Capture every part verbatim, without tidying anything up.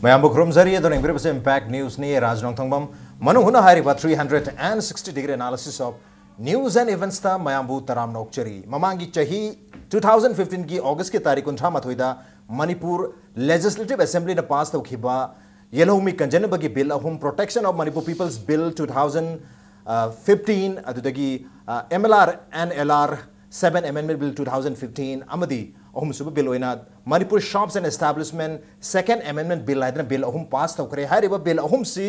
ꯃꯌꯥꯝꯕꯨ ꯈꯨꯔꯨꯝꯖꯔꯤ꯫ ꯑꯗꯨꯅ ꯌꯦꯡꯕꯤꯔꯤꯕꯁꯦ Impact Newsꯅꯤ꯫ ꯔꯥꯖ ꯅꯣꯡꯊꯣꯡꯕꯝ꯫ ꯃꯅꯨꯡ ꯍꯨꯠꯅ ꯍꯥꯏꯔꯤꯕ three hundred and sixty degree analysis of news and eventsꯇ ꯃꯌꯥꯝꯕꯨ ꯇꯔꯥꯝꯅ ꯑꯣꯛꯆꯔꯤ꯫ ꯃꯃꯥꯡꯒꯤ ꯆꯍꯤ two thousand fifteenꯒꯤ Augustꯀꯤ ꯇꯥꯔꯤꯛ ꯀꯨꯟꯊ꯭ꯔꯥ ꯃꯥꯊꯣꯏꯗ ꯃꯅꯤꯄꯨꯔ Legislative Assemblyꯅ pass ꯇꯧꯈꯤꯕ ꯌꯦꯜꯍꯧꯃꯤ ꯀꯟꯖꯅꯕꯒꯤ bill ꯑꯍꯨꯝ, Protection of Manipur People's Bill two thousand fifteen, ꯑꯗꯨꯗꯒꯤ MLR and LR seven Amendment Bill two thousand fifteen, ꯑꯃꯗꯤ ꯑꯍꯨꯝꯁꯨꯕ bill ꯑꯣꯏꯅ Manipur Shops and Establishment Second Amendment Bill ꯍꯥꯏꯗꯅ bill ꯑꯍꯨꯝ pass ꯇꯧꯈ꯭ꯔꯦ꯫ ꯍꯥꯏꯔꯤꯕ bill ꯑꯍꯨꯝꯁꯤ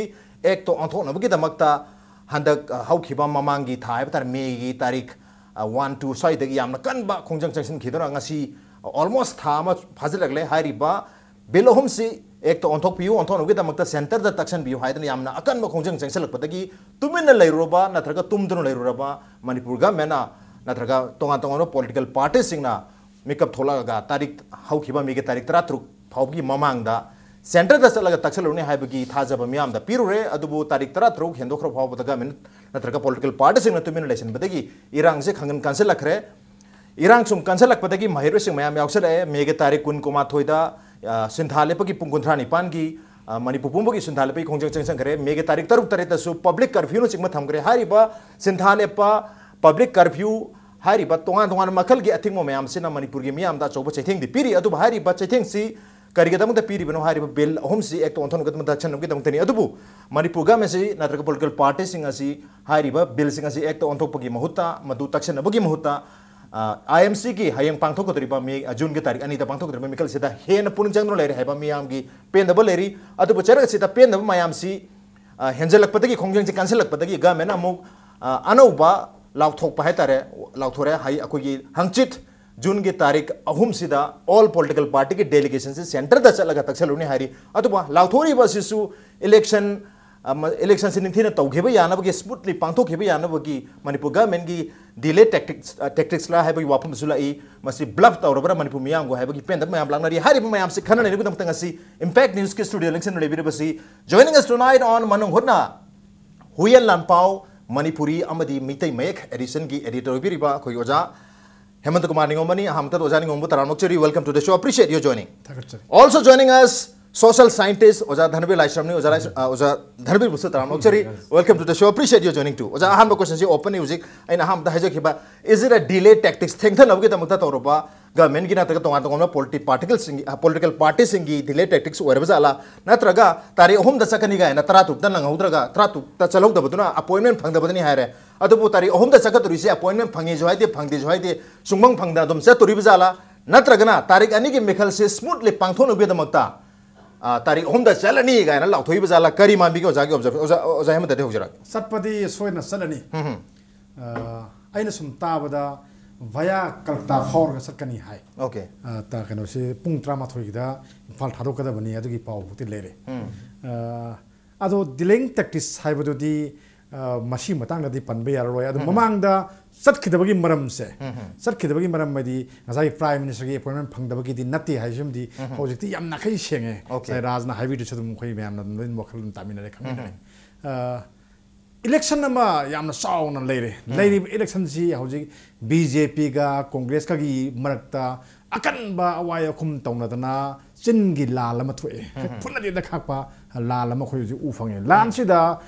actꯇ ꯑꯣꯟꯊꯣꯛꯅꯕꯒꯤꯗꯃꯛꯇ ꯍꯟꯗꯛ, ꯑ, ꯍꯧꯈꯤꯕ ꯃꯃꯥꯡꯒꯤ ꯊꯥ ꯍꯥꯏꯕ ꯇꯥꯔꯦ, Mayꯒꯤ ꯇꯥꯔꯤꯛ, ꯑ, one, two ꯁ꯭ꯋꯥꯏꯗꯒꯤ ꯌꯥꯝꯅ ꯀꯟꯕ ꯈꯣꯡꯖꯪ ꯆꯪꯁꯤꯟꯈꯤꯗꯨꯅ ꯉꯁꯤ, ꯑ, almost ꯊꯥ ꯑꯃ ꯐꯥꯖꯤꯜꯂꯛꯂꯦ꯫ ꯍꯥꯏꯔꯤꯕ bill ꯑꯍꯨꯝꯁꯤ actꯇ ꯑꯣꯟꯊꯣꯛꯄꯤꯌꯨ, ꯑꯣꯟꯊꯣꯛꯅꯕꯒꯤꯗꯃꯛꯇ centreꯗ ꯇꯛꯁꯟꯕꯤꯌꯨ ꯍꯥꯏꯗꯅ ꯌꯥꯝꯅ ꯑꯀꯟꯕ ꯈꯣꯡꯖꯪ ꯆꯪꯁꯤꯜꯂꯛꯄꯗꯒꯤ ꯇꯨꯃꯤꯟꯅ ꯂꯩꯔꯨꯔꯕ ꯅꯠꯇ꯭ꯔꯒ ꯇꯨꯝꯗꯨꯅ ꯂꯩꯔꯨꯔꯕ ꯃꯅꯤꯄꯨꯔ governmentꯅ ꯅꯠꯇ꯭ꯔꯒ ꯇꯣꯉꯥꯟ ꯇꯣꯉꯥꯟꯕ political partyꯁꯤꯡꯅ ꯃꯤꯀꯞ ꯊꯣꯛꯂꯛꯑꯒ ꯇꯥꯔꯤꯛ, ꯍꯧꯈꯤꯕ Mayꯒꯤ ꯇꯥꯔꯤꯛ ꯇꯔꯥꯇꯔꯨꯛ ꯐꯥꯎꯕꯒꯤ ꯃꯃꯥꯡꯗ centreꯗ ꯆꯠꯂꯒ ꯇꯛꯁꯜꯂꯨꯅꯤ ꯍꯥꯏꯕꯒꯤ ꯊꯥꯖꯕ ꯃꯤꯌꯥꯝꯗ ꯄꯤꯔꯨꯔꯦ꯫ ꯑꯗꯨꯕꯨ ꯇꯥꯔꯤꯛ ꯇꯔꯥꯇꯔꯨꯛ ꯍꯦꯟꯗꯣꯛꯈ꯭ꯔ ꯐꯥꯎꯕꯗ government ꯅꯠꯇ꯭ꯔꯒ political partyꯁꯤꯡꯅ ꯇꯨꯃꯤꯟꯅ ꯂꯩꯁꯤꯟꯕꯗꯒꯤ ꯏꯔꯥꯡꯁꯦ ꯈꯪꯒꯟ ꯀꯟꯁꯤꯜꯂꯛꯈ꯭ꯔꯦ꯫ ꯏꯔꯥꯡ ꯁꯨꯝ ꯀꯟꯁꯤꯜꯂꯛꯄꯗꯒꯤ ꯃꯍꯩꯔꯣꯏꯁꯤꯡ ꯃꯌꯥꯝ ꯌꯥꯎꯁꯜꯂꯛꯑꯦ꯫ Mayꯒꯤ ꯇꯥꯔꯤꯛ ꯀꯨꯟ ꯀꯨꯟꯃꯥꯊꯣꯏꯗ, ꯑ, ꯁꯤꯟꯊꯥ ꯂꯦꯞꯄꯒꯤ ꯄꯨꯡ ꯀꯨꯟꯊ꯭ꯔꯥ ꯅꯤꯄꯥꯟꯒꯤ, ꯑ, ꯃꯅꯤꯄꯨꯔ ꯄꯨꯝꯕꯒꯤ ꯁꯤꯟꯊꯥ ꯂꯦꯞꯄꯒꯤ ꯈꯣꯡꯖꯪ ꯆꯪꯁꯤꯟꯈ꯭ꯔꯦ꯫ Mayꯒꯤ ꯇꯥꯔꯤꯛ ꯇꯔꯨꯛ ꯇꯔꯦꯠꯇꯁꯨ public curfewꯅꯆꯤꯡꯕ ꯊꯝꯈ꯭ꯔꯦ꯫ ꯍꯥꯏꯔꯤꯕ ꯁꯤꯟꯊꯥ ꯂꯦꯞꯄ, public curfew ꯍꯥꯏꯔꯤꯕ ꯇꯣꯉꯥꯟ ꯇꯣꯉꯥꯟꯕ ꯃꯈꯜꯒꯤ ꯑꯊꯤꯡꯕ ꯃꯌꯥꯝꯁꯤꯅ ꯃꯅꯤꯄꯨꯔꯒꯤ ꯃꯤꯌꯥꯝꯗ ꯑꯆꯧꯕ ꯆꯩꯊꯦꯡꯗꯤ ꯄꯤꯔꯤ꯫ ꯑꯗꯨꯕꯨ ꯍꯥꯏꯔꯤꯕ ꯆꯩꯊꯦꯡꯁꯤ ꯀꯔꯤꯒꯤꯗꯃꯛꯇ ꯄꯤꯔꯤꯕꯅꯣ? ꯍꯥꯏꯔꯤꯕ bill ꯑꯍꯨꯝꯁꯤ actꯇ ꯑꯣꯟꯊꯣꯛꯅꯕꯒꯤꯗꯃꯛ ꯇꯛꯁꯟꯅꯕꯒꯤꯗꯃꯛꯇꯅꯤ꯫ ꯑꯗꯨꯕꯨ ꯃꯅꯤꯄꯨꯔ governmentꯁꯤ ꯅꯠꯇ꯭ꯔꯒ political partyꯁꯤꯡ ꯑꯁꯤ ꯍꯥꯏꯔꯤꯕ billꯁꯤꯡ ꯑꯁꯤ actꯇ ꯑꯣꯟꯊꯣꯛꯄꯒꯤ ꯃꯍꯨꯠꯇ, ꯃꯗꯨ ꯇꯛꯁꯟꯅꯕꯒꯤ ꯃꯍꯨꯠꯇ, ꯑ, IMCꯒꯤ ꯍꯌꯦꯡ ꯄꯥꯡꯊꯣꯛꯀꯗꯧꯔꯤꯕ May, ꯑ, Juneꯒꯤ ꯇꯥꯔꯤꯛ ꯑꯅꯤꯗ ꯄꯥꯡꯊꯣꯛꯀꯗꯧꯔꯤꯕ ꯃꯤꯈꯜꯁꯤꯗ ꯍꯦꯟꯅ ꯄꯨꯛꯅꯤꯡ ꯆꯪꯗꯨꯅ ꯂꯩꯔꯦ ꯍꯥꯏꯕ ꯃꯤꯌꯥꯝꯒꯤ ꯄꯦꯟꯗꯕ ꯂꯩꯔꯤ꯫ ꯑꯗꯨꯕꯨ ꯆꯩꯔꯛ ꯑꯁꯤꯗ ꯄꯦꯟꯗꯕ ꯃꯌꯥꯝꯁꯤ, ꯑ, ꯍꯦꯟꯖꯜꯂꯛꯄꯗꯒꯤ, ꯈꯣꯡꯖꯪꯁꯤ ꯀꯟꯁꯤꯜꯂꯛꯄꯗꯒꯤ governmentꯅ ꯑꯃꯨꯛ, ꯑ, ꯑꯅꯧꯕ ꯂꯥꯎꯊꯣꯛꯄ ꯍꯥꯏꯇꯥꯔꯦ, ꯂꯥꯎꯊꯣꯔꯛꯑꯦ꯫ ꯍꯥꯏ, ꯑꯩꯈꯣꯏꯒꯤ ꯍꯪꯆꯤꯠ Juneꯒꯤ ꯇꯥꯔꯤꯛ ꯑꯍꯨꯝꯁꯤꯗ all political partyꯒꯤ delegationꯁꯤ centreꯗ ꯆꯠꯂꯒ ꯇꯛꯁꯜꯂꯨꯅꯤ ꯍꯥꯏꯔꯤ꯫ ꯑꯗꯨꯕꯨ ꯂꯥꯎꯊꯣꯛꯂꯤꯕ ꯑꯁꯤꯁꯨ election, ꯑꯃ, electionꯁꯤ ꯅꯤꯡꯊꯤꯅ ꯇꯧꯈꯤꯕ ꯌꯥꯅꯕꯒꯤ, smoothly ꯄꯥꯡꯊꯣꯛꯈꯤꯕ ꯌꯥꯅꯕꯒꯤ ꯃꯅꯤꯄꯨꯔ governmentꯀꯤ delay tactics, ꯑ, tacticsꯂꯥ ꯍꯥꯏꯕꯒꯤ ꯋꯥꯐꯝꯁꯨ ꯂꯥꯛꯏ꯫ ꯃꯁꯤ bluff ꯇꯧꯔꯕ꯭ꯔꯥ ꯃꯅꯤꯄꯨꯔ ꯃꯤꯌꯥꯝꯕꯨ ꯍꯥꯏꯕꯒꯤ ꯄꯦꯟꯗꯕ ꯃꯌꯥꯝ ꯂꯥꯛꯅꯔꯤ꯫ ꯍꯥꯏꯔꯤꯕ ꯃꯌꯥꯝꯁꯤ ꯈꯟꯅ ꯅꯩꯅꯕꯒꯤꯗꯃꯛꯇ ꯉꯁꯤ Impact Newsꯀꯤ studio ꯂꯦꯡꯁꯤꯟꯗꯨꯅ ꯂꯩꯕꯤꯔꯤꯕꯁꯤ, joining us tonight on ꯃꯅꯨꯡ ꯍꯨꯠꯅ, ꯍꯨꯌꯦꯟ ꯂꯥꯟꯄꯥꯎ, ꯃꯅꯤꯄꯨꯔꯤ ꯑꯃꯗꯤ ꯃꯤꯇꯩ ꯃꯌꯦꯛ editionꯒꯤ editor ꯑꯣꯏꯕꯤꯔꯤꯕ ꯑꯩꯈꯣꯏꯒꯤ ꯑꯣꯖꯥ ꯍꯦꯃꯟꯇ ꯀꯨꯃꯥꯔ ꯅꯤꯉꯣꯝꯕꯅꯤ꯫ ꯑꯍꯥꯟꯕꯗ ꯑꯣꯖꯥ ꯅꯤꯉꯣꯝꯕꯨ ꯇꯔꯥꯝꯅ ꯑꯣꯛꯆꯔꯤ꯫ Welcome to the show. Appreciate your joining. ꯊꯥꯒꯠꯆꯔꯤ꯫ Also joining us, Social scientist ꯑꯣꯖꯥ ꯙꯅꯕꯤꯔ ꯂꯥꯏꯁ꯭ꯔꯝꯅꯤ꯫ ꯑꯣꯖꯥ ꯂꯥꯏꯁ꯭ꯔꯝ, ꯑ, ꯑꯣꯖꯥ ꯙꯅꯕꯤꯔꯕꯨꯁꯨ ꯇꯔꯥꯝꯅ ꯑꯣꯛꯆꯔꯤ꯫ Welcome to the show, appreciate you joining too. ꯑꯣꯖꯥ, ꯑꯍꯥꯟꯕ question ꯁꯤ open ꯅꯤ꯫ ꯍꯧꯖꯤꯛ ꯑꯩꯅ ꯑꯍꯥꯟꯕꯗ ꯍꯥꯏꯖꯈꯤꯕ, is it a delay tactics? ꯊꯦꯡꯊꯅꯕꯒꯤꯗꯃꯛꯇ ꯇꯧꯔꯕ government ꯀꯤ ꯅꯠꯇ꯭ꯔꯒ ꯇꯣꯉꯥꯟ ꯇꯣꯉꯥꯟꯕ politi-, particle ꯁꯤꯡꯒꯤ, ꯑ, political party ꯁꯤꯡꯒꯤ delay tactics ꯑꯣꯏꯔꯕ ꯖꯥꯠꯂꯥ? ꯅꯠꯇ꯭ꯔꯒ ꯇꯥꯔꯤꯛ ꯑꯍꯨꯝꯗ ꯆꯠꯀꯅꯤ ꯀꯥꯏꯅ ꯇꯔꯥ ꯇꯔꯨꯛꯇ ꯅꯪꯍꯧꯗ꯭ꯔꯒ, ꯇꯔꯥ ꯇꯔꯨꯛꯇ ꯆꯠꯍꯧꯗꯕꯗꯨꯅ appointment ꯐꯪꯗꯕꯗꯅꯤ ꯍꯥꯏꯔꯦ꯫ ꯑꯗꯨꯕꯨ ꯇꯥꯔꯤꯛ ꯑꯍꯨꯝꯗ ꯆꯠꯀꯗꯧꯔꯤꯁꯦ appointment ꯐꯪꯉꯦꯁꯨ ꯍꯥꯏꯗꯦ, ꯐꯪꯗꯦꯁꯨ ꯍꯥꯏꯗꯦ, ꯁꯨꯡꯐꯪ ꯐꯪꯗ ꯑꯗꯨꯝ ꯆꯠꯇꯣꯔꯤꯕ ꯖꯥꯠꯂꯥ? ꯅꯠꯇ꯭ꯔꯒꯅ ꯇꯥꯔꯤꯛ ꯑꯅꯤꯒꯤ ꯃꯤꯈꯜꯁꯦ smoothly ꯄꯥꯡꯊꯣꯛꯅꯕꯒꯤꯗꯃꯛꯇ, ꯑ, ꯇꯥꯔꯤꯛ ꯑꯍꯨꯝꯗ ꯆꯠꯂꯅꯤ ꯀꯥꯏꯅ ꯂꯥꯎꯊꯣꯛꯏꯕ ꯖꯥꯠꯂꯥ? ꯀꯔꯤ ꯃꯥꯟꯕꯤꯒꯦ ꯑꯣꯖꯥꯒꯤ observation? ꯑꯣꯖꯥ, ꯑꯣꯖꯥ ꯍꯦꯃꯟꯇꯗꯒꯤ ꯍꯧꯖꯔꯛꯑꯒꯦ꯫ ꯆꯠꯄꯗꯤ ꯁꯣꯏꯗꯅ ꯆꯠꯂꯅꯤ꯫ ꯎꯝ, ꯎꯝ꯫ ꯑ, ꯑꯩꯅ ꯁꯨꯝ ꯇꯥꯕꯗ via ꯀꯜꯀꯇꯥ ꯐꯥꯎꯔꯒ ꯆꯠꯀꯅꯤ ꯍꯥꯏ꯫ Okay꯫ ꯑ, ꯇ-, ꯀꯩꯅꯣꯁꯤ ꯄꯨꯡ ꯇꯔꯥꯃꯥꯊꯣꯏꯒꯤꯗ ꯏꯝꯐꯥꯜ ꯊꯥꯗꯣꯛꯀꯗꯕꯅꯤ, ꯑꯗꯨꯒꯤ ꯄꯥꯎꯕꯨꯗꯤ ꯂꯩꯔꯦ꯫ ꯎꯝ꯫ ꯑ, ꯑꯗꯣ delaying tactics ꯍꯥꯏꯕꯗꯨꯗꯤ, ꯑ, ꯃꯁꯤ ꯃꯇꯥꯡꯗꯗꯤ ꯄꯟꯕ ꯌꯥꯔꯔꯣꯏ꯫ ꯑꯗꯣ ꯎꯝ꯫ ꯃꯃꯥꯡꯗ ꯆꯠꯈꯤꯗꯕꯒꯤ ꯃꯔꯝꯁꯦ, ꯎꯝ꯫ ꯆꯠꯈꯤꯗꯕꯒꯤ ꯃꯔꯝ ꯍꯥꯏꯗꯤ ꯉꯁꯥꯏꯒꯤ Prime Minister ꯒꯤ appointment ꯐꯪꯗꯕꯒꯤꯗꯤ ꯅꯠꯇꯦ ꯍꯥꯏꯁꯤꯃꯗꯤ ꯎꯝ꯫ ꯍꯧꯖꯤꯛꯇꯤ ꯌꯥꯝ ꯅꯥꯈꯩ ꯁꯦꯡꯉꯦ꯫ Okay꯫ ꯉꯁꯥꯏ ꯔꯥꯖꯅ ꯍꯥꯏꯕꯤꯗꯨꯁꯨ ꯑꯗꯨꯝ ꯑꯩꯈꯣꯏ ꯃꯌꯥꯝꯅ ꯑꯗꯨꯝ ꯂꯣꯏꯅ ꯋꯥꯈꯜ ꯑꯗꯨꯝ ꯇꯥꯃꯤꯟꯅꯔꯦ, ꯈꯪꯃꯤꯟꯅꯔꯦ꯫ ꯎꯝ꯫ ꯑ, election ꯑꯃ ꯌꯥꯝꯅ ꯆꯥꯎꯅ ꯂꯩꯔꯦ꯫ ꯎꯝ꯫ ꯂꯩꯔꯤꯕ election ꯁꯤ ꯍꯧꯖꯤꯛ BJP ꯒ Congress ꯀꯒꯤ ꯃꯔꯛꯇ ꯑꯀꯟꯕ ꯑꯋꯥꯏ ꯑꯈꯨꯝ ꯇꯧꯅꯗꯅ ꯆꯤꯟꯒꯤ ꯂꯥꯜ ꯑꯃ ꯊꯣꯛꯑꯦ꯫ ꯎꯝ꯫ ꯐꯨꯠꯅꯗꯦꯗ ꯈꯥꯛꯄ ꯂꯥꯜ ꯑꯃ ꯑꯩꯈꯣꯏ ꯍꯧꯖꯤꯛ ꯎ ꯐꯪꯉꯦ꯫ ꯂꯥꯟꯁꯤꯗ,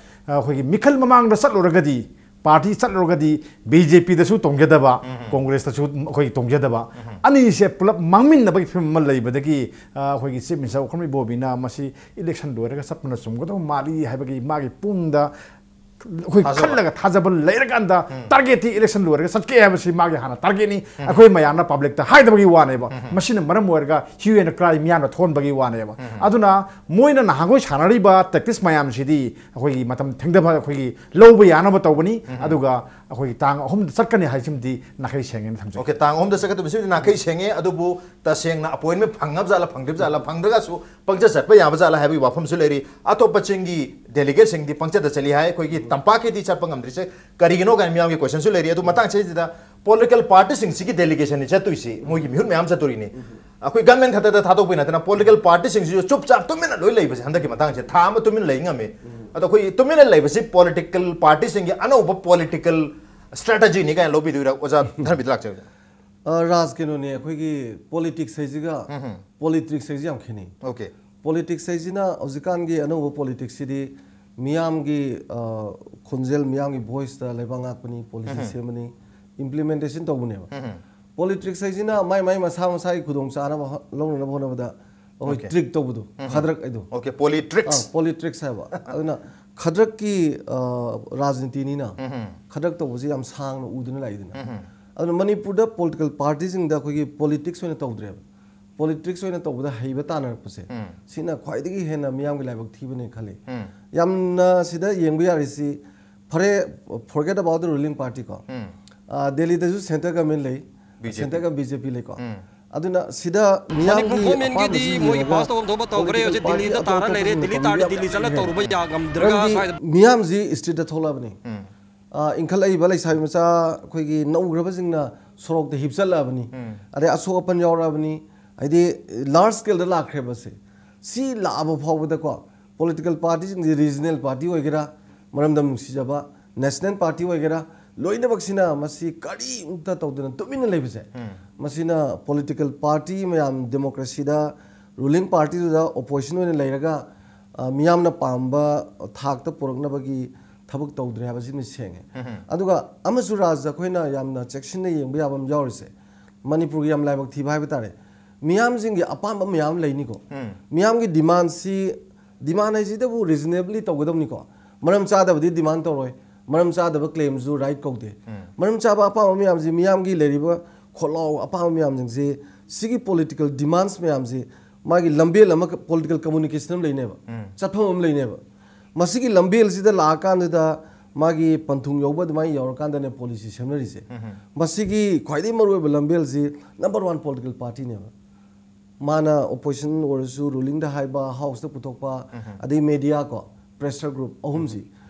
ꯑ, ꯑꯩꯈꯣꯏꯒꯤ ꯃꯤꯈꯜ ꯃꯃꯥꯡꯗ ꯆꯠꯂꯨꯔꯒꯗꯤ, party ꯆꯠꯂꯨꯔꯒꯗꯤ BJP ꯗꯁꯨ ꯇꯣꯡꯖꯗꯕ, ꯎꯝ꯫ Congress ꯇꯁꯨ ꯑꯩꯈꯣꯏ ꯇꯣꯡꯖꯗꯕ, ꯎꯝ꯫ ꯑꯅꯤꯁꯦ ꯄꯨꯂꯞ ꯃꯥꯡꯃꯤꯟꯅꯕꯒꯤ ꯐꯤꯕꯝ ꯑꯃ ꯂꯩꯕꯗꯒꯤ, ꯑ, ꯑꯩꯈꯣꯏꯒꯤ Chief Minister ꯎꯈ꯭ꯔꯨꯜ ꯏꯕꯣꯕꯤꯅ ꯃꯁꯤ election ꯂꯣꯏꯔꯒ ꯆꯠꯄꯅ ꯆꯨꯝꯒꯗꯧꯕ ꯃꯥꯜꯂꯤ ꯍꯥꯏꯕꯒꯤ ꯃꯥꯒꯤ ꯄꯨꯡꯗ ꯑꯩꯈꯣꯏ ꯊꯥꯖꯕ꯫ ꯈꯜꯂꯒ ꯊꯥꯖꯕ ꯂꯩꯔꯀꯥꯟꯗ ꯎꯝ꯫ Target ꯇꯤ election ꯂꯣꯏꯔꯒ ꯆꯠꯀꯦ ꯍꯥꯏꯕꯁꯤ ꯃꯥꯒꯤ ꯍꯥꯟꯅ target ꯅꯤ꯫ ꯎꯝ꯫ ꯑꯩꯈꯣꯏ ꯃꯌꯥꯝꯅ public ꯇ ꯍꯥꯏꯗꯕꯒꯤ ꯋꯥꯅꯦꯕ꯫ ꯎꯝ꯫ ꯃꯁꯤꯅ ꯃꯔꯝ ꯑꯣꯏꯔꯒ hue and cry ꯃꯤꯌꯥꯝꯅ ꯊꯣꯛꯍꯟꯕꯒꯤ ꯋꯥꯅꯦꯕ꯫ ꯎꯝ꯫ ꯑꯗꯨꯅ ꯃꯣꯏꯅ ꯅꯍꯥꯟꯈꯣꯏ ꯁꯥꯟꯅꯔꯤꯕ tactics ꯃꯌꯥꯝꯁꯤꯗꯤ ꯑꯩꯈꯣꯏꯒꯤ ꯃꯇꯝ ꯊꯦꯡꯊꯕ ꯑꯩꯈꯣꯏꯒꯤ ꯂꯧꯕ ꯌꯥꯅꯕ ꯇꯧꯕꯅꯤ꯫ ꯎꯝ꯫ ꯑꯗꯨꯒ ꯑꯩꯈꯣꯏꯒꯤ ꯇꯥꯡ ꯑꯍꯨꯝꯗ ꯆꯠꯀꯅꯤ ꯍꯥꯏꯁꯤꯃꯗꯤ ꯅꯥꯈꯩ ꯁꯦꯡꯉꯦꯅ ꯊꯝꯖꯒꯦ꯫ Okay, ꯇꯥꯡ ꯑꯍꯨꯝꯗ ꯆꯠꯀꯗꯕꯁꯤꯃꯗꯤ ꯅꯥꯈꯩ ꯁꯦꯡꯉꯦ꯫ ꯑꯗꯨꯕꯨ ꯇꯁꯦꯡꯅ appointment ꯐꯪꯉꯕ ꯖꯥꯠꯂꯥ, ꯐꯪꯗ꯭ꯔꯤꯕ ꯖꯥꯠꯂꯥ, ꯐꯪꯗ꯭ꯔꯒꯁꯨ ꯄꯪꯆꯠ ꯆꯠꯄ ꯌꯥꯕ ꯖꯥꯠꯂꯥ ꯍꯥꯏꯕꯒꯤ ꯋꯥꯐꯝꯁꯨ ꯂꯩꯔꯤ꯫ ꯑꯇꯣꯞꯄ ꯆꯤꯡꯒꯤ delegate ꯁꯤꯡꯗꯤ ꯄꯪꯆꯠꯇ ꯆꯠꯂꯤ ꯍꯥꯏ, ꯑꯩꯈꯣꯏꯒꯤ ꯇꯝꯄꯥꯛꯀꯤꯗꯤ ꯆꯠꯄ ꯉꯝꯗ꯭ꯔꯤꯁꯦ ꯀꯔꯤꯒꯤꯅꯣ ꯀꯥꯏꯅ ꯃꯤꯌꯥꯝꯒꯤ question ꯁꯨ ꯂꯩꯔꯤ꯫ ꯑꯗꯨ ꯃꯇꯥꯡꯁꯤꯗꯩꯁꯤꯗ political party ꯁꯤꯡꯁꯤꯒꯤ delegation ꯅꯤ ꯆꯠꯇꯣꯏꯁꯤ, ꯃꯣꯏꯒꯤ ꯃꯤꯍꯨꯠ ꯃꯌꯥꯝ ꯆꯠꯇꯣꯔꯤꯅꯤ꯫ ꯑꯩꯈꯣꯏ government ꯈꯛꯇꯗ ꯊꯥꯗꯣꯛꯄꯩ ꯅꯠꯇꯅ political party ꯁꯤꯡꯁꯤꯁꯨ ꯆꯨꯞ ꯆꯥꯞ ꯇꯨꯃꯤꯟꯅ ꯂꯣꯏ ꯂꯩꯕꯁꯦ ꯍꯟꯗꯛꯀꯤ ꯃꯇꯥꯡꯁꯦ ꯊꯥ ꯑꯃ ꯇꯨꯃꯤꯟꯅ ꯂꯩ ꯉꯝꯃꯤ꯫ ꯑꯗꯣ ꯑꯩꯈꯣꯏ ꯇꯨꯃꯤꯟꯅ ꯂꯩꯕꯁꯤ political party ꯁꯤꯡꯒꯤ ꯑꯅꯧꯕ political strategy ꯅꯤ ꯀꯥꯏꯅ ꯂꯧꯕꯤꯗꯣꯏꯔꯥ? ꯑꯣꯖꯥ ꯙꯔꯃꯦꯟꯗ꯭ꯔ ꯂꯥꯛꯆꯔꯒꯦ꯫ ꯑ, ꯔꯥꯖ, ꯀꯩꯅꯣꯅꯦ, ꯑꯩꯈꯣꯏꯒꯤ politics ꯍꯥꯏꯁꯤꯒ ꯎꯝ ꯍꯝ꯫ Politics ꯍꯥꯏꯁꯤ ꯌꯥꯝ ꯈꯦꯠꯅꯩ꯫ Okay꯫ ꯄꯣꯂꯤꯇꯤꯛꯁ ꯍꯥꯏꯁꯤꯅ ꯍꯧꯖꯤꯛꯀꯥꯟꯒꯤ ꯑꯅꯧꯕ ꯄꯣꯂꯤꯇꯤꯛꯁꯁꯤꯗꯤ ꯃꯤꯌꯥꯝꯒꯤ ꯑ, ꯈꯣꯟꯖꯦꯜ, ꯃꯤꯌꯥꯝꯒꯤ ꯚꯣꯏꯁꯇ ꯂꯩꯕꯥꯛ ꯉꯥꯛꯄꯅꯤ, ꯄꯣꯂꯤꯁꯤ ꯁꯦꯝꯕꯅꯤ, ꯏꯝꯄ꯭ꯂꯤꯃꯦꯟꯇꯦꯁꯟ ꯇꯧꯕꯅꯦꯕ꯫ ꯄꯣꯂꯤꯇꯤꯛꯁ ꯍꯥꯏꯁꯤꯅ ꯃꯥꯏ ꯃꯥꯏ ꯃꯁꯥ ꯃꯁꯥꯒꯤ ꯈꯨꯗꯣꯡ ꯆꯥꯅꯕ ꯍ- ꯂꯧꯅꯅꯕ ꯍꯣꯠꯅꯕꯗ ꯑꯩꯈꯣꯏ Okay. ꯇ꯭ꯔꯤꯛ ꯇꯧꯕꯗꯣ, ꯈꯗ꯭ꯔꯛ ꯍꯥꯏꯗꯣ꯫ Okay, politics. ꯄꯣꯂꯤꯇ꯭ꯔꯤꯛꯁ ꯍꯥꯏꯕ꯫ ꯑꯗꯨꯅ ꯈꯗ꯭ꯔꯛꯀꯤ ꯑ, ꯔꯥꯖꯅꯤꯇꯤꯅꯤꯅ ꯈꯗ꯭ꯔꯛ ꯇꯧꯕꯁꯤ ꯌꯥꯝ ꯁꯥꯡꯅ ꯎꯗꯨꯅ ꯂꯥꯛꯏꯗꯅ꯫ ꯑꯗꯨꯅ ꯃꯅꯤꯄꯨꯔꯗ ꯄꯣꯂꯤꯇꯤꯀꯦꯜ ꯄꯥꯔꯇꯤꯁꯤꯡꯗ ꯑꯩꯈꯣꯏꯒꯤ ꯄꯣꯂꯤꯇꯤꯛꯁ ꯑꯣꯏꯅ ꯇꯧꯗ꯭ꯔꯦꯕ꯫ ꯄꯣꯂꯤꯇꯤꯛꯁ ꯑꯣꯏꯅ ꯇꯧꯕꯗ ꯍꯩꯕ ꯇꯥꯟꯅꯔꯛꯄꯁꯦ, ꯁꯤꯅ ꯈ꯭ꯋꯥꯏꯗꯒꯤ ꯍꯦꯟꯅ ꯃꯤꯌꯥꯝꯒꯤ ꯂꯥꯏꯕꯛ ꯊꯤꯕꯅꯦ ꯈꯜꯂꯤ꯫ ꯌꯥꯝꯅ ꯁꯤꯗ ꯌꯦꯡꯕ ꯌꯥꯔꯤꯁꯤ, ꯐꯔꯦ, forget about the ruling party ꯀꯣ꯫ ꯑ, ꯗꯦꯜꯂꯤꯗꯁꯨ ꯁꯦꯟꯇꯔ ꯒꯚꯔꯟꯃꯦꯟ ꯂꯩ, BJP. ꯁꯦꯟꯇꯔ ꯒꯚꯔꯟ BJP ꯂꯩꯀꯣ꯫ ꯑꯗꯨꯅ ꯁꯤꯗ ꯃꯅꯤꯄꯨꯔ ꯃꯤꯌꯥꯝꯒꯤ ꯒꯣꯔꯃꯦꯟꯒꯤꯗꯤ ꯑꯄꯥꯝꯕꯁꯤ ꯃꯣꯏ ꯌꯦꯡꯉꯒ ꯄꯥꯁ ꯇꯧꯐꯝ ꯊꯣꯛꯄ ꯇꯧꯈ꯭ꯔꯦ꯫ ꯄꯣꯂꯤꯇꯤꯀꯦꯜ ꯍꯧꯖꯤꯛ ꯗꯤꯜꯂꯤꯗ ꯄꯥꯔꯇꯤ ꯇꯥꯔ ꯑꯇꯣꯞ ꯂꯩꯔꯦ꯫ ꯑꯇꯣꯞꯄꯁꯤꯡꯅ ꯗꯤꯜꯂꯤ ꯇꯥꯔꯗꯤ ꯇꯧꯕꯤꯕ ꯗꯤꯜꯂꯤ ꯆꯠꯂ ꯌꯥꯝ ꯇꯧꯔꯨꯕ ꯂꯩꯔꯦ꯫ ꯌꯥꯉꯝꯗ꯭ꯔꯒ ꯃꯔꯝꯗꯤ ꯁ꯭ꯋꯥꯏꯗ ꯃꯤꯌꯥꯝꯁꯤ ꯏꯁꯇ꯭ꯔꯤꯠꯇ ꯊꯣꯛꯂꯛꯑꯕꯅꯤ꯫ ꯑ, ꯏꯟꯈꯠꯂꯛꯏꯕ ꯂꯩꯁꯥꯕꯤ ꯃꯆꯥ ꯑꯩꯈꯣꯏꯒꯤ ꯅꯧꯈ꯭ꯔꯕꯁꯤꯡꯅ ꯁꯣꯔꯣꯛꯇ ꯍꯤꯞꯆꯜꯂꯛꯑꯕꯅꯤ꯫ ꯑꯗꯩ ꯑꯁꯣꯛ ꯑꯄꯟ ꯌꯥꯎꯔꯛꯑꯕꯅꯤ꯫ ꯍꯥꯏꯗꯤ ꯂꯥꯔꯖ ꯁ꯭ꯀꯦꯜꯗ ꯂꯥꯛꯈ꯭ꯔꯦꯕ ꯁꯦ꯫ ꯁꯤ ꯂꯥꯛꯑꯕ ꯐꯥꯎꯕꯗꯀꯣ ꯄꯣꯂꯤꯇꯤꯀꯦꯜ ꯄꯥꯔꯇꯤꯁꯤꯡꯁꯤ ꯔꯤꯖꯅꯦꯜ ꯄꯥꯔꯇꯤ ꯑꯣꯏꯒꯦꯔꯥ, ꯃꯔꯝꯗꯝ ꯅꯨꯡꯁꯤꯖꯕ ꯅꯦꯁꯅꯦꯜ ꯄꯥꯔꯇꯤ ꯑꯣꯏꯒꯦꯔꯥ, ꯂꯣꯏꯅꯃꯛꯁꯤꯅ ꯃꯁꯤ ꯀꯔꯤꯝꯇ ꯇꯧꯗꯅ ꯇꯨꯃꯤꯟꯅ ꯂꯩꯕꯁꯦ, ꯃꯁꯤꯅ ꯄꯣꯂꯤꯇꯤꯀꯦꯜ ꯄꯥꯔꯇꯤ ꯃꯌꯥꯝ ꯗꯦꯃꯣꯀ꯭ꯔꯦꯁꯤꯗ ꯔꯨꯂꯤꯡ ꯄꯥꯔꯇꯤꯗꯨꯗ ꯑꯣꯄꯣꯖꯤꯁꯟ ꯑꯣꯏꯅ ꯂꯩꯔꯒ, ꯑ, ꯃꯤꯌꯥꯝꯅ ꯄꯥꯝꯕ ꯊꯥꯛꯇ ꯄꯨꯔꯛꯅꯕꯒꯤ ꯊꯕꯛ ꯇꯧꯗ꯭ꯔꯦ ꯍꯥꯏꯕꯁꯤꯃ ꯁꯦꯡꯉꯦ꯫ ꯑꯗꯨꯒ ꯑꯃꯁꯨ ꯔꯥꯖ ꯑꯩꯈꯣꯏꯅ ꯌꯥꯝꯅ ꯆꯦꯛꯁꯤꯟꯅ ꯌꯦꯡꯕ ꯌꯥꯕ ꯑꯃ ꯌꯥꯎꯔꯤꯁꯦ, ꯃꯅꯤꯄꯨꯔꯒꯤ ꯌꯥꯝ ꯂꯥꯏꯕꯛ ꯊꯤꯕ ꯍꯥꯏꯕ ꯇꯥꯔꯦ, ꯃꯤꯌꯥꯝꯁꯤꯡꯒꯤ ꯑꯄꯥꯝꯕ ꯃꯌꯥꯝ ꯂꯩꯅꯤꯀꯣ꯫ ꯃꯤꯌꯥꯝꯒꯤ ꯗꯤꯃꯥꯟꯁꯤ, ꯗꯤꯃꯥꯟ ꯍꯥꯏꯁꯤꯗꯕꯨ ꯔꯤꯖꯅꯦꯕꯂꯤ ꯇꯧꯒꯗꯕꯅꯤꯀꯣ꯫ ꯃꯔꯝ ꯆꯥꯗꯕꯗꯤ ꯗꯤꯃꯥꯟ ꯇꯧꯔꯣꯏ꯫ ꯃꯔꯝ ꯆꯥꯗꯕ ꯀ꯭ꯂꯦꯝꯁꯨ ꯔꯥꯏꯠ ꯀꯧꯗꯦ꯫ ꯃꯔꯝ ꯆꯥꯕ ꯑꯄꯥꯝꯕ ꯃꯌꯥꯝꯁꯤ ꯃꯤꯌꯥꯝꯒꯤ ꯂꯩꯔꯤꯕ ꯈꯣꯜꯂꯥꯎ ꯑꯄꯥꯝꯕ ꯃꯌꯥꯝꯁꯤꯡꯁꯤ, ꯁꯤꯒꯤ ꯄꯣꯂꯤꯇꯤꯀꯦꯜ ꯗꯤꯃꯥꯟꯁ ꯃꯌꯥꯝꯁꯤ ꯃꯥꯒꯤ ꯂꯝꯕꯦꯜ ꯑꯃ, ꯄꯣꯂꯤꯇꯤꯀꯦꯜ ꯀꯝꯃꯨꯅꯤꯀꯦꯁꯟ ꯑꯃ ꯂꯩꯅꯦꯕ, ꯆꯠꯐꯝ ꯑꯃ ꯂꯩꯅꯦꯕ꯫ ꯃꯁꯤꯒꯤ ꯂꯝꯕꯦꯜꯁꯤꯗ ꯂꯥꯛꯑꯀꯥꯟꯗꯨꯗ ꯃꯥꯒꯤ ꯄꯟꯊꯨꯡ ꯌꯧꯕ ꯑꯗꯨꯃꯥꯏꯅ ꯌꯧꯔꯀꯥꯟꯗꯅꯦ ꯄꯣꯂꯤꯁꯤ ꯁꯦꯝꯅꯔꯤꯁꯦ꯫ ꯃꯁꯤꯒꯤ ꯈ꯭ꯋꯥꯏꯗꯒꯤ ꯃꯔꯨꯑꯣꯏꯕ ꯂꯝꯕꯦꯜꯁꯤ ꯅꯝꯕꯔ ꯋꯥꯟ ꯄꯣꯂꯤꯇꯤꯀꯦꯜ ꯄꯥꯔꯇꯤꯅꯦꯕ꯫ ꯃꯥꯅ ꯑꯣꯄꯣꯖꯤꯁꯟ ꯑꯣꯏꯔꯁꯨ, ꯔꯨꯂꯤꯡꯗ ꯍꯥꯏꯕ, ꯍꯥꯎꯁꯇ ꯄꯨꯊꯣꯛꯄ, ꯑꯗꯩ ꯃꯦꯗꯤꯌꯥ ꯀꯣ, ꯄ꯭ꯔꯦꯁꯔ ꯒ꯭ꯔꯨꯞ ꯑꯍꯨꯝꯁꯤ,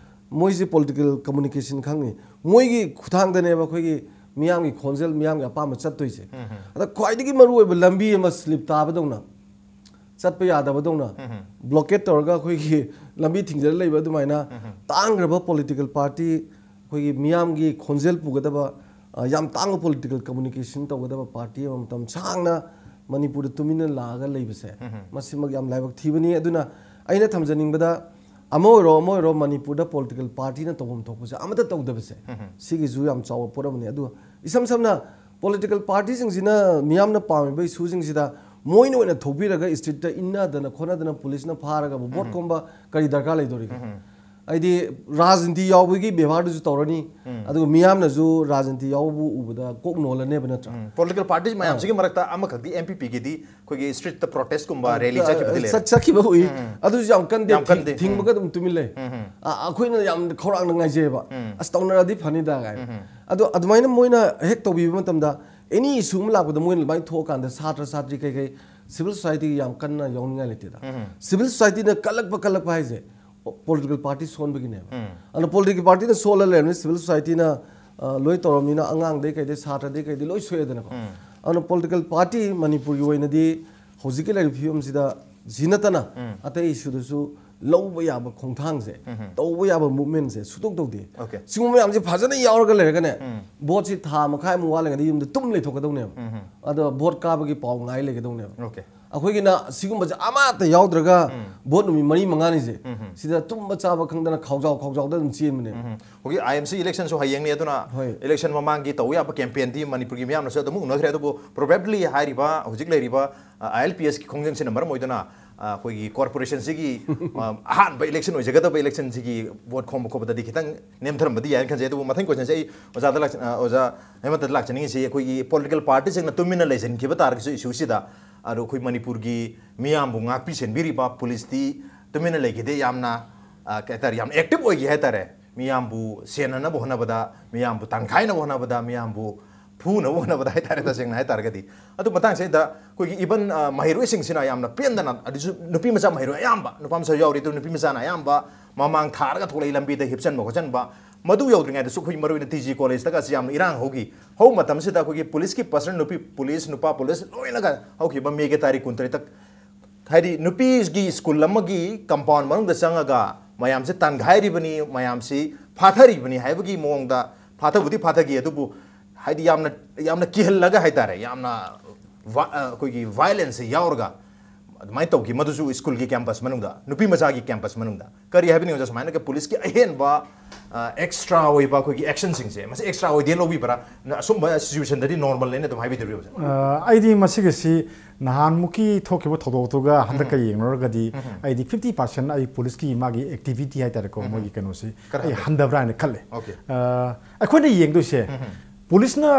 ꯃꯣꯏꯁꯤ ꯄꯣꯂꯤꯇꯤꯀꯦꯜ ꯀꯝꯃꯨꯅꯤꯀꯦꯁꯟ ꯈꯪꯉꯤ꯫ ꯃꯣꯏꯒꯤ ꯈꯨꯊꯥꯡꯗꯅꯦꯕ ꯑꯩꯈꯣꯏꯒꯤ ꯃꯤꯌꯥꯝꯒꯤ ꯈꯣꯟꯖꯦꯜ, ꯃꯤꯌꯥꯝꯒꯤ ꯑꯄꯥꯝꯕ ꯆꯠꯇꯣꯏꯁꯦ꯫ ꯑꯗ ꯈ꯭ꯋꯥꯏꯗꯒꯤ ꯃꯔꯨꯑꯣꯏꯕ ꯂꯝꯕꯤ ꯑꯃ ꯁ꯭ꯂꯤꯞ ꯇꯥꯕꯗꯧꯅ, ꯆꯠꯄ ꯌꯥꯗꯕꯗꯧꯅ, ꯕ꯭ꯂꯣꯀꯦꯠ ꯇꯧꯔꯒ ꯑꯩꯈꯣꯏꯒꯤ ꯂꯝꯕꯤ ꯊꯤꯡꯖꯤꯜꯂ ꯂꯩꯕ ꯑꯗꯨꯃꯥꯏꯅ, ꯇꯥꯡꯈ꯭ꯔꯕ ꯄꯣꯂꯤꯇꯤꯀꯦꯜ ꯄꯥꯔꯇꯤ, ꯑꯩꯈꯣꯏꯒꯤ ꯃꯤꯌꯥꯝꯒꯤ ꯈꯣꯟꯖꯦꯜ ꯄꯨꯒꯗꯕ, ꯑ, ꯌꯥꯝ ꯇꯥꯡꯕ ꯄꯣꯂꯤꯇꯤꯀꯦꯜ ꯀꯝꯃꯨꯅꯤꯀꯦꯁꯟ ꯇꯧꯒꯗꯕ ꯄꯥꯔꯇꯤ ꯑꯃ ꯃꯇꯝ ꯁꯥꯡꯅ ꯃꯅꯤꯄꯨꯔꯗ ꯇꯨꯃꯤꯟꯅ ꯂꯥꯛꯑꯒ ꯂꯩꯕꯁꯦ, ꯃꯁꯤꯃꯛ ꯌꯥꯝ ꯂꯥꯏꯕꯛ ꯊꯤꯕꯅꯤ꯫ ꯑꯗꯨꯅ ꯑꯩꯅ ꯊꯝꯖꯅꯤꯡꯕꯗ, ꯑꯃ ꯑꯣꯏꯔꯣ ꯑꯃ ꯑꯣꯏꯔꯣ, ꯃꯅꯤꯄꯨꯔꯗ political partyꯅ ꯇꯧꯐꯝ ꯊꯣꯛꯄꯁꯦ ꯑꯃꯠꯇ ꯇꯧꯗꯕꯁꯦ, ꯁꯤꯒꯤꯁꯨ ꯌꯥꯝ ꯆꯥꯎꯕ ꯄꯣꯠ ꯑꯃꯅꯤ꯫ ꯑꯗꯨꯒ ꯏꯁꯝ ꯁꯝꯅ political partyꯁꯤꯡꯁꯤꯅ ꯃꯤꯌꯥꯝꯅ ꯄꯥꯝꯃꯤꯕ issueꯁꯤꯡꯁꯤꯗ ꯃꯣꯏꯅ ꯑꯣꯏꯅ ꯊꯧꯕꯤꯔꯒ streetꯇ ꯏꯟꯅꯗꯅ ꯈꯣꯠꯅꯗꯅ policeꯅ ꯐꯥꯔꯒ vote ꯈꯣꯝꯕ ꯀꯔꯤ ꯗꯔꯀꯥꯔ ꯂꯩꯗꯣꯔꯤꯒꯦ? ꯍꯥꯏꯗꯤ ꯔꯥꯖꯅꯤꯇꯤ ꯌꯥꯎꯕꯒꯤ ꯕꯦꯕꯥꯔꯗꯨꯁꯨ ꯇꯧꯔꯅꯤ, ꯑꯗꯨꯒ ꯃꯤꯌꯥꯝꯅꯁꯨ ꯔꯥꯖꯅꯤꯇꯤ ꯌꯥꯎꯕꯕꯨ ꯎꯕꯗ ꯀꯣꯛ ꯅꯣꯜꯂꯅꯦꯕ, ꯅꯠꯇ꯭ꯔꯥ? ꯄꯣꯂꯤꯇꯤꯀꯦꯜ ꯄꯥꯔꯇꯤꯁ ꯃꯌꯥꯝꯁꯤꯒꯤ ꯃꯔꯛꯇ ꯑꯃꯈꯛꯇꯤ ꯑꯦꯝ ꯄꯤ ꯄꯤꯒꯤꯗꯤ ꯑꯩꯈꯣꯏꯒꯤ streetꯇ protestꯀꯨꯝꯕ rally ꯆꯠꯈꯤꯕꯗꯤ ꯂꯩꯔꯦ꯫ ꯆꯠ- ꯆꯠꯈꯤꯕ ꯎꯏ꯫ ꯑꯗꯨꯁꯨ ꯌꯥꯝ ꯀꯟꯗꯦ, ꯌꯥꯝ ꯀꯟꯗꯦ꯫ ꯊꯤꯡ- ꯊꯤꯡꯕꯒ ꯑꯗꯨꯝ ꯇꯨꯃꯤꯟ ꯂꯩ꯫ ꯑ- ꯑꯩꯈꯣꯏꯅ ꯌꯥꯝ ꯈꯧꯔꯥꯡꯅ ꯉꯥꯏꯖꯩꯌꯦꯕ, ꯑꯁ, ꯇꯧꯅꯔꯗꯤ ꯐꯅꯤꯗ ꯀꯥꯏꯅ꯫ ꯑꯗꯣ ꯑꯗꯨꯃꯥꯏꯅ ꯃꯣꯏꯅ ꯍꯦꯛ ꯇꯧꯕꯤꯕ ꯃꯇꯝꯗ, any issue ꯑꯃ ꯂꯥꯛꯄꯗ ꯃꯣꯏꯅ ꯑꯗꯨꯃꯥꯏꯅ ꯊꯣꯛꯑꯀꯥꯟꯗ ꯁꯥꯇ꯭ꯔ ꯁꯥꯇ꯭ꯔꯤ ꯀꯩꯀꯩ, civil societyꯒꯤ ꯌꯥꯝ ꯀꯟꯅ ꯌꯥꯎꯅꯤꯡꯉꯥꯏ ꯂꯩꯇꯦꯗ꯫ Civil societyꯅ ꯀꯜꯂꯛꯄ ꯀꯜꯂꯛꯄ ꯍꯥꯏꯁꯦ political party ꯁꯣꯟꯕꯒꯤꯅꯦꯕ꯫ ꯑꯗꯨꯅ political partyꯅ ꯁꯣꯜꯂ ꯂꯩꯔꯕꯅꯤꯅ civil societyꯅ, ꯑ, ꯂꯣꯏ ꯇꯧꯔꯕꯅꯤꯅ ꯑꯉꯥꯡꯗꯩ ꯀꯩꯗꯩ ꯁꯥꯇ꯭ꯔꯗꯩ ꯀꯩꯗꯩ ꯂꯣꯏ ꯁꯣꯛꯑꯦꯗꯅꯀꯣ꯫ ꯑꯗꯨꯅ political party ꯃꯅꯤꯄꯨꯔꯒꯤ ꯑꯣꯏꯅꯗꯤ ꯍꯧꯖꯤꯛꯀꯤ ꯂꯩꯔꯤꯕ ꯐꯤꯕꯝꯁꯤꯗ ꯁꯤ ꯅꯠꯇꯅ ꯑꯇꯩ issueꯗꯁꯨ ꯂꯧꯕ ꯌꯥꯕ ꯈꯣꯡꯊꯥꯡꯁꯦ, ꯇꯧꯕ ꯌꯥꯕ movementꯁꯦ ꯁꯨꯇꯧ ꯇꯧꯗꯦ꯫ Okay. ꯁꯤꯒꯨꯝꯕ ꯃꯌꯥꯝꯁꯦ ꯐꯖꯅ ꯌꯥꯎꯔꯒ ꯂꯩꯔꯒꯅꯦ, voteꯁꯤ ꯊꯥ ꯃꯈꯥꯏꯃꯨꯛ ꯋꯥꯠꯂꯤꯉꯩꯗ ꯌꯨꯝꯗ ꯇꯨꯝ ꯂꯩꯊꯣꯛꯀꯗꯧꯅꯦꯕ꯫ ꯑꯗꯣ vote ꯀꯥꯕꯒꯤ ꯄꯥꯎ ꯉꯥꯏ ꯂꯩꯒꯗꯧꯅꯦꯕ꯫ Okay. ꯑꯩꯈꯣꯏꯒꯤꯅ ꯁꯤꯒꯨꯝꯕꯁꯦ ꯑꯃꯠꯇ ꯌꯥꯎꯗ꯭ꯔꯒ vote ꯅꯨꯃꯤꯠ ꯃꯔꯤ ꯃꯉꯥꯅꯤꯁꯦ, ꯁꯤꯗ ꯇꯨꯝꯕ ꯆꯥꯕ ꯈꯪꯗꯅ ꯈꯥꯎꯖꯥꯎ ꯈꯥꯎꯖꯥꯎꯗ ꯑꯗꯨꯝ ꯆꯦꯟꯕꯅꯦꯕ꯫ ꯍꯧꯖꯤꯛ ꯑꯥꯏ ꯑꯦꯝ ꯁꯤ electionꯁꯨ ꯍꯌꯦꯡꯅꯤ, ꯑꯗꯨꯅ ꯍꯣꯏ꯫ Election ꯃꯃꯥꯡꯒꯤ ꯇꯧꯕ ꯌꯥꯕ campaignꯗꯤ ꯃꯅꯤꯄꯨꯔꯒꯤ ꯃꯤꯌꯥꯝꯅꯁꯨ ꯑꯗꯨꯝ ꯎꯅꯈ꯭ꯔꯦ꯫ ꯑꯗꯨꯕꯨ probably ꯍꯥꯏꯔꯤꯕ ꯍꯧꯖꯤꯛ ꯂꯩꯔꯤꯕ ꯑꯥꯏ ꯑꯦꯜ ꯄꯤ ꯑꯦꯁꯀꯤ ꯈꯣꯡꯖꯪꯁꯤꯅ ꯃꯔꯝ ꯑꯣꯏꯗꯨꯅ, ꯑ, ꯑꯩꯈꯣꯏꯒꯤ corporationꯁꯤꯒꯤ, ꯑ, ꯑꯍꯥꯟꯕ election ꯑꯣꯏꯖꯒꯗꯕ electionꯁꯤꯒꯤ vote ꯈꯣꯝꯕ ꯈꯣꯠꯄꯗꯗꯤ ꯈꯤꯇꯪ ꯅꯦꯝꯊꯔꯝꯕꯗꯤ ꯌꯥꯏꯅ ꯈꯟꯖꯩ꯫ ꯑꯗꯨꯕꯨ ꯃꯊꯪ questionꯁꯦ ꯑꯩ ꯑꯣꯖꯥꯗ ꯂꯥꯛꯆ-, ꯑ, ꯑꯣꯖꯥ ꯍꯦꯃꯟꯇꯗ ꯂꯥꯛꯆꯅꯤꯡꯉꯤꯁꯤ, ꯑꯩꯈꯣꯏꯒꯤ political partyꯁꯤꯡꯅ ꯇꯨꯃꯤꯟꯅ ꯂꯩꯁꯤꯟꯈꯤꯕ ꯇꯥꯔꯒꯁꯨ issueꯁꯤꯗ, ꯑꯗꯣ ꯑꯩꯈꯣꯏ ꯃꯅꯤꯄꯨꯔꯒꯤ ꯃꯤꯌꯥꯝꯕꯨ ꯉꯥꯛꯄꯤ ꯁꯦꯟꯕꯤꯔꯤꯕ policeꯇꯤ ꯇꯨꯃꯤꯟꯅ ꯂꯩꯈꯤꯗꯦ꯫ ꯌꯥꯝꯅ, ꯑ, ꯀꯩ ꯍꯥꯏꯇꯥꯔꯦ, ꯌꯥꯝꯅ active ꯑꯣꯏꯈꯤ ꯍꯥꯏꯇꯥꯔꯦ꯫ ꯃꯤꯌꯥꯝꯕꯨ ꯁꯦꯟꯅꯅꯕ ꯍꯣꯠꯅꯕꯗ, ꯃꯤꯌꯥꯝꯕꯨ ꯇꯪꯈꯥꯏꯅꯕ ꯍꯣꯠꯅꯕꯗ, ꯃꯤꯌꯥꯝꯕꯨ ꯐꯨꯅꯕ ꯍꯣꯠꯅꯕꯗ ꯍꯥꯏꯇꯥꯔꯦ꯫ ꯇꯁꯦꯡꯅ ꯍꯥꯏꯇꯥꯔꯒꯗꯤ, ꯑꯗꯨ ꯃꯇꯥꯡꯁꯤꯗ ꯑꯩꯈꯣꯏꯒꯤ even, ꯑ, ꯃꯍꯩꯔꯣꯏꯁꯤꯡꯁꯤꯅ ꯌꯥꯝꯅ ꯄꯦꯟꯗꯅ, ꯑꯗꯨꯁꯨ ꯅꯨꯄꯤ ꯃꯆꯥ ꯃꯍꯩꯔꯣꯏ ꯑꯌꯥꯝꯕ, ꯅꯨꯄꯥ ꯃꯆꯥ ꯌꯥꯎꯔꯤ, ꯑꯗꯨ ꯅꯨꯄꯤ ꯃꯆꯥꯅ ꯑꯌꯥꯝꯕ ꯃꯃꯥꯡ ꯊꯥꯔꯒ ꯊꯣꯛꯂꯛꯏ ꯂꯝꯕꯤꯗ ꯍꯤꯞꯆꯟꯕ ꯈꯣꯠꯆꯟꯕ꯫ ꯃꯗꯨ ꯌꯧꯗ꯭ꯔꯤꯉꯩꯗꯁꯨ ꯑꯩꯈꯣꯏ ꯃꯔꯨꯑꯣꯏꯅ ꯇꯤ ꯖꯤ ꯀꯣꯂꯦꯖꯇꯒꯁꯤ ꯌꯥꯝꯅ ꯏꯔꯥꯡ ꯍꯧꯈꯤ꯫ ꯍꯧꯕ ꯃꯇꯝꯁꯤꯗ ꯑꯩꯈꯣꯏꯒꯤ policeꯀꯤ personnel, ꯅꯨꯄꯤ police, ꯅꯨꯄꯥ police ꯂꯣꯏꯅꯒ ꯍꯧꯈꯤꯕ ꯃꯦꯒꯤ ꯇꯥꯔꯤꯛ ꯀꯨꯟꯇꯔꯦꯠꯇ, ꯍꯥꯏꯗꯤ ꯅꯨꯄꯤꯒꯤ school ꯑꯃꯒꯤ compound ꯃꯅꯨꯡꯗ ꯆꯪꯉꯒ ꯃꯌꯥꯝꯁꯦ ꯇꯥꯟꯒꯥꯏꯔꯤꯕꯅꯤ, ꯃꯌꯥꯝꯁꯤ ꯐꯥꯊꯔꯤꯕꯅꯤ ꯍꯥꯏꯕꯒꯤ ꯃꯑꯣꯡꯗ, ꯐꯥꯊꯕꯨꯗꯤ ꯐꯥꯊꯈꯤ, ꯑꯗꯨꯕꯨ ꯍꯥꯏꯗꯤ ꯌꯥꯝꯅ, ꯌꯥꯝꯅ ꯀꯤꯍꯜꯂꯒ ꯍꯥꯏꯇꯥꯔꯦ, ꯌꯥꯝꯅ ꯑꯩꯈꯣꯏꯒꯤ ꯚꯥꯏꯂꯦꯟꯁꯁꯦ ꯌꯥꯎꯔꯒ ꯑꯗꯨꯃꯥꯏꯅ ꯇꯧꯈꯤ, ꯃꯗꯨꯁꯨ ꯁ꯭ꯀꯨꯜꯒꯤ ꯀꯦꯝꯄꯁ ꯃꯅꯨꯡꯗ, ꯅꯨꯄꯤ ꯃꯆꯥꯒꯤ ꯀꯦꯝꯄꯁ ꯃꯅꯨꯡꯗ꯫ ꯀꯔꯤ ꯍꯥꯏꯕꯅꯤ ꯑꯣꯖꯥ, ꯁꯨꯃꯥꯏꯅꯒ ꯄꯨꯂꯤꯁꯀꯤ ꯑꯍꯦꯟꯕ ꯑꯦꯛꯁꯇ꯭ꯔꯥ ꯑꯣꯏꯕ ꯑꯩꯈꯣꯏꯒꯤ ꯑꯦꯛꯁꯟꯁꯤꯡꯁꯦ, ꯃꯁꯤ ꯑꯦꯛꯁꯇ꯭ꯔꯥ ꯑꯣꯏꯗꯦ ꯂꯧꯕꯤꯕ꯭ꯔꯥ? ꯑꯁꯨꯝꯕ ꯁꯤꯆꯨꯋꯦꯁꯟꯗꯗꯤ ꯅꯣꯔꯃꯜ ꯂꯩꯅ ꯑꯗꯨꯝ ꯍꯥꯏꯕꯤꯗꯧꯔꯤꯕ ꯑꯣꯖꯥ? ꯑ, ꯑꯩꯗꯤ ꯃꯁꯤꯒꯤꯁꯤ ꯅꯍꯥꯟꯃꯨꯛꯀꯤ ꯊꯣꯛꯈꯤꯕ ꯊꯧꯗꯣꯛꯇꯨꯒ ꯍꯟꯗꯛꯀ ꯌꯦꯡꯅꯔꯒꯗꯤ ꯑꯩꯗꯤ ꯐꯤꯐꯇꯤ ꯄꯥꯔꯁꯦꯟ ꯑꯩ ꯄꯨꯂꯤꯁꯀꯤ ꯃꯥꯒꯤ ꯑꯦꯛꯇꯤꯚꯤꯇꯤ ꯍꯥꯏꯇꯥꯔꯦꯀꯣ, ꯃꯣꯏꯒꯤ ꯀꯩꯅꯣꯁꯤ ꯈꯔ ꯑꯩ ꯍꯟꯊꯩ꯫ ꯍꯟꯊꯕ꯭ꯔꯥ ꯍꯥꯏꯅ ꯈꯜꯂꯦ꯫ ꯑꯣꯀꯦ꯫ ꯑ, ꯑꯩꯈꯣꯏꯅ ꯌꯦꯡꯗꯣꯏꯁꯦ ꯄꯨꯂꯤꯁꯅ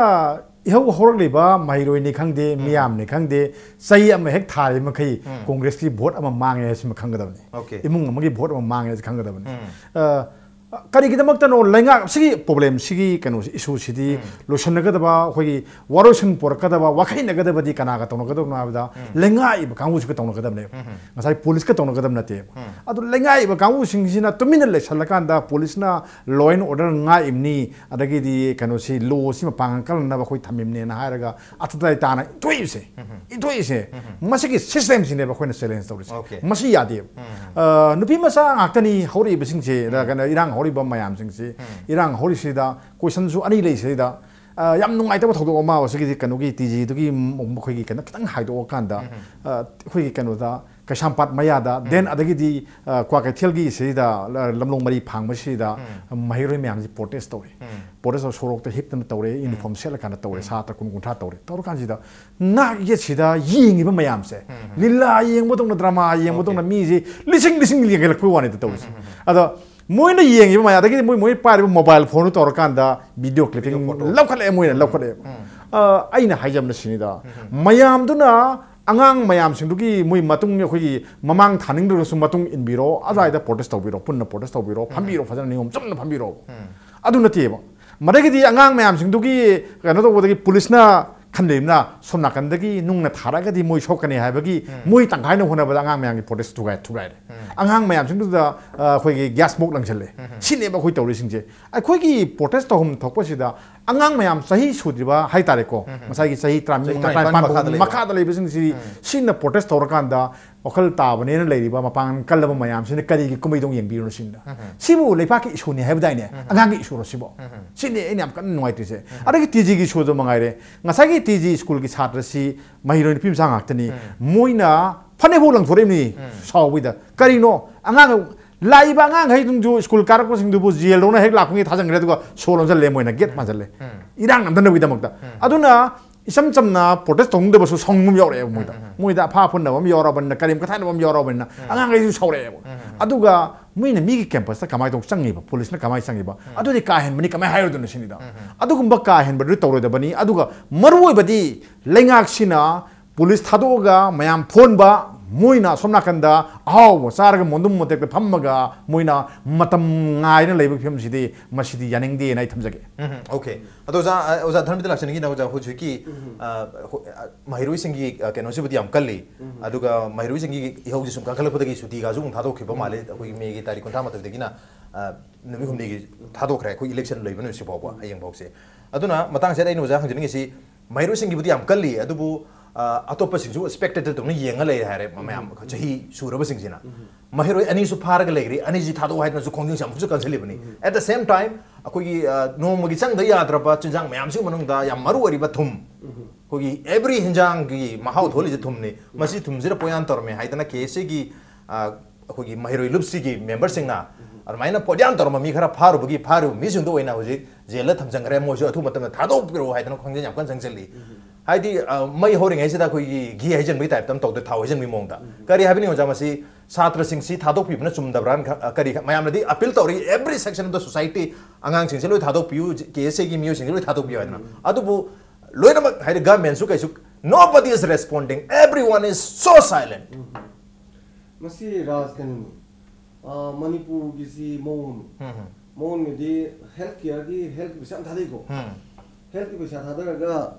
ꯏꯍꯧ ꯍꯧꯔꯛꯂꯤꯕ ꯃꯍꯩꯔꯣꯏꯅꯤ ꯈꯪꯗꯦ, ꯃꯤꯌꯥꯝꯅꯤ ꯈꯪꯗꯦ, ꯆꯩ ꯑꯃ ꯍꯦꯛ ꯊꯥꯔꯤ ꯃꯈꯩ ꯀꯣꯡꯒ꯭ꯔꯦꯁꯀꯤ ꯚꯣꯠ ꯑꯃ ꯃꯥꯡꯉꯦ ꯍꯥꯏꯁꯤꯃ ꯈꯪꯒꯗꯕꯅꯤ꯫ ꯑꯣꯀꯦ꯫ ꯏꯃꯨꯡ ꯑꯃꯒꯤ ꯚꯣꯠ ꯑꯃ ꯃꯥꯡꯉꯦ ꯍꯥꯏꯁꯤ ꯈꯪꯒꯗꯕꯅꯤ꯫ ꯑ, ꯀꯔꯤꯒꯤꯗꯃꯛꯇꯅꯣ ꯂꯩꯉꯥꯛ ꯁꯤꯒꯤ ꯄ꯭ꯔꯣꯕ꯭ꯂꯦꯝ ꯁꯤꯒꯤ ꯀꯩꯅꯣꯁꯤ, ꯏꯁꯨꯁꯤꯗꯤ ꯂꯣꯏꯁꯤꯟꯅꯒꯗꯕ, ꯑꯩꯈꯣꯏꯒꯤ ꯋꯥꯔꯣꯏꯁꯤꯟ ꯄꯨꯔꯛꯀꯗꯕ, ꯋꯥꯈꯩꯅꯒꯗꯕꯗꯤ ꯀꯅꯥꯒ ꯇꯧꯅꯒꯗꯕꯅꯣ ꯍꯥꯏꯕꯗ ꯂꯩꯉꯥꯛꯏꯕ ꯀꯥꯡꯕꯨꯁꯤꯒ ꯇꯧꯅꯒꯗꯕꯅꯦꯕ꯫ ꯉꯁꯥꯏ ꯄꯨꯂꯤꯁꯀ ꯇꯧꯅꯒꯗꯕ ꯅꯠꯇꯦꯕ꯫ ꯑꯗꯨ ꯂꯩꯉꯥꯛꯏꯕ ꯀꯥꯡꯕꯨꯁꯤꯡꯁꯤꯅ ꯇꯨꯃꯤꯟꯅ ꯂꯩꯁꯜꯂꯀꯥꯟꯗ ꯄꯨꯂꯤꯁꯅ law and order ꯉꯥꯛꯏꯕꯅꯤ, ꯑꯗꯒꯤꯗꯤ ꯀꯩꯅꯣꯁꯤ, ꯂꯣꯁꯤ ꯃꯄꯥꯡꯒꯜ ꯀꯜꯅꯅꯕ ꯑꯩꯈꯣꯏ ꯊꯝꯃꯤꯕꯅꯦꯅ ꯍꯥꯏꯔꯒ ꯑꯇꯇꯥꯏ ꯇꯥꯅ ꯏꯟꯊꯣꯛꯏꯕꯁꯦ, ꯏꯟꯊꯣꯛꯏꯁꯦ, ꯃꯁꯤꯒꯤ ꯁꯤꯁꯇꯦꯝꯁꯤꯅꯦꯕ ꯑꯩꯈꯣꯏꯅ ꯆꯦꯂꯦꯟꯖ ꯇꯧꯔꯤꯁꯦ꯫ ꯑꯣꯀꯦ꯫ ꯃꯁꯤ ꯌꯥꯗꯦꯕ꯫ ꯑ, ꯅꯨꯄꯤ ꯃꯆꯥ ꯉꯥꯛꯇꯅꯤ ꯍꯧꯔꯛꯏꯕꯁꯤꯡꯁꯦ, ꯀꯩꯅꯣ, ꯏꯔꯥꯡ ꯍꯧꯔꯤꯕ ꯃꯌꯥꯝꯁꯤꯡꯁꯤ, ꯏꯔꯥꯡ ꯍꯧꯔꯤꯁꯤꯗ ꯀꯣꯏꯁꯟꯁꯨ ꯑꯅꯤ ꯂꯩꯁꯤꯗ, ꯑ, ꯌꯥꯝ ꯅꯨꯡꯉꯥꯏꯇꯕ ꯊꯧꯗꯣꯛ ꯑꯃ ꯁꯤꯒꯤꯗꯤ ꯀꯩꯅꯣꯒꯤ ꯇꯤ ꯖꯤꯗꯨꯒꯤ ꯃꯈꯣꯏꯒꯤ ꯀꯩꯅꯣ ꯈꯤꯇꯪ ꯍꯥꯏꯗꯣꯛꯑꯀꯥꯟꯗ, ꯑ, ꯑꯩꯈꯣꯏꯒꯤ ꯀꯩꯅꯣꯗ ꯀꯩꯁꯥꯝꯄꯥꯠ ꯃꯌꯥꯗ, ꯗꯦꯟ ꯑꯗꯒꯤꯗꯤ, ꯑ, ꯀ꯭ꯋꯥꯀꯩꯊꯦꯜꯒꯤ ꯁꯤꯗ, ꯂ-, ꯂꯝꯂꯣꯡ ꯃꯔꯤ ꯐꯥꯡꯕꯁꯤꯗ ꯃꯍꯩꯔꯣꯏ ꯃꯌꯥꯝꯁꯤ ꯄ꯭ꯔꯣꯇꯦꯁ ꯇꯧꯔꯤ꯫ ꯄ꯭ꯔꯣꯇꯦꯁ ꯁꯣꯔꯣꯛꯇ ꯍꯤꯞꯇꯅ ꯇꯧꯔꯦ, ꯌꯨꯅꯤꯐꯣꯔꯝ ꯁꯦꯠꯂꯀꯥꯟꯗ ꯇꯧꯔꯦ, ꯁꯥꯇ꯭ꯔ ꯀꯨꯟ ꯀꯨꯟꯊ꯭ꯔꯥ ꯇꯧꯔꯦ꯫ ꯇꯧꯔꯀꯥꯟꯁꯤꯗ ꯅꯥꯛ ꯌꯦꯠꯁꯤꯗ ꯌꯦꯡꯉꯤꯕ ꯃꯌꯥꯝꯁꯦ, ꯂꯤꯂꯥ ꯌꯦꯡꯕꯗꯧꯅ, ꯗ꯭ꯔꯃꯥ ꯌꯦꯡꯕꯗꯧꯅ, ꯃꯤꯁꯤ ꯂꯤꯁꯤꯡ ꯂꯤꯁꯤꯡ ꯌꯦꯡꯈꯠꯂꯛꯄꯩ ꯋꯥꯅꯤꯗ ꯇꯧꯔꯤꯁꯦ꯫ ꯑꯗꯣ ꯃꯣꯏꯅ ꯌꯦꯡꯉꯤꯕ ꯃꯌꯥꯝ, ꯑꯗꯒꯤꯗꯤ ꯃꯣꯏ, ꯃꯣꯏ ꯄꯥꯏꯔꯤꯕ ꯃꯣꯕꯥꯏꯜ ꯐꯣꯟꯗꯨ ꯇꯧꯔꯀꯥꯟꯗ ꯚꯤꯗꯤꯑꯣ ꯀ꯭ꯂꯤꯞꯄꯤꯡ ꯂꯧꯈꯠꯂꯛꯑꯦ, ꯃꯣꯏꯅ ꯂꯧꯈꯠꯂꯛꯑꯦꯕ꯫ ꯑ, ꯑꯩꯅ ꯍꯥꯏꯖꯕꯅ ꯁꯤꯅꯤꯗ, ꯃꯌꯥꯝꯗꯨꯅ ꯑꯉꯥꯡ ꯃꯌꯥꯝꯁꯤꯡꯗꯨꯒꯤ ꯃꯣꯏ ꯃꯇꯨꯡ, ꯑꯩꯈꯣꯏꯒꯤ ꯃꯃꯥꯡ ꯊꯥꯅꯤꯡꯗ꯭ꯔꯒꯁꯨ ꯃꯇꯨꯡ ꯏꯟꯕꯤꯔꯣ, ꯑꯗꯨꯋꯥꯏꯗ ꯄ꯭ꯔꯣꯇꯦꯁ ꯇꯧꯕꯤꯔꯣ, ꯄꯨꯟꯅ ꯄ꯭ꯔꯣꯇꯦꯁ ꯇꯧꯕꯤꯔꯣ, ꯐꯝꯕꯤꯔꯣ, ꯐꯖꯅ ꯅꯤꯌꯣꯝ ꯆꯨꯝꯅ ꯐꯝꯕꯤꯔꯣ꯫ ꯑꯗꯨ ꯅꯠꯇꯦꯕ꯫ ꯃꯗꯒꯤꯗꯤ ꯑꯉꯥꯡ ꯃꯌꯥꯝꯁꯤꯡꯗꯨꯒꯤ ꯀꯩꯅꯣ ꯇꯧꯕꯗꯒꯤ ꯄꯨꯂꯤꯁꯅ ꯈꯟꯕꯤꯕꯅ ꯁꯣꯝ ꯅꯥꯀꯟꯗꯒꯤ ꯅꯨꯡꯅ ꯊꯥꯔꯛꯑꯒꯗꯤ ꯃꯣꯏ ꯁꯣꯛꯀꯅꯤ ꯍꯥꯏꯕꯒꯤ ꯃꯣꯏ ꯇꯪꯈꯥꯏꯅ ꯍꯣꯠꯅꯕꯗ ꯑꯉꯥꯡ ꯃꯌꯥꯝꯒꯤ ꯄ꯭ꯔꯣꯇꯦꯁ ꯊꯨꯒꯥꯏ-, ꯊꯨꯒꯥꯏꯔꯦ꯫ ꯑꯉꯥꯡ ꯃꯌꯥꯝꯁꯤꯡꯗꯨꯗ ꯑ, ꯑꯩꯈꯣꯏꯒꯤ ꯒ꯭ꯌꯥꯁ ꯃꯣꯛ ꯂꯪꯁꯜꯂꯦ꯫ ꯁꯤꯅꯦꯕ ꯑꯩꯈꯣꯏ ꯇꯧꯔꯤꯁꯤꯡꯁꯦ꯫ ꯑꯩꯈꯣꯏꯒꯤ ꯄ꯭ꯔꯣꯇꯦꯁ ꯇꯧꯐꯝ ꯊꯣꯛꯄꯁꯤꯗ ꯑꯉꯥꯡ ꯃꯌꯥꯝ ꯆꯍꯤ ꯁꯨꯗ꯭ꯔꯤꯕ ꯍꯥꯏꯇꯥꯔꯦꯀꯣ, ꯉꯁꯥꯏꯒꯤ ꯆꯍꯤ ꯇꯔꯥꯃꯔꯤ, ꯆꯍꯤ ꯃꯉꯥ, ꯇꯔꯥꯅꯤꯄꯥꯟ ꯇꯔꯥꯅꯤꯄꯥꯟ ꯃꯈꯥꯗ ꯂꯩꯕ꯫ ꯃꯈꯥꯗ ꯂꯩꯕꯁꯤꯡꯁꯤ ꯁꯤꯅ ꯄ꯭ꯔꯣꯇꯦꯁ ꯇꯧꯔꯀꯥꯟꯗ ꯋꯥꯈꯜ ꯇꯥꯕꯅꯦꯅ ꯂꯩꯔꯤꯕ ꯃꯄꯥꯡꯒꯜ ꯀꯜꯂꯕ ꯃꯌꯥꯝꯁꯤꯅ ꯀꯔꯤꯒꯤ ꯀꯨꯝꯍꯩꯗꯣ ꯌꯦꯡꯕꯤꯔꯨꯅꯣ ꯁꯤꯅꯤꯗ꯫ ꯁꯤꯕꯨ ꯂꯩꯕꯥꯛꯀꯤ ꯏꯁꯨꯅꯤ ꯍꯥꯏꯕꯗꯥꯏꯅꯦ? ꯑꯉꯥꯡꯒꯤ ꯏꯁꯨꯔꯣ ꯁꯤꯕꯣ? ꯁꯤꯅꯤ ꯑꯩꯅ ꯌꯥꯝ ꯀꯟꯅ ꯅꯨꯡꯉꯥꯏꯇ꯭ꯔꯤꯁꯦ꯫ ꯑꯗꯒꯤ ꯇꯤ ꯖꯤꯒꯤ ꯏꯁꯨꯗꯣ ꯃꯉꯥꯏꯔꯦ, ꯉꯁꯥꯏꯒꯤ ꯇꯤ ꯖꯤ ꯁ꯭ꯀꯨꯜꯒꯤ ꯁꯥꯇ꯭ꯔꯁꯤ ꯃꯍꯩꯔꯣꯏ ꯅꯨꯄꯤ ꯃꯆꯥ ꯉꯥꯛꯇꯅꯤ꯫ ꯃꯣꯏꯅ ꯐꯅꯦꯛꯐꯥꯎ ꯂꯪꯊꯣꯔꯛꯏꯕꯅꯤ ꯁꯥꯎꯕꯩꯗ꯫ ꯀꯔꯤꯅꯣ? ꯑꯉꯥꯡ, ꯂꯥꯛꯏꯕ ꯑꯉꯥꯡꯈꯩꯗꯨꯁꯨ, ꯁ꯭ꯀꯨꯜ ꯀꯥꯔꯛꯄꯁꯤꯡꯗꯨꯕꯨ ꯖꯦꯜꯗꯧꯅ ꯍꯦꯛ ꯂꯥꯛꯄꯒꯤ ꯊꯥꯖꯤꯟꯈ꯭ꯔꯦ, ꯑꯗꯨꯒ ꯁꯣ ꯂꯣꯟꯁꯤꯜꯂꯦ, ꯃꯣꯏꯅ ꯒꯦꯠ ꯐꯥꯖꯤꯜꯂꯦ, ꯏꯔꯥꯡ ꯅꯝꯗꯅꯕꯒꯤꯗꯃꯛꯇ꯫ ꯑꯗꯨꯅ ꯏꯆꯝ ꯆꯝꯅ ꯄ꯭ꯔꯣꯇꯦꯁ ꯇꯧꯅꯤꯡꯗꯕꯁꯨ ꯁꯥꯎꯅꯤꯡꯕ ꯑꯃ ꯌꯥꯎꯔꯛꯑꯦꯕ ꯃꯣꯏꯗ꯫ ꯃꯣꯏꯗ ꯑꯐꯥ ꯑꯐꯨꯟꯅꯕ ꯑꯃ ꯌꯥꯎꯔꯕꯅꯤꯅ, ꯀꯔꯦꯝ ꯀꯊꯥꯏꯅꯕ ꯑꯃ ꯌꯥꯎꯔꯕꯅꯤꯅ ꯑꯉꯥꯡꯈꯩꯁꯨ ꯁꯥꯎꯔꯛꯑꯦꯕ꯫ ꯑꯗꯨꯒ ꯃꯣꯏꯅ ꯃꯤꯒꯤ ꯀꯦꯝꯄꯁꯇ ꯀꯃꯥꯏꯅ ꯇꯧ ꯆꯪꯉꯤꯕ, ꯄꯨꯂꯤꯁꯅ ꯀꯃꯥꯏꯅ ꯆꯪꯉꯤꯕ, ꯑꯗꯨꯗꯤ ꯀꯥ ꯍꯦꯟꯕꯅꯤ, ꯀꯃꯥꯏꯅ ꯍꯥꯏꯔꯨꯗꯣꯏꯅꯣ ꯁꯤꯅꯤꯗ꯫ ꯑꯗꯨꯒꯨꯝꯕ ꯀꯥ ꯍꯦꯟꯕꯗꯨꯗꯤ ꯇꯧꯔꯣꯏꯗꯕꯅꯤ꯫ ꯑꯗꯨꯒ ꯃꯔꯨ ꯑꯣꯏꯕꯗꯤ ꯂꯩꯉꯥꯛꯁꯤꯅ ꯄꯨꯂꯤꯁ ꯊꯥꯗꯣꯛꯑꯒ ꯃꯌꯥꯝ ꯐꯣꯟꯕ, ꯃꯣꯏꯅ ꯑꯁꯣꯝ ꯅꯥꯀꯟꯗ ꯑꯍꯥꯎꯕ ꯆꯥꯔꯒ ꯃꯣꯟꯗꯨꯝ ꯃꯣꯇꯦꯛꯇ ꯐꯝꯃꯒ ꯃꯣꯏꯅ ꯃꯇꯝ ꯉꯥꯏꯅ ꯂꯩꯕꯒꯤ ꯐꯤꯕꯝꯁꯤꯗꯤ, ꯃꯁꯤꯗꯤ ꯌꯥꯅꯤꯡꯗꯦꯅ ꯑꯩ ꯊꯝꯖꯒꯦ꯫ ꯎꯝ, okay꯫ ꯑꯗꯣ ꯑꯣꯖꯥ, ꯑ, ꯑꯣꯖꯥ ꯙꯔꯃꯦꯟꯗ꯭ꯔ ꯂꯥꯛꯆꯅꯤꯡꯉꯤꯅ ꯑꯣꯖꯥ ꯍꯧꯖꯤꯛꯀꯤ, ꯑ, ꯍꯣ-, ꯑ, ꯃꯍꯩꯔꯣꯏꯁꯤꯡꯒꯤ, ꯑ, ꯀꯩꯅꯣꯁꯤꯕꯨꯗꯤ ꯌꯥꯝ ꯀꯜꯂꯤ꯫ ꯑꯗꯨꯒ ꯃꯍꯩꯔꯣꯏꯁꯤꯡꯒꯤ ꯏꯍꯧꯁꯤ ꯁꯨꯝ ꯀꯟꯈꯠꯂꯛꯄꯗꯒꯤ ꯁꯨꯇꯤꯒꯁꯨ ꯑꯃꯨꯛ ꯊꯥꯗꯣꯛꯈꯤꯕ ꯃꯥꯜꯂꯦ꯫ ꯑꯩꯈꯣꯏꯒꯤ ꯃꯦꯒꯤ ꯇꯥꯔꯤꯛ ꯀꯨꯟꯊ꯭ꯔꯥ ꯃꯥꯊꯣꯏꯗꯒꯤꯅ, ꯑ, ꯅꯨꯃꯤꯠ ꯍꯨꯝꯅꯤꯒꯤ ꯊꯥꯗꯣꯛꯈ꯭ꯔꯦ, ꯑꯩꯈꯣꯏ ꯏꯂꯦꯛꯁꯟ ꯂꯩꯕ ꯅꯨꯃꯤꯠꯁꯤ ꯐꯥꯎꯕ, ꯍꯌꯦꯡ ꯐꯥꯎꯁꯦ꯫ ꯑꯗꯨꯅ ꯃꯇꯥꯡꯁꯤꯗ ꯑꯩꯅ ꯑꯣꯖꯥ ꯍꯪꯖꯅꯤꯡꯉꯤꯁꯤ, ꯃꯍꯩꯔꯣꯏꯁꯤꯡꯒꯤꯕꯨꯗꯤ ꯌꯥꯝ ꯀꯜꯂꯤ, ꯑꯗꯨꯕꯨ, ꯑ, ꯑꯇꯣꯞꯄꯁꯤꯡꯁꯨ spectator ꯇꯧꯅ ꯌꯦꯡꯉ ꯂꯩꯔꯦ ꯍꯥꯏꯔꯦ, ꯃꯌꯥꯝ ꯆꯍꯤ ꯁꯨꯔꯕꯁꯤꯡꯁꯤꯅ꯫ ꯃꯍꯩꯔꯣꯏ ꯑꯅꯤꯁꯨ ꯐꯥꯔꯒ ꯂꯩꯈ꯭ꯔꯦ, ꯑꯅꯤꯁꯤ ꯊꯥꯗꯣꯛꯑꯣ ꯍꯥꯏꯗꯅꯁꯨ ꯈꯣꯡꯖꯪꯁꯤ ꯑꯃꯨꯛꯁꯨ ꯀꯟꯁꯤꯜꯂꯤꯕꯅꯤ꯫ At the same time, ꯑꯩꯈꯣꯏꯒꯤ, ꯑ, ꯅꯣꯡꯃꯒꯤ ꯆꯪꯗ ꯌꯥꯗ꯭ꯔꯕ ꯆꯤꯟꯖꯥꯛ ꯃꯌꯥꯝꯁꯤꯒꯤ ꯃꯅꯨꯡꯗ ꯌꯥꯝ ꯃꯔꯨ ꯑꯣꯏꯔꯤꯕ ꯊꯨꯝ, ꯑꯩꯈꯣꯏꯒꯤ every ꯍꯤꯟꯖꯥꯡꯒꯤ ꯃꯍꯥꯎ ꯊꯣꯛꯍꯜꯂꯤꯁꯦ ꯊꯨꯝꯅꯤ꯫ ꯃꯁꯤ ꯊꯨꯝꯁꯤꯗ ꯄꯣꯌꯥꯟ ꯇꯧꯔꯝꯃꯦ ꯍꯥꯏꯗꯅ ꯀꯦ ꯑꯦꯁ ꯑꯦꯒꯤ, ꯑ, ꯑꯩꯈꯣꯏꯒꯤ ꯃꯍꯩꯔꯣꯏ ꯂꯨꯞꯁꯤꯒꯤ ꯃꯦꯝꯕꯔꯁꯤꯡꯅ ꯑꯗꯨꯃꯥꯏꯅ ꯄꯣꯌꯥꯟ ꯇꯧꯔꯝꯕ ꯃꯤ ꯈꯔ ꯐꯥꯔꯨꯕꯒꯤ, ꯐꯥꯔꯤꯕ ꯃꯤꯁꯤꯡꯗꯣ ꯑꯣꯏꯅ ꯍꯧꯖꯤꯛ ꯖꯦꯜꯗ ꯊꯝꯖꯟꯈ꯭ꯔꯦ, ꯃꯣꯏꯁꯨ ꯑꯊꯨꯕ ꯃꯇꯝꯗ ꯊꯥꯗꯣꯛꯄꯤꯔꯛꯑꯣ ꯍꯥꯏꯗꯅ ꯈꯣꯡꯖꯪ ꯌꯥꯝ ꯀꯟꯅ ꯆꯪꯁꯤꯜꯂꯤ꯫ ꯍꯥꯏꯗꯤ, ꯑ, ꯃꯩ ꯍꯧꯔꯤꯉꯩꯁꯤꯗ ꯑꯩꯈꯣꯏꯒꯤ ꯘꯤ ꯍꯩꯖꯤꯟꯕꯒꯤ type ꯇ ꯑꯃ ꯇꯧꯗꯣꯏ, ꯊꯥꯎ ꯍꯩꯖꯤꯟꯕꯒꯤ ꯃꯑꯣꯡꯗ꯫ ꯀꯔꯤ ꯍꯥꯏꯕꯅꯤ ꯑꯣꯖꯥ, ꯃꯁꯤ ꯁꯥꯇ꯭ꯔꯁꯤꯡꯁꯤ ꯊꯥꯗꯣꯛꯄꯤꯕꯅ ꯆꯨꯝꯗꯕ꯭ꯔꯥꯅ ꯈ-, ꯑ, ꯀꯔꯤ ꯃꯌꯥꯝꯅꯗꯤ appeal ꯇꯧꯔꯤ, every section of the society, ꯑꯉꯥꯡꯁꯤꯡꯁꯦ ꯂꯣꯏ ꯊꯥꯗꯣꯛꯄꯤꯌꯨ, ꯀꯦ ꯑꯦꯁ ꯑꯦꯒꯤ ꯃꯤꯑꯣꯏꯁꯤꯡꯁꯦ ꯂꯣꯏ ꯊꯥꯗꯣꯛꯄꯤꯌꯨ ꯍꯥꯏꯗꯅ꯫ ꯑꯗꯨꯕꯨ ꯂꯣꯏꯅꯃꯛ ꯍꯥꯏꯗꯤ government ꯁꯨ ꯀꯩꯁꯨ, nobody is responding, everyone is so silent꯫ ꯃꯁꯤ ꯔꯥꯖ ꯀꯩꯅꯣꯅꯤ, ꯑ, ꯃꯅꯤꯄꯨꯔꯒꯤꯁꯤ ꯃꯑꯣꯡꯅꯤ꯫ ꯃꯑꯣꯡꯗꯨꯗꯤ health care ꯒꯤ, health ꯀꯤ ꯄꯩꯁꯥ ꯌꯥꯝ ꯊꯥꯗꯩꯀꯣ꯫ Health ꯀꯤ ꯄꯩꯁꯥ ꯊꯥꯗꯔꯒ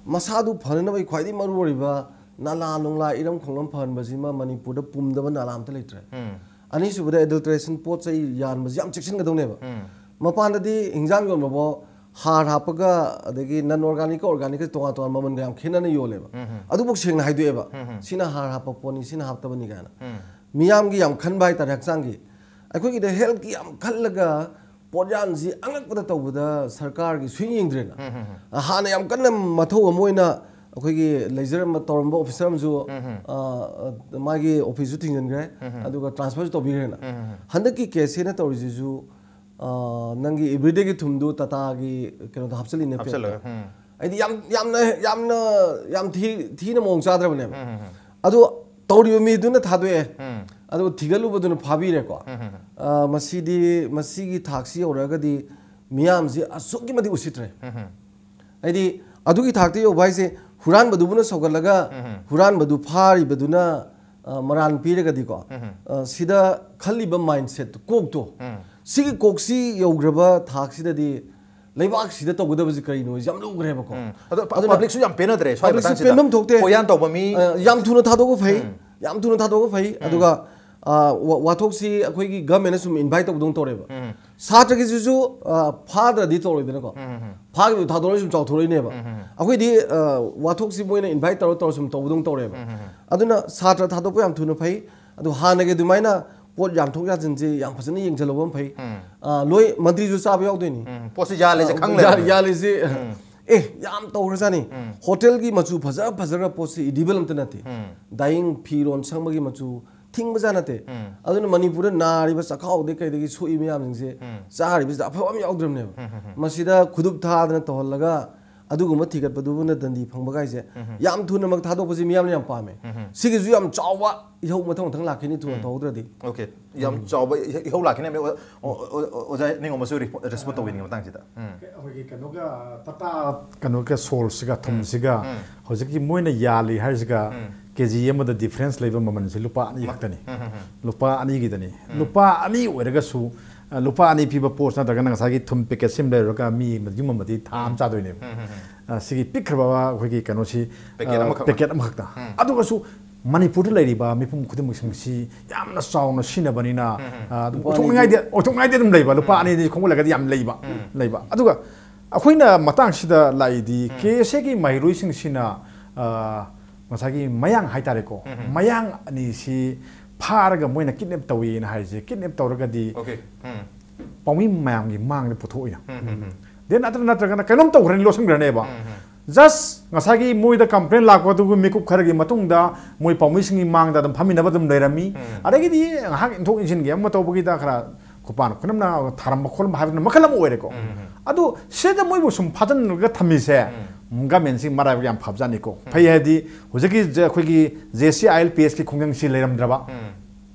ꯃꯁꯥꯗꯨ ꯐꯅꯅꯕꯒꯤ ꯈ꯭ꯋꯥꯏꯗꯒꯤ ꯃꯔꯨ ꯑꯣꯏꯔꯤꯕ ꯅꯥꯂꯥ ꯅꯨꯡꯂꯥ ꯏꯔꯝ ꯈꯣꯡꯂꯝ ꯐꯍꯟꯕꯁꯤꯃ ꯃꯅꯤꯄꯨꯔꯗ ꯄꯨꯝꯗꯕ ꯅꯥꯂꯥ ꯑꯝꯇ ꯂꯩꯇ꯭ꯔꯦ꯫ ꯑꯅꯤꯁꯨꯕꯗ ꯑꯦꯗꯜꯇ꯭ꯔꯦꯁꯟ, ꯄꯣꯠ ꯆꯩ ꯌꯥꯟꯕꯁꯤ ꯌꯥꯝ ꯆꯦꯛꯁꯤꯟꯒꯗꯧꯅꯦꯕ꯫ ꯃꯄꯥꯟꯗꯗꯤ ꯍꯤꯟꯖꯥꯡ ꯌꯣꯟꯕꯐꯥꯎ ꯍꯥꯔ ꯍꯥꯞꯄꯒ, ꯑꯗꯒꯤ ꯅꯟ ꯑꯣꯔꯒꯥꯅꯤꯛꯀ ꯑꯣꯔꯒꯥꯅꯤꯛꯀ ꯇꯣꯉꯥꯟ ꯇꯣꯉꯥꯟ ꯃꯃꯜꯒ ꯌꯥꯝ ꯈꯦꯠꯅꯅ ꯌꯣꯜꯂꯦꯕ꯫ ꯑꯗꯨꯕꯨꯛ ꯁꯦꯡꯅ ꯍꯥꯏꯗꯣꯛꯑꯦꯕ, ꯁꯤꯅ ꯍꯥꯔ ꯍꯥꯞꯄ ꯄꯣꯠꯅꯤ, ꯁꯤꯅ ꯍꯥꯞꯇꯕꯅꯤ ꯀꯥꯏꯅ꯫ ꯃꯤꯌꯥꯝꯒꯤ ꯌꯥꯝ ꯈꯟꯕ ꯍꯥꯏꯇꯥꯔꯦ, ꯍꯛꯆꯥꯡꯒꯤ꯫ ꯑꯩꯈꯣꯏꯒꯤꯗ ꯍꯦꯜꯠꯀꯤ ꯌꯥꯝ ꯈꯜꯂꯒ ꯄꯣꯠꯌꯥꯟꯁꯤ ꯑꯉꯛꯄꯗ ꯇꯧꯕꯗ ꯁꯔꯀꯥꯔꯒꯤ ꯁꯨꯡꯌꯦꯡ ꯌꯦꯡꯗ꯭ꯔꯦꯅ꯫ ꯍꯥꯟꯅ ꯌꯥꯝ ꯀꯟꯅ ꯃꯊꯧ ꯑꯃ ꯑꯣꯏꯅ ꯑꯩꯈꯣꯏꯒꯤ ꯂꯩꯖꯔꯝꯕ, ꯇꯧꯔꯝꯕ ꯑꯣꯐꯤꯁꯔ ꯑꯃꯁꯨ, ꯑ, ꯑ, ꯃꯥꯒꯤ ꯑꯣꯐꯤꯁꯁꯨ ꯊꯤꯡꯖꯤꯟꯈ꯭ꯔꯦ, ꯑꯗꯨꯒ ꯇ꯭ꯔꯥꯟꯁꯐꯔꯁꯨ ꯇꯧꯕꯤꯈ꯭ꯔꯦꯅ꯫ ꯍꯟꯗꯛꯀꯤ ꯀꯦꯁꯁꯤꯅ ꯇꯧꯔꯤꯁꯤꯁꯨ, ꯑ, ꯅꯪꯒꯤ ꯑꯦꯕ꯭ꯔꯤꯗꯦꯒꯤ ꯊꯨꯝꯗꯨ ꯇꯥꯇꯥꯒꯤ ꯀꯩꯅꯣꯗ ꯍꯥꯞꯆꯜꯂꯤꯅꯦ, ꯄꯦꯛꯇ꯫ ꯍꯥꯞꯆꯜꯂꯒ, ꯎꯝ꯫ ꯑꯩꯗꯤ ꯌꯥꯝ, ꯌꯥꯝꯅ, ꯌꯥꯝꯅ, ꯌꯥꯝ ꯊꯤ-, ꯊꯤꯅ ꯃꯑꯣꯡ ꯆꯥꯗ꯭ꯔꯕꯅꯦꯕ꯫ ꯑꯗꯣ ꯇꯧꯔꯤꯕ ꯃꯤꯗꯨꯅ ꯊꯥꯗꯣꯛꯑꯦ꯫ ꯑꯗꯨꯒ ꯊꯤꯒꯠꯂꯨꯕꯗꯨꯅ ꯐꯥꯕꯤꯔꯦꯀꯣ꯫ ꯑ, ꯃꯁꯤꯗꯤ, ꯃꯁꯤꯒꯤ ꯊꯥꯛꯁꯤ ꯌꯧꯔꯛꯑꯒꯗꯤ ꯃꯤꯌꯥꯝꯁꯤ ꯑꯁꯨꯛꯀꯤ ꯃꯇꯤꯛ ꯎꯁꯤꯠꯇ꯭ꯔꯦ꯫ ꯍꯥꯏꯗꯤ, ꯑꯗꯨꯒꯤ ꯊꯥꯛꯇ ꯌꯧꯕ ꯍꯥꯏꯁꯦ, ꯍꯨꯔꯥꯟꯕꯗꯨꯕꯨꯅ ꯁꯧꯒꯠꯂꯒ, ꯍꯨꯔꯥꯟꯕꯗꯨ ꯐꯥꯔꯤꯕꯗꯨꯅ, ꯑ, ꯃꯔꯥꯟ ꯄꯤꯔꯒꯗꯤꯀꯣ, ꯑ, ꯁꯤꯗ ꯈꯜꯂꯤꯕ ꯃꯥꯏꯟꯁꯦꯠ, ꯀꯣꯛꯇꯣ, ꯁꯤꯒꯤ ꯀꯣꯛꯁꯤ ꯌꯧꯈ꯭ꯔꯕ ꯊꯥꯛꯁꯤꯗꯗꯤ ꯂꯩꯕꯥꯛꯁꯤꯗ ꯇꯧꯒꯗꯕꯁꯤ ꯀꯔꯤꯅꯣ ꯌꯥꯝ ꯂꯨꯈ꯭ꯔꯦꯕꯀꯣ꯫ ꯎꯝ꯫ ꯑꯗꯣ ꯄ-, ꯑꯗꯨꯅ ꯄꯕ꯭ꯂꯤꯛꯁꯨ ꯌꯥꯝ ꯄꯦꯟꯅꯗ꯭ꯔꯦ ꯁ꯭ꯋꯥꯏ ꯄꯕ꯭ꯂꯤꯛꯁꯨ ꯃꯇꯥꯡꯁꯤꯗ꯫ ꯄꯦꯟꯐꯝ ꯊꯣꯛꯇꯦ꯫ ꯀꯣꯏꯌꯥꯟ ꯇꯧꯕ ꯃꯤ ꯑ, ꯌꯥꯝ ꯊꯨꯅ ꯊꯥꯗꯣꯛꯄ ꯐꯩ꯫ ꯎꯝ꯫ ꯌꯥꯝ ꯊꯨꯅ ꯊꯥꯗꯣꯛꯄ ꯐꯩ꯫ ꯎꯝ꯫ ꯑꯗꯨꯒ, ꯑ, ꯋꯥ-, ꯋꯥꯊꯣꯛꯁꯤ ꯑꯩꯈꯣꯏꯒꯤ ꯒꯃꯦꯟꯅ ꯁꯨꯝ ꯏꯟꯚꯥꯏꯠ ꯇꯧꯕꯗꯧꯅ ꯇꯧꯔꯦꯕ꯫ ꯎꯝ꯫ ꯁꯥꯇ꯭ꯔꯒꯤꯁꯤꯁꯨ, ꯑ, ꯐꯥꯗ꯭ꯔꯗꯤ ꯇꯧꯔꯣꯏꯗꯅꯀꯣ꯫ ꯎꯝ, ꯎꯝ, ꯎꯝ꯫ ꯐꯥꯈꯤꯕꯗꯨ ꯊꯥꯗꯣꯔꯛꯑꯗꯤ ꯁꯨꯝ ꯆꯥꯎꯊꯣꯔꯛꯏꯅꯦꯕ꯫ ꯎꯝ, ꯎꯝ, ꯎꯝ꯫ ꯑꯩꯈꯣꯏꯗꯤ, ꯑ, ꯋꯥꯊꯣꯛꯁꯤ ꯃꯣꯏꯅ ꯏꯟꯚꯥꯏꯠ ꯇꯧꯔ ꯇꯧꯔ ꯁꯨꯝ ꯇꯧꯕꯗꯧꯅ ꯇꯧꯔꯦꯕ꯫ ꯎꯝ, ꯎꯝ, ꯎꯝ꯫ ꯑꯗꯨꯅ ꯁꯥꯇ꯭ꯔ ꯊꯥꯗꯣꯛꯄ ꯌꯥꯝ ꯊꯨꯅ ꯐꯩ꯫ ꯑꯗꯨ ꯍꯥꯟꯅꯒꯤ ꯑꯗꯨꯃꯥꯏꯅ ꯄꯣꯠ ꯌꯥꯟꯊꯣꯛ ꯌꯥꯟꯁꯤꯟꯁꯦ ꯌꯥꯝ ꯐꯖꯅ ꯌꯦꯡꯁꯤꯜꯍꯧꯕ ꯑꯃ ꯐꯩ꯫ ꯎꯝ꯫ ꯑ, ꯂꯣꯏ ꯃꯟꯇ꯭ꯔꯤꯁꯨ ꯆꯥꯕ ꯌꯥꯎꯗꯣꯏꯅꯤ꯫ ꯎꯝ, ꯄꯣꯠꯁꯦ ꯌꯥꯜꯂꯦꯁꯦ ꯑ, ꯈꯪ ꯌꯥ-, ꯂꯩꯔꯕꯅꯦ꯫ ꯌꯥꯜꯂꯤꯁꯦ, ꯎꯝ꯫ ꯑꯦ, ꯌꯥꯝ ꯇꯧꯈ꯭ꯔꯖꯥꯠꯅꯤ꯫ ꯎꯝ꯫ ꯍꯣꯇꯦꯜꯒꯤ ꯃꯆꯨ ꯐꯖ ꯐꯖꯈ꯭ꯔ ꯄꯣꯠꯁꯦ ꯏꯗꯤꯕꯜ ꯑꯝꯇ ꯅꯠꯇꯦ꯫ ꯎꯝ꯫ ꯗꯥꯏꯌꯤꯡ ꯐꯤꯔꯣꯟ ꯁꯪꯕꯒꯤ ꯃꯆꯨ ꯊꯤꯡꯕꯖꯥꯠ ꯅꯠꯇꯦ꯫ ꯎꯝ꯫ ꯑꯗꯨꯅ ꯃꯅꯤꯄꯨꯔꯗ ꯅꯥꯔꯤꯕ ꯆꯈꯥꯎꯗꯒꯤ ꯀꯩꯗꯒꯤ ꯁꯣꯛꯏ ꯃꯌꯥꯝꯁꯤꯡꯁꯦ ꯎꯝ꯫ ꯆꯥꯔꯤꯕꯁꯤꯗ ꯑꯐꯕ ꯑꯃ ꯌꯥꯎꯗ꯭ꯔꯕꯅꯦꯕ꯫ ꯎꯝ, ꯎꯝ, ꯎꯝ꯫ ꯃꯁꯤꯗ ꯈꯨꯗꯨꯞ ꯊꯥꯗꯅ ꯇꯧꯍꯜꯂꯒ ꯑꯗꯨꯒꯨꯝꯕ ꯊꯤꯒꯠꯄꯗꯨꯕꯨꯅ ꯗꯟꯗꯤ ꯐꯪꯕ ꯀꯥꯏꯁꯦ ꯎꯝ, ꯎꯝ꯫ ꯌꯥꯝ ꯊꯨꯅꯃꯛ ꯊꯥꯗꯣꯛꯄꯁꯤ ꯃꯤꯌꯥꯝꯅ ꯌꯥꯝ ꯄꯥꯝꯃꯦ꯫ ꯎꯝ, ꯎꯝ꯫ ꯁꯤꯒꯤꯁꯨ ꯌꯥꯝ ꯆꯥꯎꯕ ꯏꯍꯧ ꯃꯊꯪ ꯃꯊꯪ ꯂꯥꯛꯈꯤꯅꯤ ꯊꯨꯅ ꯎꯝ꯫ ꯇꯧꯍꯧꯗ꯭ꯔꯗꯤ꯫ ꯑꯣꯀꯦ꯫ ꯌꯥꯝ ꯎꯝ꯫ ꯆꯥꯎꯕ ꯏꯍ-, ꯏꯍꯧ ꯂꯥꯛꯈꯤꯅꯤ ꯍꯥꯏꯕꯅꯤ꯫ ꯑꯣ-, ꯑꯣ-, ꯑꯣ-, ꯑꯣꯖꯥ ꯅꯤꯡꯉꯣꯝꯕꯁꯨ ꯔꯤꯄꯣ-, ꯔꯦꯁꯄꯣꯟ ꯇꯧꯕꯤꯅꯤꯡꯉꯤ ꯃꯇꯥꯡꯁꯤꯗ꯫ ꯎꯝ꯫ ꯑꯩꯈꯣꯏꯒꯤ ꯀꯩꯅꯣꯒ, ꯇꯥꯇꯥ ꯀꯩꯅꯣꯒ, ꯁꯣꯜꯁꯤꯒ, ꯎꯝ꯫ ꯊꯨꯝꯁꯤꯒ, ꯎꯝ꯫ ꯍꯧꯖꯤꯛꯀꯤ ꯃꯣꯏꯅ ꯌꯥꯜꯂꯤ ꯍꯥꯏꯁꯤꯒ ꯎꯝ꯫ ꯀꯦ ꯖꯤ ꯑꯃꯗ ꯗꯤꯐ꯭ꯔꯦꯟꯁ ꯂꯩꯕ ꯃꯃꯜꯁꯦ ꯂꯨꯄꯥ ꯑꯅꯤ ꯈꯛꯇꯅꯤ꯫ ꯎꯝ, ꯎꯝ, ꯎꯝ꯫ ꯂꯨꯄꯥ ꯑꯅꯤꯒꯤꯗꯅꯤ꯫ ꯎꯝ꯫ ꯂꯨꯄꯥ ꯑꯅꯤ ꯑꯣꯏꯔꯒꯁꯨ ꯑ, ꯂꯨꯄꯥ ꯑꯅꯤ ꯄꯤꯕ ꯄꯣꯠꯁ ꯅꯠꯇ꯭ꯔꯒꯅ ꯉꯁꯥꯏꯒꯤ ꯊꯨꯝ ꯄꯦꯀꯦꯠ ꯁꯤꯃ ꯂꯩꯔꯨꯔꯒ ꯃꯤ ꯑꯃ, ꯌꯨꯝ ꯑꯃꯗꯤ ꯊꯥ ꯑꯃ ꯆꯥꯗꯣꯏꯅꯦꯕ꯫ ꯑ, ꯁꯤꯒꯤ ꯄꯤꯛꯈ꯭ꯔꯕ ꯑꯩꯈꯣꯏꯒꯤ ꯀꯩꯅꯣꯁꯤ, ꯄꯦꯀꯦꯠ ꯑ, ꯑꯃꯈꯛ ꯄꯦꯀꯦꯠ ꯑꯃꯈꯛꯇ꯫ ꯑꯗꯨꯒꯁꯨ ꯃꯅꯤꯄꯨꯔꯗ ꯂꯩꯔꯤꯕ ꯃꯤꯄꯨꯝ ꯈꯨꯗꯤꯡꯃꯛꯁꯤꯡꯁꯤ ꯌꯥꯝꯅ ꯆꯥꯎꯅ ꯁꯤꯖꯤꯟꯅꯕꯅꯤꯅ, ꯑ, ꯑꯗꯨꯝ ꯂꯨꯄꯥ ꯑꯣꯏꯊꯣꯛꯅꯤꯡꯉꯥꯏꯗꯤ, ꯑꯅꯤꯗꯤ ꯑꯣꯏꯊꯣꯛꯅꯤꯡꯉꯥꯏꯗꯤ ꯑꯗꯨꯝ ꯂꯩꯕ, ꯂꯨꯄꯥ ꯑꯅꯤꯗꯤ ꯈꯣꯡꯒꯠꯂꯒꯗꯤ ꯌꯥꯝ ꯂꯩꯕ, ꯂꯩꯕ꯫ ꯑꯗꯨꯒ ꯑꯩꯈꯣꯏꯅ ꯃꯇꯥꯡꯁꯤꯗ ꯂꯥꯛꯏꯗꯤ, ꯎꯝ꯫ ꯀꯦ ꯑꯦꯁ ꯑꯦꯒꯤ ꯃꯍꯩꯔꯣꯏꯁꯤꯡꯁꯤꯅ, ꯑ, ꯉꯁꯥꯏꯒꯤ ꯃꯌꯥꯡ ꯍꯥꯏꯇꯥꯔꯦꯀꯣ, ꯎꯝ, ꯎꯝ꯫ ꯃꯌꯥꯡ ꯑꯅꯤꯁꯤ ꯐꯥꯔꯒ ꯃꯣꯏꯅ ꯀꯤꯗꯅꯦꯞ ꯇꯧꯏꯅ ꯍꯥꯏꯔꯤꯁꯦ, ꯀꯤꯗꯅꯦꯞ ꯇꯧꯔꯒꯗꯤ ꯑꯣꯀꯦ꯫ ꯎꯝ꯫ ꯄꯥꯎꯃꯤ ꯃꯌꯥꯝꯒꯤ ꯃꯥꯡꯗ ꯄꯨꯊꯣꯛꯏꯅ꯫ ꯎꯝ, ꯎꯝ, ꯎꯝ꯫ ꯗꯦꯟ ꯑꯗꯨ ꯅꯠꯇ꯭ꯔꯒꯅ ꯀꯩꯅꯣꯝ ꯇꯧꯈ꯭ꯔꯅꯤ, ꯂꯣꯠꯁꯤꯟꯈ꯭ꯔꯅꯦꯕ꯫ ꯎꯝ, ꯎꯝ꯫ ꯖꯁ ꯉꯁꯥꯏꯒꯤ ꯃꯣꯏꯗ ꯀꯝꯄ꯭ꯂꯦꯟ ꯂꯥꯛꯄꯗꯨꯒꯤ ꯃꯤꯀꯨꯞ ꯈꯔꯒꯤ ꯃꯇꯨꯡꯗ ꯃꯣꯏ ꯄꯥꯎꯃꯤꯁꯤꯡꯒꯤ ꯃꯥꯡꯗ ꯑꯗꯨꯝ ꯐꯝꯃꯤꯟꯅꯕ ꯑꯗꯨꯝ ꯂꯩꯔꯝꯃꯤ꯫ ꯎꯝ꯫ ꯑꯗꯒꯤꯗꯤ ꯉꯥꯏꯍꯥꯛ ꯏꯟꯊꯣꯛ ꯏꯟꯁꯤꯟꯒꯤ ꯑꯃ ꯇꯧꯕꯒꯤꯗ ꯈꯔ ꯈꯨꯄꯥꯟ ꯈꯨꯅꯝꯅ ꯊꯥꯔꯝꯕ ꯈꯣꯠꯂꯝꯕ ꯍꯥꯏꯕꯗꯨꯅ ꯃꯈꯜ ꯑꯃ ꯑꯣꯏꯔꯦꯀꯣ꯫ ꯎꯝ, ꯎꯝ, ꯎꯝ꯫ ꯑꯗꯨ ꯁꯤꯗ ꯃꯣꯏꯕꯨ ꯁꯨꯝ ꯐꯥꯖꯤꯟꯂꯒ ꯊꯝꯃꯤꯁꯦ, ꯎꯝ꯫ ꯒꯃꯦꯟꯁꯤ ꯃꯔꯥꯏꯕꯛ ꯌꯥꯝ ꯐꯕꯖꯥꯠꯅꯤꯀꯣ꯫ ꯎꯝ꯫ ꯐꯩ ꯍꯥꯏꯗꯤ ꯍꯧꯖꯤꯛꯀꯤ ꯖ-, ꯑꯩꯈꯣꯏꯒꯤ J C I L P ꯑꯦꯁꯀꯤ ꯈꯣꯡꯖꯪꯁꯤ ꯂꯩꯔꯝꯗ꯭ꯔꯕ, ꯎꯝ꯫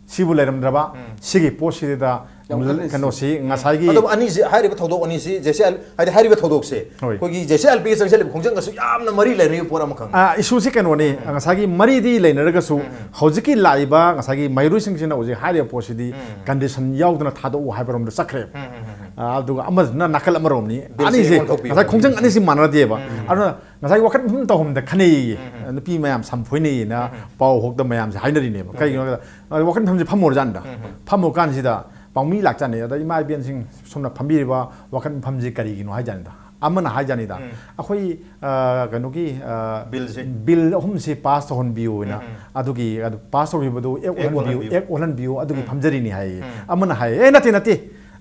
ꯁꯤꯕꯨ ꯂꯩꯔꯝꯗ꯭ꯔꯕ, ꯎꯝ꯫ ꯁꯤꯒꯤ ꯄꯣꯠꯁꯤꯗ ꯌꯥꯝ ꯀꯟꯅ ꯀꯩꯅꯣꯁꯤ ꯎꯝ꯫ ꯉꯁꯥꯏꯒꯤ ꯑꯗꯨꯕꯨ ꯑꯅꯤꯁꯤ, ꯍꯥꯏꯔꯤꯕ ꯊꯧꯗꯣꯛ ꯑꯅꯤꯁꯤ ꯖꯦ ꯁꯤ ꯑꯥꯏ ꯑꯦꯜ, ꯍꯥꯏꯗꯤ ꯍꯥꯏꯔꯤꯕ ꯊꯧꯗꯣꯛꯁꯦ ꯍꯣꯏ꯫ ꯑꯩꯈꯣꯏꯒꯤ J C I L P S ꯆꯪꯁꯤꯜꯂꯤꯕ ꯈꯣꯡꯖꯪꯒꯁꯨ ꯌꯥꯝꯅ ꯃꯔꯤ ꯂꯩꯅꯔꯤꯕ ꯄꯣꯠ ꯑꯃꯈꯛꯅꯤ꯫ ꯑ, ꯏꯁꯨꯁꯤ ꯀꯩꯅꯣꯅꯤ, ꯎꯝ꯫ ꯉꯁꯥꯏꯒꯤ ꯃꯔꯤꯗꯤ ꯂꯩꯅꯔꯒꯁꯨ ꯎꯝ, ꯎꯝ꯫ ꯍꯧꯖꯤꯛꯀꯤ ꯂꯥꯛꯏꯕ ꯉꯁꯥꯏꯒꯤ ꯃꯍꯩꯔꯣꯏꯁꯤꯡꯁꯤꯅ ꯍꯧꯖꯤꯛ ꯍꯥꯏꯔꯤꯕ ꯄꯣꯠꯁꯤꯗꯤ ꯎꯝ꯫ ꯀꯟꯗꯤꯁꯟ ꯌꯥꯎꯗꯅ ꯊꯥꯗꯣꯛꯎ ꯍꯥꯏꯕꯔꯣꯝꯗ ꯆꯠꯈ꯭ꯔꯦꯕ꯫ ꯎꯝ, ꯎꯝ, ꯎꯝ, ꯎꯝ꯫ ꯑ, ꯑꯗꯨꯒ ꯑꯃꯁꯤꯅ ꯅꯥꯀꯜ ꯑꯃꯔꯣꯝꯅꯤ꯫ ꯕꯤꯜꯁꯦ ꯑꯅꯤꯁꯦ ꯑꯣꯟꯊꯣꯛꯄꯤꯌꯨ꯫ ꯉꯁꯥꯏ ꯈꯣꯡꯖꯪ ꯑꯅꯤꯁꯤ ꯃꯥꯟꯅꯗꯦꯕ꯫ ꯎꯝ, ꯎꯝ, ꯎꯝ꯫ ꯑꯗꯨꯅ ꯉꯁꯥꯏ ꯋꯥꯀꯠ ꯃꯐꯝ ꯇꯧꯐꯝꯗ ꯈꯟꯅꯩꯌꯦ꯫ ꯎꯝ, ꯎꯝ꯫ ꯅꯨꯄꯤ ꯃꯌꯥꯝ ꯁꯝ ꯐꯣꯏꯅꯩꯌꯦꯅ ꯎꯝ, ꯎꯝ꯫ ꯄꯥꯎ ꯍꯧꯗ ꯃꯌꯥꯝꯁꯦ ꯍꯥꯏꯅꯔꯤꯅꯦꯕ꯫ ꯎꯝ, ꯎꯝ꯫ ꯀꯩꯒꯤꯅꯣ ꯍꯥꯏꯕꯗ, ꯑ, ꯋꯥꯀꯠ ꯃꯐꯝꯁꯦ ꯐꯝꯃꯨꯔꯖꯥꯠꯅꯤꯗ꯫ ꯎꯝ, ꯎꯝ꯫ ꯐꯝꯃꯨ ꯀꯥꯟꯁꯤꯗ ꯄꯥꯎꯃꯤ ꯂꯥꯛꯆꯥꯠꯅꯤ꯫ ꯑꯗ ꯏꯃꯥ ꯏꯕꯦꯟꯁꯤꯡ ꯁꯣꯝꯅ ꯐꯝꯕꯤꯔꯤꯕ ꯋꯥꯀꯠ ꯃꯐꯝꯁꯤ ꯀꯔꯤꯒꯤꯅꯣ ꯍꯥꯏꯖꯥꯠꯅꯤꯗ꯫ ꯑꯃꯅ ꯍꯥꯏꯖꯥꯠꯅꯤꯗ, ꯎꯝ꯫ ꯑꯩꯈꯣꯏ, ꯑ, ꯀꯩꯅꯣꯒꯤ, ꯑ, ꯕꯤꯜꯁꯦ꯫ ꯕꯤꯜ ꯑꯍꯨꯝꯁꯤ ꯄꯥꯁ ꯇꯧꯍꯟꯕꯤꯌꯨꯅ꯫ ꯎꯝ, ꯎꯝ꯫ ꯑꯗꯨꯒꯤ, ꯑꯗꯨ ꯄꯥꯁ ꯇꯧꯈꯤꯕꯗꯨ ꯑꯦꯛ ꯑꯦꯛ ꯑꯣꯜꯍꯟꯕꯤꯌꯨ, ꯑꯣꯜꯍꯟꯕꯤꯌꯨ꯫ ꯑꯦꯛ ꯑꯣꯜꯍꯟꯕꯤꯌꯨ, ꯑꯗꯨꯒꯤ ꯎꯝ꯫ ꯐꯝꯖꯔꯤꯅꯤ ꯍꯥꯏꯌꯦ꯫ ꯎꯝ꯫ ꯑꯃꯅ ꯍꯥꯏꯌꯦ, "ꯑꯦ, ꯅꯠꯇꯦ, ꯅꯠꯇꯦ,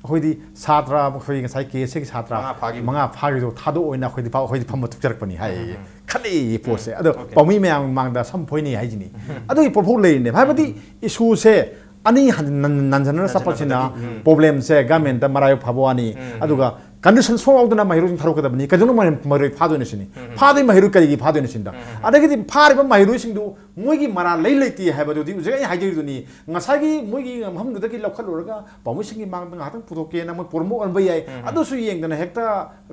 ꯑꯩꯈꯣꯏꯗꯤ ꯁꯥꯇ꯭ꯔ, ꯑꯩꯈꯣꯏ ꯉꯁꯥꯏ ꯀꯦ ꯑꯦꯁ ꯑꯦꯒꯤ ꯁꯥꯇ꯭ꯔ ꯃꯉꯥ ꯐꯥꯈꯤꯕ꯫ ꯃꯉꯥ ꯐꯥꯈꯤꯕꯗꯣ ꯊꯥꯗꯣꯛꯑꯣꯅ ꯑꯩꯈꯣꯏꯗꯤ ꯐ-, ꯑꯩꯈꯣꯏꯗꯤ ꯐꯝꯕ ꯊꯣꯛꯆꯔꯛꯄꯅꯤ" ꯍꯥꯏꯌꯦ꯫ ꯎꯝ, ꯎꯝ꯫ ꯈꯜꯂꯛꯑꯦ ꯄꯣꯠꯁꯦ꯫ ꯎꯝ, ꯑꯗꯣ ꯑꯣꯀꯦ꯫ ꯄꯥꯎꯃꯤ ꯃꯌꯥꯝ ꯃꯃꯥꯡꯗ ꯁꯝ ꯐꯣꯏꯅꯤ ꯍꯥꯏꯁꯤꯅꯤ꯫ ꯎꯝ꯫ ꯑꯗꯨꯒꯤ ꯄꯣꯠꯐꯥꯎ ꯂꯩꯔꯤꯅꯦ꯫ ꯍꯥꯏꯕꯗꯤ ꯎꯝ꯫ ꯏꯁꯨꯁꯦ ꯑꯅꯤ ꯍꯟ-, ꯅꯟ-, ꯅꯟꯁꯤꯟꯅꯅ ꯆꯠꯄꯁꯤꯅ ꯅꯟꯁꯤꯟꯅꯕꯗꯒꯤ, ꯎꯝ꯫ ꯄ꯭ꯔꯣꯕ꯭ꯂꯦꯝꯁꯦ ꯒꯃꯦꯟꯇ ꯃꯔꯥꯏꯕꯛ ꯐꯕ ꯋꯥꯅꯤ꯫ ꯎꯝ, ꯎꯝ꯫ ꯑꯗꯨꯒ ꯀꯟꯗꯤꯁꯟ ꯁꯣꯛꯍꯧꯗꯅ ꯃꯍꯩꯔꯣꯏꯁꯤꯡ ꯊꯥꯗꯣꯛꯀꯗꯕꯅꯤ꯫ ꯀꯩꯗꯧꯅ ꯃꯍꯩ-, ꯃꯍꯩꯔꯣꯏ ꯐꯥꯗꯣꯏꯅꯣ ꯁꯤꯅꯤ꯫ ꯎꯝ, ꯎꯝ꯫ ꯐꯥꯗꯣꯏ ꯃꯍꯩꯔꯣꯏ ꯀꯔꯤꯒꯤ ꯐꯥꯗꯣꯏꯅꯣ ꯁꯤꯅꯤꯗ꯫ ꯎꯝ, ꯎꯝ꯫ ꯑꯗꯒꯤꯗꯤ ꯐꯥꯔꯤꯕ ꯃꯍꯩꯔꯣꯏꯁꯤꯡꯗꯨ ꯃꯣꯏꯒꯤ ꯃꯔꯥꯜ ꯂꯩ ꯂꯩꯇꯦ ꯍꯥꯏꯕꯗꯨꯗꯤ ꯍꯧꯖꯤꯛ ꯑꯩꯅ ꯍꯥꯏꯖꯔꯤꯗꯨꯅꯤ꯫ ꯉꯁꯥꯏꯒꯤ ꯃꯣꯏꯒꯤ ꯃꯐꯝꯗꯨꯗꯒꯤ ꯂꯧꯈꯠꯂꯨꯔꯒ ꯄꯥꯎꯃꯤꯁꯤꯡꯒꯤ ꯃꯥꯡꯗ ꯉꯥꯏꯍꯥꯛꯇꯪ ꯄꯨꯊꯣꯛꯀꯦꯅ ꯃꯣꯏ ꯄꯣꯔꯝꯕ ꯑꯣꯟꯕ ꯌꯥꯏ꯫ ꯎꯝ꯫ ꯑꯗꯨꯁꯨ ꯌꯦꯡꯗꯅ ꯍꯦꯛꯇ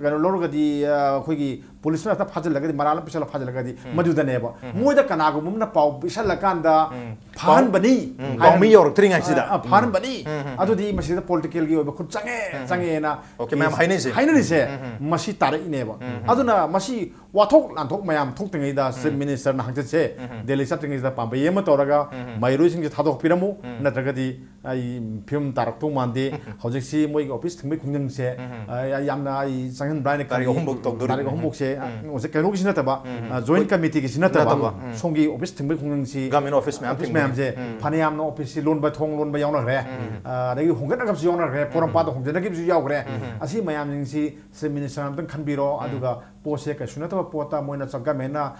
ꯀꯩꯅꯣ ꯂꯧꯔꯒꯗꯤ, ꯑ, ꯑꯩꯈꯣꯏꯒꯤ ꯄꯨꯂꯤꯁꯅ ꯍꯦꯛꯇ ꯐꯥꯖꯤꯜꯂꯒꯗꯤ, ꯃꯔꯥꯜ ꯑꯃ ꯄꯤꯁꯜꯂ ꯐꯥꯖꯤꯜꯂꯒꯗꯤ ꯎꯝ꯫ ꯃꯗꯨꯗꯅꯦꯕ꯫ ꯎꯝ꯫ ꯃꯣꯏꯗ ꯀꯅꯥꯒꯨꯝꯕ ꯑꯃꯅ ꯄꯥꯎ ꯄꯤꯁꯜꯂꯀꯥꯟꯗ ꯎꯝ꯫ ꯐꯥꯍꯟꯕꯅꯤ ꯄꯥꯎꯃꯤ ꯌꯧꯔꯛꯇ꯭ꯔꯤꯉꯩꯁꯤꯗ ꯑ, ꯐꯥꯍꯟꯕꯅꯤ꯫ ꯑꯗꯨꯗꯤ ꯃꯁꯤꯗ ꯄꯣꯂꯤꯇꯤꯀꯦꯜꯒꯤ ꯑꯣꯏꯕ ꯈꯨꯠ ꯆꯪꯉꯦ ꯆꯪꯉꯦꯅ Okay, ꯃꯌꯥꯝ ꯍꯥꯏꯅꯩꯁꯦ꯫ ꯍꯥꯏꯅꯔꯤꯁꯦ ꯃꯁꯤ ꯇꯥꯔꯛꯏꯅꯦꯕ꯫ ꯑꯗꯨꯅ ꯃꯁꯤ ꯋꯥꯊꯣꯛ ꯂꯥꯟꯊꯣꯛ ꯃꯌꯥꯝ ꯊꯣꯛꯇ꯭ꯔꯤꯉꯩꯗ ꯆꯤꯐ ꯃꯤꯅꯤꯁꯇꯔꯅ ꯍꯪꯆꯤꯠꯁꯦ ꯗꯦꯜꯂꯤ ꯆꯠꯇ꯭ꯔꯤꯉꯩꯗ ꯄꯥꯝꯕꯩ ꯑꯃ ꯇꯧꯔꯒ ꯃꯍꯩꯔꯣꯏꯁꯤꯡꯁꯦ ꯊꯥꯗꯣꯛꯄꯤꯔꯝꯃꯨ, ꯅꯠꯇ꯭ꯔꯒꯗꯤ ꯑꯩ ꯐꯤꯕꯝ ꯇꯥꯔꯛꯇꯧ ꯃꯥꯟꯗꯦ꯫ ꯍꯧꯖꯤꯛꯁꯤ ꯃꯣꯏꯒꯤ ꯑꯣꯐꯤꯁ ꯊꯤꯡꯕꯒꯤ ꯈꯣꯡꯖꯪꯁꯦ ꯑ, ꯌꯥꯝꯅ ꯑꯩ ꯆꯪꯍꯟꯕ꯭ꯔꯥ ꯍꯥꯏꯅ ꯇꯥꯔꯤꯛ ꯈꯜꯂꯤ꯫ ꯑꯍꯨꯝꯐꯧ ꯇꯧꯗꯣꯔꯤꯕꯅꯤ꯫ ꯇꯥꯔꯤꯛ ꯑꯍꯨꯝꯐꯧꯁꯦ ꯑ, ꯍꯧꯖꯤꯛ ꯀꯩꯅꯣꯒꯤꯁꯤ ꯅꯠꯇꯕ ꯖꯣꯏꯟ ꯀꯃꯤꯇꯤꯒꯤꯁꯤ ꯅꯠꯇꯕ ꯅꯠꯇꯕ, ꯁꯣꯝꯒꯤ ꯑꯣꯐꯤꯁ ꯊꯤꯡꯕꯒꯤ ꯈꯣꯡꯖꯪꯁꯤ ꯒꯃꯦꯟ ꯑꯣꯐꯤꯁ ꯃꯌꯥꯝ ꯑꯣꯐꯤꯁ ꯊꯤꯡꯕ꯫ ꯃꯌꯥꯝꯁꯦ ꯐꯅꯌꯥꯝꯅ ꯑꯣꯐꯤꯁꯁꯤ ꯂꯣꯟꯕ ꯊꯣꯡ ꯂꯣꯟꯕ ꯌꯥꯎꯅꯈ꯭ꯔꯦ꯫ ꯑ, ꯑꯗꯒꯤ ꯍꯣꯡꯒꯠꯅꯈꯤꯕꯁꯨ ꯌꯥꯎꯅꯈ꯭ꯔꯦ꯫ ꯄꯣꯔꯣꯝꯄꯥꯠꯇ ꯍꯣꯡꯖꯅꯈꯤꯕꯁꯨ ꯌꯥꯎꯈ꯭ꯔꯦ꯫ ꯑꯁꯤ ꯃꯌꯥꯝꯁꯤꯡꯁꯤ ꯆꯤꯐ ꯃꯤꯅꯤꯁꯇꯔ ꯑꯝꯇꯪ ꯈꯟꯕꯤꯔꯣ꯫ ꯑꯗꯨꯒ ꯄꯣꯠꯁꯦ ꯀꯩꯁꯨ ꯅꯠꯇꯕ ꯄꯣꯠꯇ ꯃꯣꯏꯅ ꯒꯃꯦꯟꯅ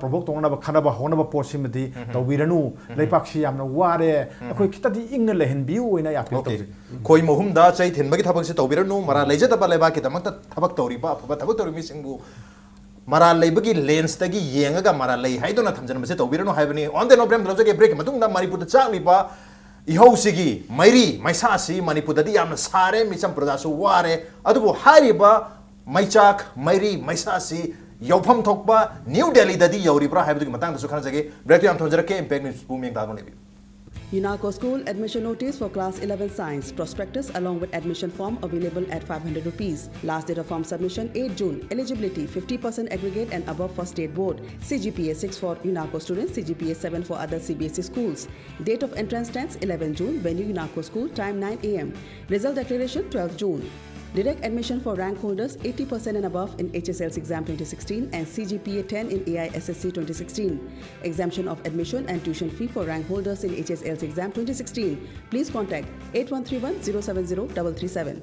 ꯄ꯭ꯔꯣꯚꯣꯛ ꯇꯧꯅꯕ ꯈꯟꯅꯕ ꯍꯧꯅꯕ ꯄꯣꯠꯁꯤꯃꯗꯤ ꯇꯧꯕꯤꯔꯅꯨ꯫ ꯂꯩꯕꯥꯛꯁꯤ ꯌꯥꯝꯅ ꯋꯥꯔꯦ꯫ ꯑꯩꯈꯣꯏ ꯈꯤꯇꯗꯤ ꯏꯪꯅ ꯂꯩꯍꯟꯕꯤꯌꯨ ꯑꯣꯏꯅ ꯑꯩ ꯑꯄꯤꯜ Okay. ꯇꯧꯖꯩ꯫ ꯈꯣꯏ ꯃꯍꯨꯝꯗ ꯆꯩ ꯊꯤꯟꯕꯒꯤ ꯊꯕꯛꯁꯤ ꯇꯧꯕꯤꯔꯅꯨ꯫ ꯃꯔꯥꯜ ꯂꯩꯖꯗꯕ ꯂꯩꯕꯥꯛꯀꯤꯗꯃꯛꯇ ꯊꯕꯛ ꯇꯧꯔꯤꯕ, ꯑꯐꯕ ꯊꯕꯛ ꯇꯧꯔꯤꯕ ꯃꯤꯁꯤꯡꯕꯨ ꯃꯔꯥꯜ ꯂꯩꯕꯒꯤ ꯂꯦꯟꯁꯇꯒꯤ ꯌꯦꯡꯉꯒ ꯃꯔꯥꯜ ꯂꯩ ꯍꯥꯏꯗꯨꯅ ꯊꯝꯖꯤꯟꯕꯁꯦ ꯇꯧꯕꯤꯔꯅꯨ ꯍꯥꯏꯕꯅꯤ꯫ On the note, ꯕ꯭ꯔꯦꯛ ꯑꯃ ꯂꯧꯖꯒꯦ꯫ ꯕ꯭ꯔꯦꯛꯀꯤ ꯃꯇꯨꯡꯗ ꯃꯅꯤꯄꯨꯔꯗ ꯆꯥꯛꯂꯤꯕ ꯏꯍꯧꯁꯤꯒꯤ ꯃꯩꯔꯤ ꯃꯩꯁꯥꯁꯤ ꯃꯅꯤꯄꯨꯔꯗꯁꯨ ꯋꯥꯔꯦ, ꯃꯤꯆꯝ ꯄ꯭ꯔꯖꯥꯁꯨ ꯋꯥꯔꯦ꯫ ꯑꯗꯨꯕꯨ ꯍꯥꯏꯔꯤꯕ ꯃꯩꯆꯥꯛ, ꯃꯩꯔꯤ ꯃꯩꯁꯥꯁꯤ ꯌꯧꯐꯝ ꯊꯣꯛꯄ ꯅ꯭ꯌꯨ ꯗꯦꯜꯂꯤꯗꯗꯤ ꯌꯧꯔꯤꯕ꯭ꯔꯥ ꯍꯥꯏꯕꯗꯨꯒꯤ ꯃꯇꯥꯡꯗꯁꯨ ꯈꯟꯅꯖꯒꯦ꯫ ꯕ꯭ꯔꯦꯛꯇꯨ ꯌꯥꯝ ꯊꯣꯟꯖꯔꯛꯀꯦ꯫ ꯏꯝꯄꯦꯛ ꯅ꯭ꯌꯨꯁꯄꯨ ꯃꯤꯠꯌꯦꯡ ꯇꯥꯗꯨꯅ ꯂꯩꯕꯤꯌꯨ꯫ UNACO School admission notice for class eleven science prospectus along with admission form available at five hundred rupees. Last date of form submission eight June. Eligibility fifty percent aggregate and above for state board. C G P A six for UNACO students, C G P A seven for other C B S E schools. Date of entrance test eleven June. Venue UNACO school. Time nine a m. Result declaration twelve June. Direct admission for rank holders eighty percent and above in H S L C exam twenty sixteen and C G P A ten in A I S S C twenty sixteen. Exemption of admission and tuition fee for rank holders in H S L C exam twenty sixteen. Please contact eight one three one zero seven zero double three seven.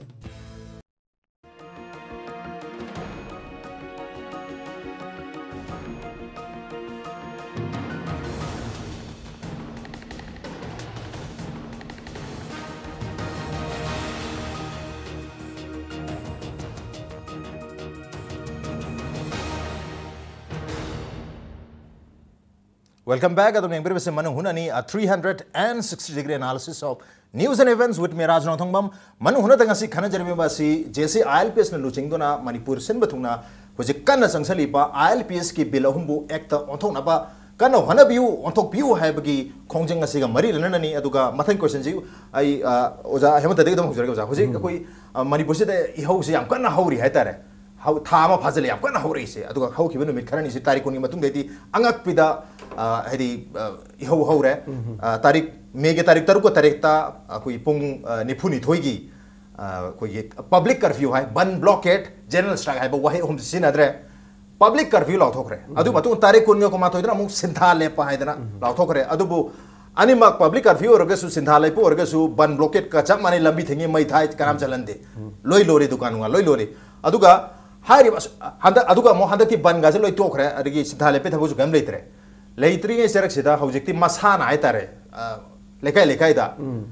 Welcome back. ꯑꯗꯨꯝ ꯌꯦꯡꯕꯤꯔꯤꯕꯁꯤ ꯃꯅꯨꯡ ꯍꯨꯠꯅꯅꯤ, a three hundred and sixty degree analysis of news and events with me, ꯔꯥꯖ ꯅꯣꯡꯊꯣꯡꯕꯝ꯫ ꯃꯅꯨꯡ ꯍꯨꯠꯅꯗ ꯉꯁꯤ ꯈꯟꯅꯖꯔꯤꯕ ꯑꯁꯤ J C I L P S ꯅ ꯂꯨꯆꯤꯡꯗꯨꯅ ꯃꯅꯤꯄꯨꯔ ꯁꯤꯟꯕ ꯊꯨꯡꯅ ꯍꯧꯖꯤꯛ ꯀꯟꯅ ꯆꯪꯁꯤꯜꯂꯤꯕ I L P S ꯀꯤ ꯕꯤꯜ ꯑꯍꯨꯝꯕꯨ ꯑꯦꯛꯇ ꯑꯣꯟꯊꯣꯛꯅꯕ ꯀꯟꯅ ꯍꯣꯠꯅꯕꯤꯌꯨ, ꯑꯣꯟꯊꯣꯛꯄꯤꯌꯨ ꯍꯥꯏꯕꯒꯤ ꯈꯣꯡꯖꯪ ꯑꯁꯤꯒ ꯃꯔꯤ ꯂꯩꯅꯅꯅꯤ꯫ ꯑꯗꯨꯒ ꯃꯊꯪ ꯀꯣꯏꯁꯟꯁꯤ ꯑꯩ, ꯑ, ꯑꯣꯖꯥ ꯍꯦꯃꯟꯇꯗꯒꯤ ꯑꯗꯨꯝ ꯍꯧꯖꯔꯒꯦ꯫ ꯑꯣꯖꯥ, ꯍꯧꯖꯤꯛ ꯑꯩꯈꯣꯏ, ꯑ, ꯃꯅꯤꯄꯨꯔꯁꯤꯗ ꯏꯍꯧꯁꯤ ꯌꯥꯝ ꯀꯟꯅ ꯍꯧꯔꯤ ꯍꯥꯏꯇꯥꯔꯦ꯫ ꯍꯧ-, ꯊꯥ ꯑꯃ ꯐꯥꯖꯤꯜꯂꯦ ꯌꯥꯝ ꯀꯟꯅ ꯍꯧꯔꯛꯏꯁꯦ꯫ ꯑꯗꯨꯒ ꯍꯧꯈꯤꯕ ꯅꯨꯃꯤꯠ ꯈꯔꯅꯤꯁꯤ, ꯇꯥꯔꯤꯛ ꯀꯨꯟꯒꯤ ꯃꯇꯨꯡꯗꯩꯗꯤ ꯑꯉꯛꯄꯤꯗ, ꯑ, ꯍꯥꯏꯗꯤ, ꯑ, ꯏꯍꯧ ꯍꯧꯔꯦ꯫ ꯑ, ꯇꯥꯔꯤꯛ, ꯃꯦꯒꯤ ꯇꯥꯔꯤꯛ ꯇꯔꯨꯛꯀ ꯇꯔꯦꯠꯇ ꯑꯩꯈꯣꯏ ꯄꯨꯡ, ꯑ, ꯅꯤꯐꯨꯅꯤꯊꯣꯏꯒꯤ, ꯑ, ꯑꯩꯈꯣꯏꯒꯤ public curfew ꯍꯥꯏ, ꯕꯟ, ꯕ꯭ꯂꯣꯀꯦꯠ, ꯖꯦꯅꯔꯦꯜ ꯁ꯭ꯇ꯭ꯔꯥꯏꯛ ꯍꯥꯏꯕ ꯋꯥꯍꯩ ꯑꯍꯨꯝꯁꯤ ꯁꯤꯖꯤꯟꯅꯗ꯭ꯔꯦ꯫ Public curfew ꯂꯥꯎꯊꯣꯛꯈ꯭ꯔꯦ꯫ ꯑꯗꯨ ꯃꯇꯨꯡ ꯇꯥꯔꯤꯛ ꯀꯨꯟꯒ ꯀꯨꯟꯃꯥꯊꯣꯏꯗꯅ ꯑꯃꯨꯛ ꯁꯤꯟꯊꯥ ꯂꯦꯞꯄ ꯍꯥꯏꯗꯅ ꯂꯥꯎꯊꯣꯛꯈ꯭ꯔꯦ꯫ ꯑꯗꯨꯕꯨ ꯑꯅꯤꯃꯛ public curfew ꯑꯣꯏꯔꯒꯁꯨ, ꯁꯤꯟꯊꯥ ꯂꯦꯞꯄ ꯑꯣꯏꯔꯒꯁꯨ, ꯕꯟ, ꯕ꯭ꯂꯣꯀꯦꯠꯀ ꯆꯞ ꯃꯥꯟꯅꯩ, ꯂꯝꯕꯤ ꯊꯤꯡꯉꯤ, ꯃꯩ ꯊꯥꯏ, ꯀꯅꯥꯝ ꯆꯠꯍꯟꯗꯦ꯫ ꯂꯣꯏ ꯂꯣꯜꯂꯤ, ꯗꯨꯀꯥꯟ ꯅꯨꯡꯀꯥꯟ ꯂꯣꯏ ꯂꯣꯜꯂꯤ꯫ ꯑꯗꯨꯒ ꯍꯥꯏꯔꯤꯕ ꯑꯁ-, ꯍꯟꯗꯛ, ꯑꯗꯨꯒ ꯑꯃꯨꯛ ꯍꯟꯗꯛꯇꯤ ꯕꯟꯒꯥꯁꯦ ꯂꯣꯏ ꯇꯣꯛꯈ꯭ꯔꯦ, ꯑꯗꯒꯤ ꯁꯤꯟꯊꯥ ꯂꯦꯞꯄꯩ ꯊꯕꯛꯁꯨ ꯀꯔꯤꯝ ꯂꯩꯇ꯭ꯔꯦ꯫ ꯂꯩꯇ꯭ꯔꯤꯉꯩ ꯆꯔꯛꯁꯤꯗ ꯍꯧꯖꯤꯛꯇꯤ ꯃꯁꯥꯅ ꯍꯥꯏꯇꯥꯔꯦ, ꯑ, ꯂꯩꯀꯥꯏ ꯂꯩꯀꯥꯏꯗ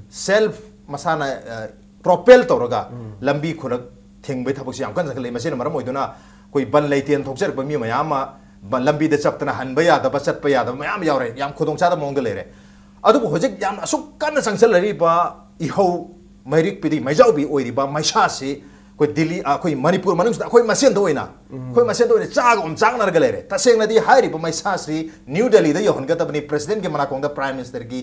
self ꯃꯁꯥꯅ, ꯑ, propel ꯇꯧꯔꯒ ꯂꯝꯕꯤ ꯈꯨꯂꯛ ꯊꯤꯡꯕꯒꯤ ꯊꯕꯛꯁꯤ ꯌꯥꯝ ꯀꯟꯅ ꯆꯠꯈꯠꯂꯛꯏ꯫ ꯃꯁꯤꯅ ꯃꯔꯝ ꯑꯣꯏꯗꯨꯅ ꯑꯩꯈꯣꯏ ꯕꯟ ꯂꯩꯇꯦꯅ ꯊꯣꯛꯆꯔꯛꯄ ꯃꯤ ꯃꯌꯥꯝ ꯑꯃ ꯕ-, ꯂꯝꯕꯤꯗ ꯆꯞꯇꯅ ꯍꯟꯕ ꯌꯥꯗꯕ, ꯆꯠꯄ ꯌꯥꯗꯕ ꯃꯌꯥꯝ ꯌꯥꯎꯔꯦ, ꯌꯥꯝ ꯈꯨꯗꯣꯡꯆꯥꯗꯕ ꯃꯑꯣꯡꯗ ꯂꯩꯔꯦ꯫ ꯑꯗꯨꯕꯨ ꯍꯧꯖꯤꯛ ꯌꯥꯝꯅ ꯑꯁꯨꯛ ꯀꯟꯅ ꯆꯪꯁꯤꯜꯂꯛꯂꯤꯕ ꯏꯍꯧ ꯃꯩꯔꯤꯛꯄꯤꯗꯤ ꯃꯩꯖꯥꯎꯕꯤ ꯑꯣꯏꯔꯤꯕ ꯃꯩꯁꯥꯁꯤ ꯑꯩꯈꯣꯏ ꯗꯤꯜꯂꯤ, ꯑꯩꯈꯣꯏ ꯃꯅꯤꯄꯨꯔ ꯃꯅꯨꯡꯁꯤꯗ ꯑꯩꯈꯣꯏ ꯃꯁꯦꯟꯗ ꯑꯣꯏꯅ, ꯑꯩꯈꯣꯏ ꯃꯁꯦꯟꯗ ꯑꯣꯏꯅ ꯆꯥꯒ ꯑꯣꯝꯆꯥꯛꯅꯔꯒ ꯂꯩꯔꯦ꯫ ꯇꯁꯦꯡꯅꯗꯤ ꯍꯥꯏꯔꯤꯕ ꯃꯩꯁꯥꯁꯤ ꯅ꯭ꯌꯨ ꯗꯦꯜꯂꯤꯗ ꯌꯧꯍꯟꯒꯗꯕꯅꯤ, ꯄ꯭ꯔꯦꯁꯤꯗꯦꯟꯠꯀꯤ ꯃꯅꯥꯀꯣꯡꯗ, ꯄ꯭ꯔꯥꯏꯝ ꯃꯤꯅꯤꯁꯇꯔꯒꯤ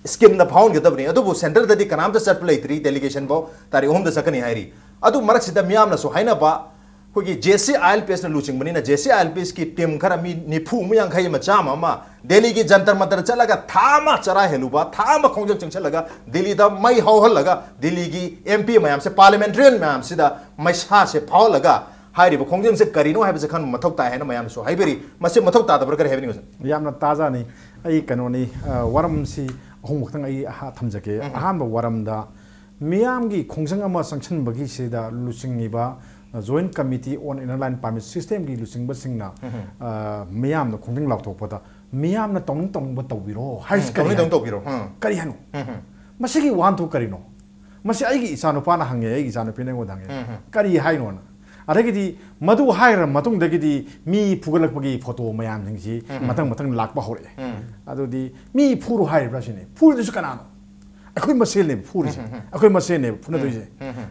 ꯁ꯭ꯀꯤꯟꯗ ꯐꯥꯎꯍꯟꯒꯗꯕꯅꯤ꯫ ꯑꯗꯨꯕꯨ ꯁꯦꯟꯇ꯭ꯔꯦꯜꯗꯗꯤ ꯀꯅꯥꯝꯇ ꯆꯠꯄ ꯂꯩꯇ꯭ꯔꯤ, ꯗꯦꯂꯤꯒꯦꯁꯟ ꯐꯥꯎ ꯇꯥꯔꯤꯛ ꯑꯍꯨꯝꯗ ꯆꯠꯀꯅꯤ ꯍꯥꯏꯔꯤ꯫ ꯑꯗꯨ ꯃꯔꯛꯁꯤꯗ ꯃꯤꯌꯥꯝꯅꯁꯨ ꯍꯥꯏꯅꯕ, ꯑꯩꯈꯣꯏꯒꯤ J C I L P ꯑꯦꯁꯅ ꯂꯨꯆꯤꯡꯕꯅꯤꯅ, J C I L P ꯑꯦꯁꯀꯤ team ꯈꯔ, ꯃꯤ ꯅꯤꯐꯨ ꯑꯃ, ꯌꯥꯡꯈꯩ ꯑꯃ, ꯆꯥꯝꯃ ꯑꯃ ꯗꯦꯜꯂꯤꯒꯤ ꯖꯟꯇꯔ ꯃꯟꯇꯔ ꯆꯠꯂꯒ ꯊꯥ ꯑꯃ ꯆꯔꯥ ꯍꯦꯜꯂꯨꯕ, ꯊꯥ ꯑꯃ ꯈꯣꯡꯖꯪ ꯆꯪꯁꯤꯜꯂꯒ ꯗꯦꯜꯂꯤꯗ ꯃꯩ ꯍꯧꯍꯜꯂꯒ ꯗꯦꯜꯂꯤꯒꯤ ꯑꯦꯝ ꯄꯤ ꯃꯌꯥꯝꯁꯦ, ꯄꯥꯔꯂꯤꯌꯥꯃꯦꯟꯇꯔꯤꯌꯟ ꯃꯌꯥꯝꯁꯤꯗ ꯃꯩꯁꯥꯁꯦ ꯐꯥꯎꯍꯜꯂꯒ ꯍꯥꯏꯔꯤꯕ ꯈꯣꯡꯖꯪꯁꯦ ꯀꯔꯤꯅꯣ ꯍꯥꯏꯕꯁꯦ ꯈꯟꯕ ꯃꯊꯧ ꯇꯥꯏ ꯍꯥꯏꯅ ꯃꯌꯥꯝꯅꯁꯨ ꯍꯥꯏꯕꯤꯔꯤ꯫ ꯃꯁꯤ ꯃꯊꯧ ꯇꯥꯗꯕ꯭ꯔꯥ ꯀꯔꯤ ꯍꯥꯏꯕꯤꯅꯤꯡꯕ, ꯁꯥꯔ? ꯌꯥꯝꯅ ꯇꯥꯖꯅꯤ꯫ ꯑꯩ ꯀꯩꯅꯣꯅꯤ, ꯑ, ꯋꯥꯔꯝꯁꯤ ꯑꯍꯨꯝꯃꯨꯛꯇꯪ ꯑꯩ ꯑꯍ-, ꯊꯝꯖꯒꯦ꯫ ꯑꯍꯥꯟꯕ ꯋꯥꯔꯝꯗ ꯃꯤꯌꯥꯝꯒꯤ ꯈꯣꯡꯖꯪ ꯑꯃ ꯆꯪꯁꯤꯟꯕꯒꯤꯁꯤꯗ ꯂꯨꯆꯤꯡꯉꯤꯕ, ꯑ, Joint Committee on Inner Line Permit Systemꯒꯤ ꯂꯨꯆꯤꯡꯕꯁꯤꯡꯅ, ꯑ, ꯃꯤꯌꯥꯝꯅ ꯈꯣꯡꯖꯪ ꯂꯥꯎꯊꯣꯛꯄꯗ ꯃꯤꯌꯥꯝꯅ ꯇꯧꯅꯤꯡ ꯇꯧꯅꯤꯡꯕ ꯇꯧꯕꯤꯔꯣ ꯍꯥꯏꯁꯤ ꯎꯝ, ꯀꯔꯤ ꯇꯧꯅꯤꯡ ꯍꯥꯏꯅꯣ? ꯇꯧꯅꯤꯡ ꯇꯧꯕꯤꯔꯣ꯫ ꯎꯝ꯫ ꯀꯔꯤ ꯍꯥꯏꯅꯣ? ꯎꯝ, ꯎꯝ꯫ ꯃꯁꯤꯒꯤ ꯋꯥꯍꯟꯊꯣꯛ ꯀꯔꯤꯅꯣ? ꯃꯁꯤ ꯑꯩꯒꯤ ꯏꯆꯥꯅꯨꯄꯥꯅ ꯍꯪꯉꯦ, ꯑꯩꯒꯤ ꯏꯆꯥꯅꯨꯄꯤꯅ ꯑꯩꯉꯣꯟꯗ ꯍꯪꯉꯦ, ꯎꯝ, ꯎꯝ꯫ "ꯀꯔꯤ ꯍꯥꯏꯅꯣꯅ?" ꯑꯗꯒꯤꯗꯤ ꯃꯗꯨ ꯍꯥꯏꯈ꯭ꯔ ꯃꯇꯨꯡꯗꯒꯤꯗꯤ ꯃꯤ ꯐꯨꯒꯠꯂꯛꯄꯒꯤ ꯐꯣꯇꯣ ꯃꯌꯥꯝꯁꯤꯡꯁꯤ ꯎꯝ, ꯎꯝ꯫ ꯃꯊꯪ ꯃꯊꯪ ꯂꯥꯛꯄ ꯍꯧꯔꯛꯑꯦ꯫ ꯎꯝ꯫ ꯑꯗꯨꯗꯤ ꯃꯤ ꯐꯨꯔꯨ ꯍꯥꯏꯔꯤꯕ꯭ꯔꯥ ꯁꯤꯅꯤ꯫ ꯐꯨꯔꯤꯗꯨꯁꯨ ꯀꯅꯥꯅꯣ? ꯑꯩꯈꯣꯏ ꯃꯁꯦꯜꯅꯦꯕ ꯐꯨꯔꯤꯁꯦ, ꯑꯩꯈꯣꯏ ꯃꯁꯦꯜꯅꯦꯕ ꯐꯨꯅꯗꯣꯏꯁꯦ꯫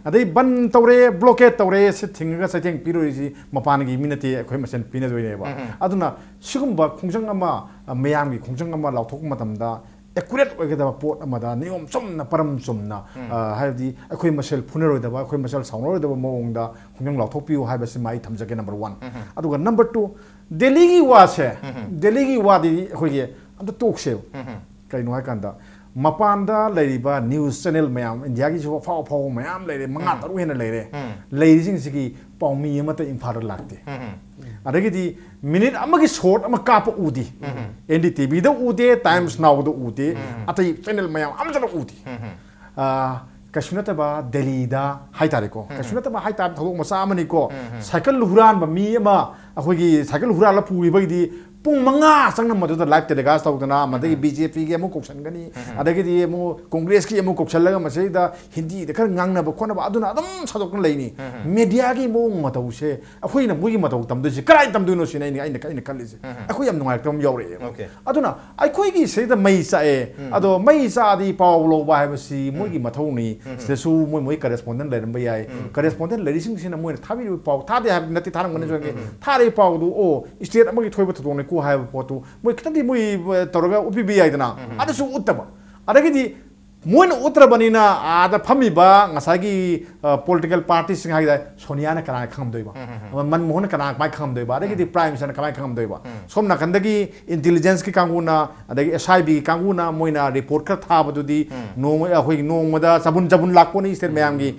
ꯑꯗꯩ ꯕꯟ ꯇꯧꯔꯦ, ꯕ꯭ꯂꯣꯀꯦꯠ ꯇꯧꯔꯦ, ꯁꯤꯠ ꯊꯤꯡꯉꯒ ꯆꯩꯊꯦꯡ ꯄꯤꯔꯣꯏꯁꯤ ꯃꯄꯥꯟꯒꯤ ꯃꯤ ꯅꯠꯇꯦ, ꯑꯩꯈꯣꯏ ꯃꯁꯦꯜ ꯄꯤꯅꯗꯣꯏꯅꯦꯕ꯫ ꯑꯗꯨꯅ ꯁꯤꯒꯨꯝꯕ ꯈꯣꯡꯖꯪ ꯑꯃ, ꯑ, ꯃꯌꯥꯝꯒꯤ ꯈꯣꯡꯖꯪ ꯑꯃ ꯂꯥꯎꯊꯣꯛꯄ ꯃꯇꯝꯗ ꯑꯦꯀꯨꯔꯦꯠ ꯑꯣꯏꯒꯗꯕ ꯄꯣꯠ ꯑꯃꯗ, ꯅꯤꯌꯣꯝ ꯆꯨꯝꯅ, ꯄꯔꯝ ꯆꯨꯝꯅ, ꯑ, ꯍꯥꯏꯕꯗꯤ ꯑꯩꯈꯣꯏ ꯃꯁꯦꯜ ꯐꯨꯅꯔꯣꯏꯗꯕ, ꯑꯩꯈꯣꯏ ꯃꯁꯦꯜ ꯁꯥꯎꯅꯔꯣꯏꯗꯕ ꯃꯑꯣꯡꯗ ꯈꯣꯡꯖꯪ ꯂꯥꯎꯊꯣꯛꯄꯤꯌꯨ ꯍꯥꯏꯕꯁꯤꯃ ꯑꯩ ꯊꯝꯖꯒꯦ, ꯅꯝꯕꯔ ꯋꯥꯟ꯫ ꯑꯗꯨꯒ ꯅꯝꯕꯔ ꯇꯨ, ꯗꯦꯜꯂꯤꯒꯤ ꯋꯥꯁꯦ, ꯗꯦꯜꯂꯤꯒꯤ ꯋꯥꯗꯤ ꯑꯩꯈꯣꯏꯒꯤ ꯑꯝꯇ ꯇꯣꯛꯁꯦꯕ꯫ ꯀꯩꯅꯣ ꯍꯥꯏꯀꯥꯟꯗ, ꯃꯄꯥꯟꯗ ꯂꯩꯔꯤꯕ ꯅ꯭ꯌꯨꯁ ꯆꯦꯅꯦꯜ ꯃꯌꯥꯝ, ꯏꯟꯗꯤꯌꯥꯒꯤꯁꯨ ꯑꯐꯥꯎ ꯑꯐꯥꯎꯕ ꯃꯌꯥꯝ ꯂꯩꯔꯦ, ꯃꯉꯥ ꯇꯔꯨꯛ ꯍꯦꯟꯅ ꯂꯩꯔꯦ, ꯂꯩꯔꯤꯁꯤꯡꯁꯤꯒꯤ ꯄꯥꯎꯃꯤ ꯑꯃꯠꯇ ꯏꯝꯐꯥꯜꯗ ꯂꯥꯛꯇꯦ꯫ ꯑꯗꯒꯤꯗꯤ ꯃꯤꯅꯤꯠ ꯑꯃꯒꯤ ꯁꯣꯔꯠ ꯑꯃ ꯀꯥꯞꯄ ꯎꯗꯦ꯫ ꯑꯦꯟ ꯗꯤ ꯇꯤ ꯚꯤꯗ ꯎꯗꯦ, ꯇꯥꯏꯝꯁ ꯅꯥꯎꯗ ꯎꯗꯦ, ꯑꯇꯩ ꯆꯦꯅꯦꯜ ꯃꯌꯥꯝ ꯑꯃꯠꯇ ꯎꯗꯦ꯫ ꯑꯥ, ꯀꯩꯁꯨ ꯅꯠꯇꯕ ꯗꯦꯜꯂꯤꯗ ꯍꯥꯏꯇꯥꯔꯦꯀꯣ, ꯀꯩꯁꯨ ꯅꯠꯇꯕ ꯍꯥꯏꯇꯥꯔꯦ, ꯊꯧꯗꯣꯛ ꯃꯆꯥ ꯑꯃꯅꯤꯀꯣ꯫ ꯁꯥꯏꯀꯜ ꯍꯨꯔꯥꯟꯕ ꯃꯤ ꯑꯃ, ꯑꯩꯈꯣꯏꯒꯤ ꯁꯥꯏꯀꯜ ꯍꯨꯔꯥꯜꯂ ꯄꯨꯈꯤꯕꯒꯤꯗꯤ ꯄꯨꯡ ꯃꯉꯥ ꯆꯪꯅ ꯃꯗꯨꯗ ꯂꯥꯏꯚ ꯇꯦꯂꯤꯀꯥꯁ ꯇꯧꯗꯅ, ꯃꯗꯒꯤ ꯕꯤ ꯖꯦ ꯄꯤꯒꯤ ꯑꯃꯨꯛ ꯀꯧꯁꯟꯒꯅꯤ, ꯑꯗꯒꯤꯗꯤ ꯑꯃꯨꯛ ꯀꯣꯡꯒ꯭ꯔꯦꯁꯀꯤ ꯑꯃꯨꯛ ꯀꯧꯁꯜꯂꯒ ꯃꯁꯤꯗ ꯍꯤꯟꯗꯤꯗ ꯈꯔ ꯉꯥꯡꯅꯕ ꯈꯣꯠꯅꯕ ꯑꯗꯨꯅ ꯑꯗꯨꯝ ꯁꯟꯗꯣꯛꯇꯨꯅ ꯂꯩꯅꯤ꯫ ꯃꯦꯗꯤꯌꯥꯒꯤ ꯃꯑꯣꯡ ꯃꯇꯧꯁꯦ ꯑꯩꯈꯣꯏꯅ ꯃꯣꯏꯒꯤ ꯃꯇꯧ ꯇꯝꯗꯣꯏꯁꯦ ꯀꯗꯥꯏ ꯇꯝꯗꯣꯏꯅꯣ ꯁꯤꯅ ꯑꯩꯅ, ꯑꯩꯅ, ꯑꯩꯅ ꯈꯜꯂꯤꯁꯦ꯫ ꯑꯩꯈꯣꯏ ꯌꯥꯝ ꯅꯨꯡꯉꯥꯏꯔꯛꯇꯕ ꯑꯃ ꯌꯥꯎꯔꯛꯑꯦꯕ꯫ ꯑꯣꯀꯦ꯫ ꯑꯗꯨꯅ ꯑꯩꯈꯣꯏꯒꯤ ꯁꯤꯗ ꯃꯩ ꯆꯥꯛꯑꯦ, ꯑꯗꯣ ꯃꯩ ꯆꯥꯛꯑꯗꯤ ꯄꯥꯎ ꯂꯧꯕ ꯍꯥꯏꯕꯁꯤ ꯃꯣꯏꯒꯤ ꯃꯊꯧꯅꯤ꯫ ꯁꯤꯗꯁꯨ ꯃꯣꯏ, ꯃꯣꯏ ꯀꯔꯦꯁꯄꯣꯟꯗꯦꯟ ꯂꯩꯔꯝꯕ ꯌꯥꯏ꯫ ꯀꯔꯦꯁꯄꯣꯟꯗꯦꯟ ꯂꯩꯔꯤꯁꯤꯡꯁꯤꯅ ꯃꯣꯏꯅ ꯊꯥꯕꯤꯔꯤꯕ ꯄꯥꯎ, ꯊꯥꯗꯦ ꯍꯥꯏꯕꯗꯤ ꯅꯠꯇꯦ, ꯊꯥꯔꯝꯒꯅꯤꯁꯨ ꯈꯪꯉꯦ꯫ ꯊꯥꯔꯤꯕ ꯄꯥꯎꯗꯨ, ꯑꯣ, ꯏꯁꯇꯦꯠ ꯑꯃꯒꯤ ꯊꯣꯏꯕ ꯊꯧꯗꯣꯛꯅꯤꯀꯣ ꯍꯥꯏꯕ ꯄꯣꯠꯇꯨ ꯃꯣꯏ ꯈꯤꯇꯪꯗꯤ ꯃꯣꯏ, ꯑ, ꯇꯧꯔꯒ ꯎꯠꯄꯤꯕ ꯌꯥꯏꯗꯅ, ꯑꯗꯨꯁꯨ ꯎꯠꯇꯕ꯫ ꯑꯗꯒꯤꯗꯤ ꯃꯣꯏꯅ ꯎꯠꯇ꯭ꯔꯕꯅꯤꯅ ꯑꯥꯗ ꯐꯝꯃꯤꯕ ꯉꯁꯥꯏꯒꯤ, ꯑ, ꯄꯣꯂꯤꯇꯤꯀꯦꯜ ꯄꯥꯔꯇꯤꯁꯤꯡ ꯍꯥꯏꯇꯥꯔꯦ, ꯁꯣꯅꯤꯌꯥꯅ ꯀꯅꯥꯅ ꯈꯪꯉꯝꯗꯣꯏꯕ? ꯃꯟꯃꯣꯍꯟꯅ ꯀꯅꯥ, ꯀꯃꯥꯏꯅ ꯈꯪꯉꯝꯗꯣꯏꯕ? ꯑꯗꯒꯤꯗꯤ ꯄ꯭ꯔꯥꯏꯝ ꯃꯤꯅꯤꯁꯇꯔꯅ ꯀꯃꯥꯏꯅ ꯈꯪꯉꯝꯗꯣꯏꯕ? ꯁꯣꯝ ꯅꯥꯀꯟꯗꯒꯤ ꯏꯟꯇꯦꯂꯤꯖꯦꯟꯁꯀꯤ ꯀꯥꯡꯕꯨꯅ, ꯑꯗꯒꯤ ꯑꯦꯁ ꯑꯥꯏ ꯕꯤꯒꯤ ꯀꯥꯡꯕꯨꯅ ꯃꯣꯏꯅ ꯔꯤꯄꯣꯔꯠ ꯈꯔ ꯊꯥꯕꯗꯨꯗꯤ ꯅꯣꯡꯃ, ꯑꯩꯈꯣꯏꯒꯤ ꯅꯣꯡꯃꯗ ꯆꯕꯨꯟ ꯆꯕꯨꯟ ꯂꯥꯛꯄꯅꯤ ꯁ꯭ꯇꯦꯠ ꯃꯌꯥꯝꯒꯤ꯫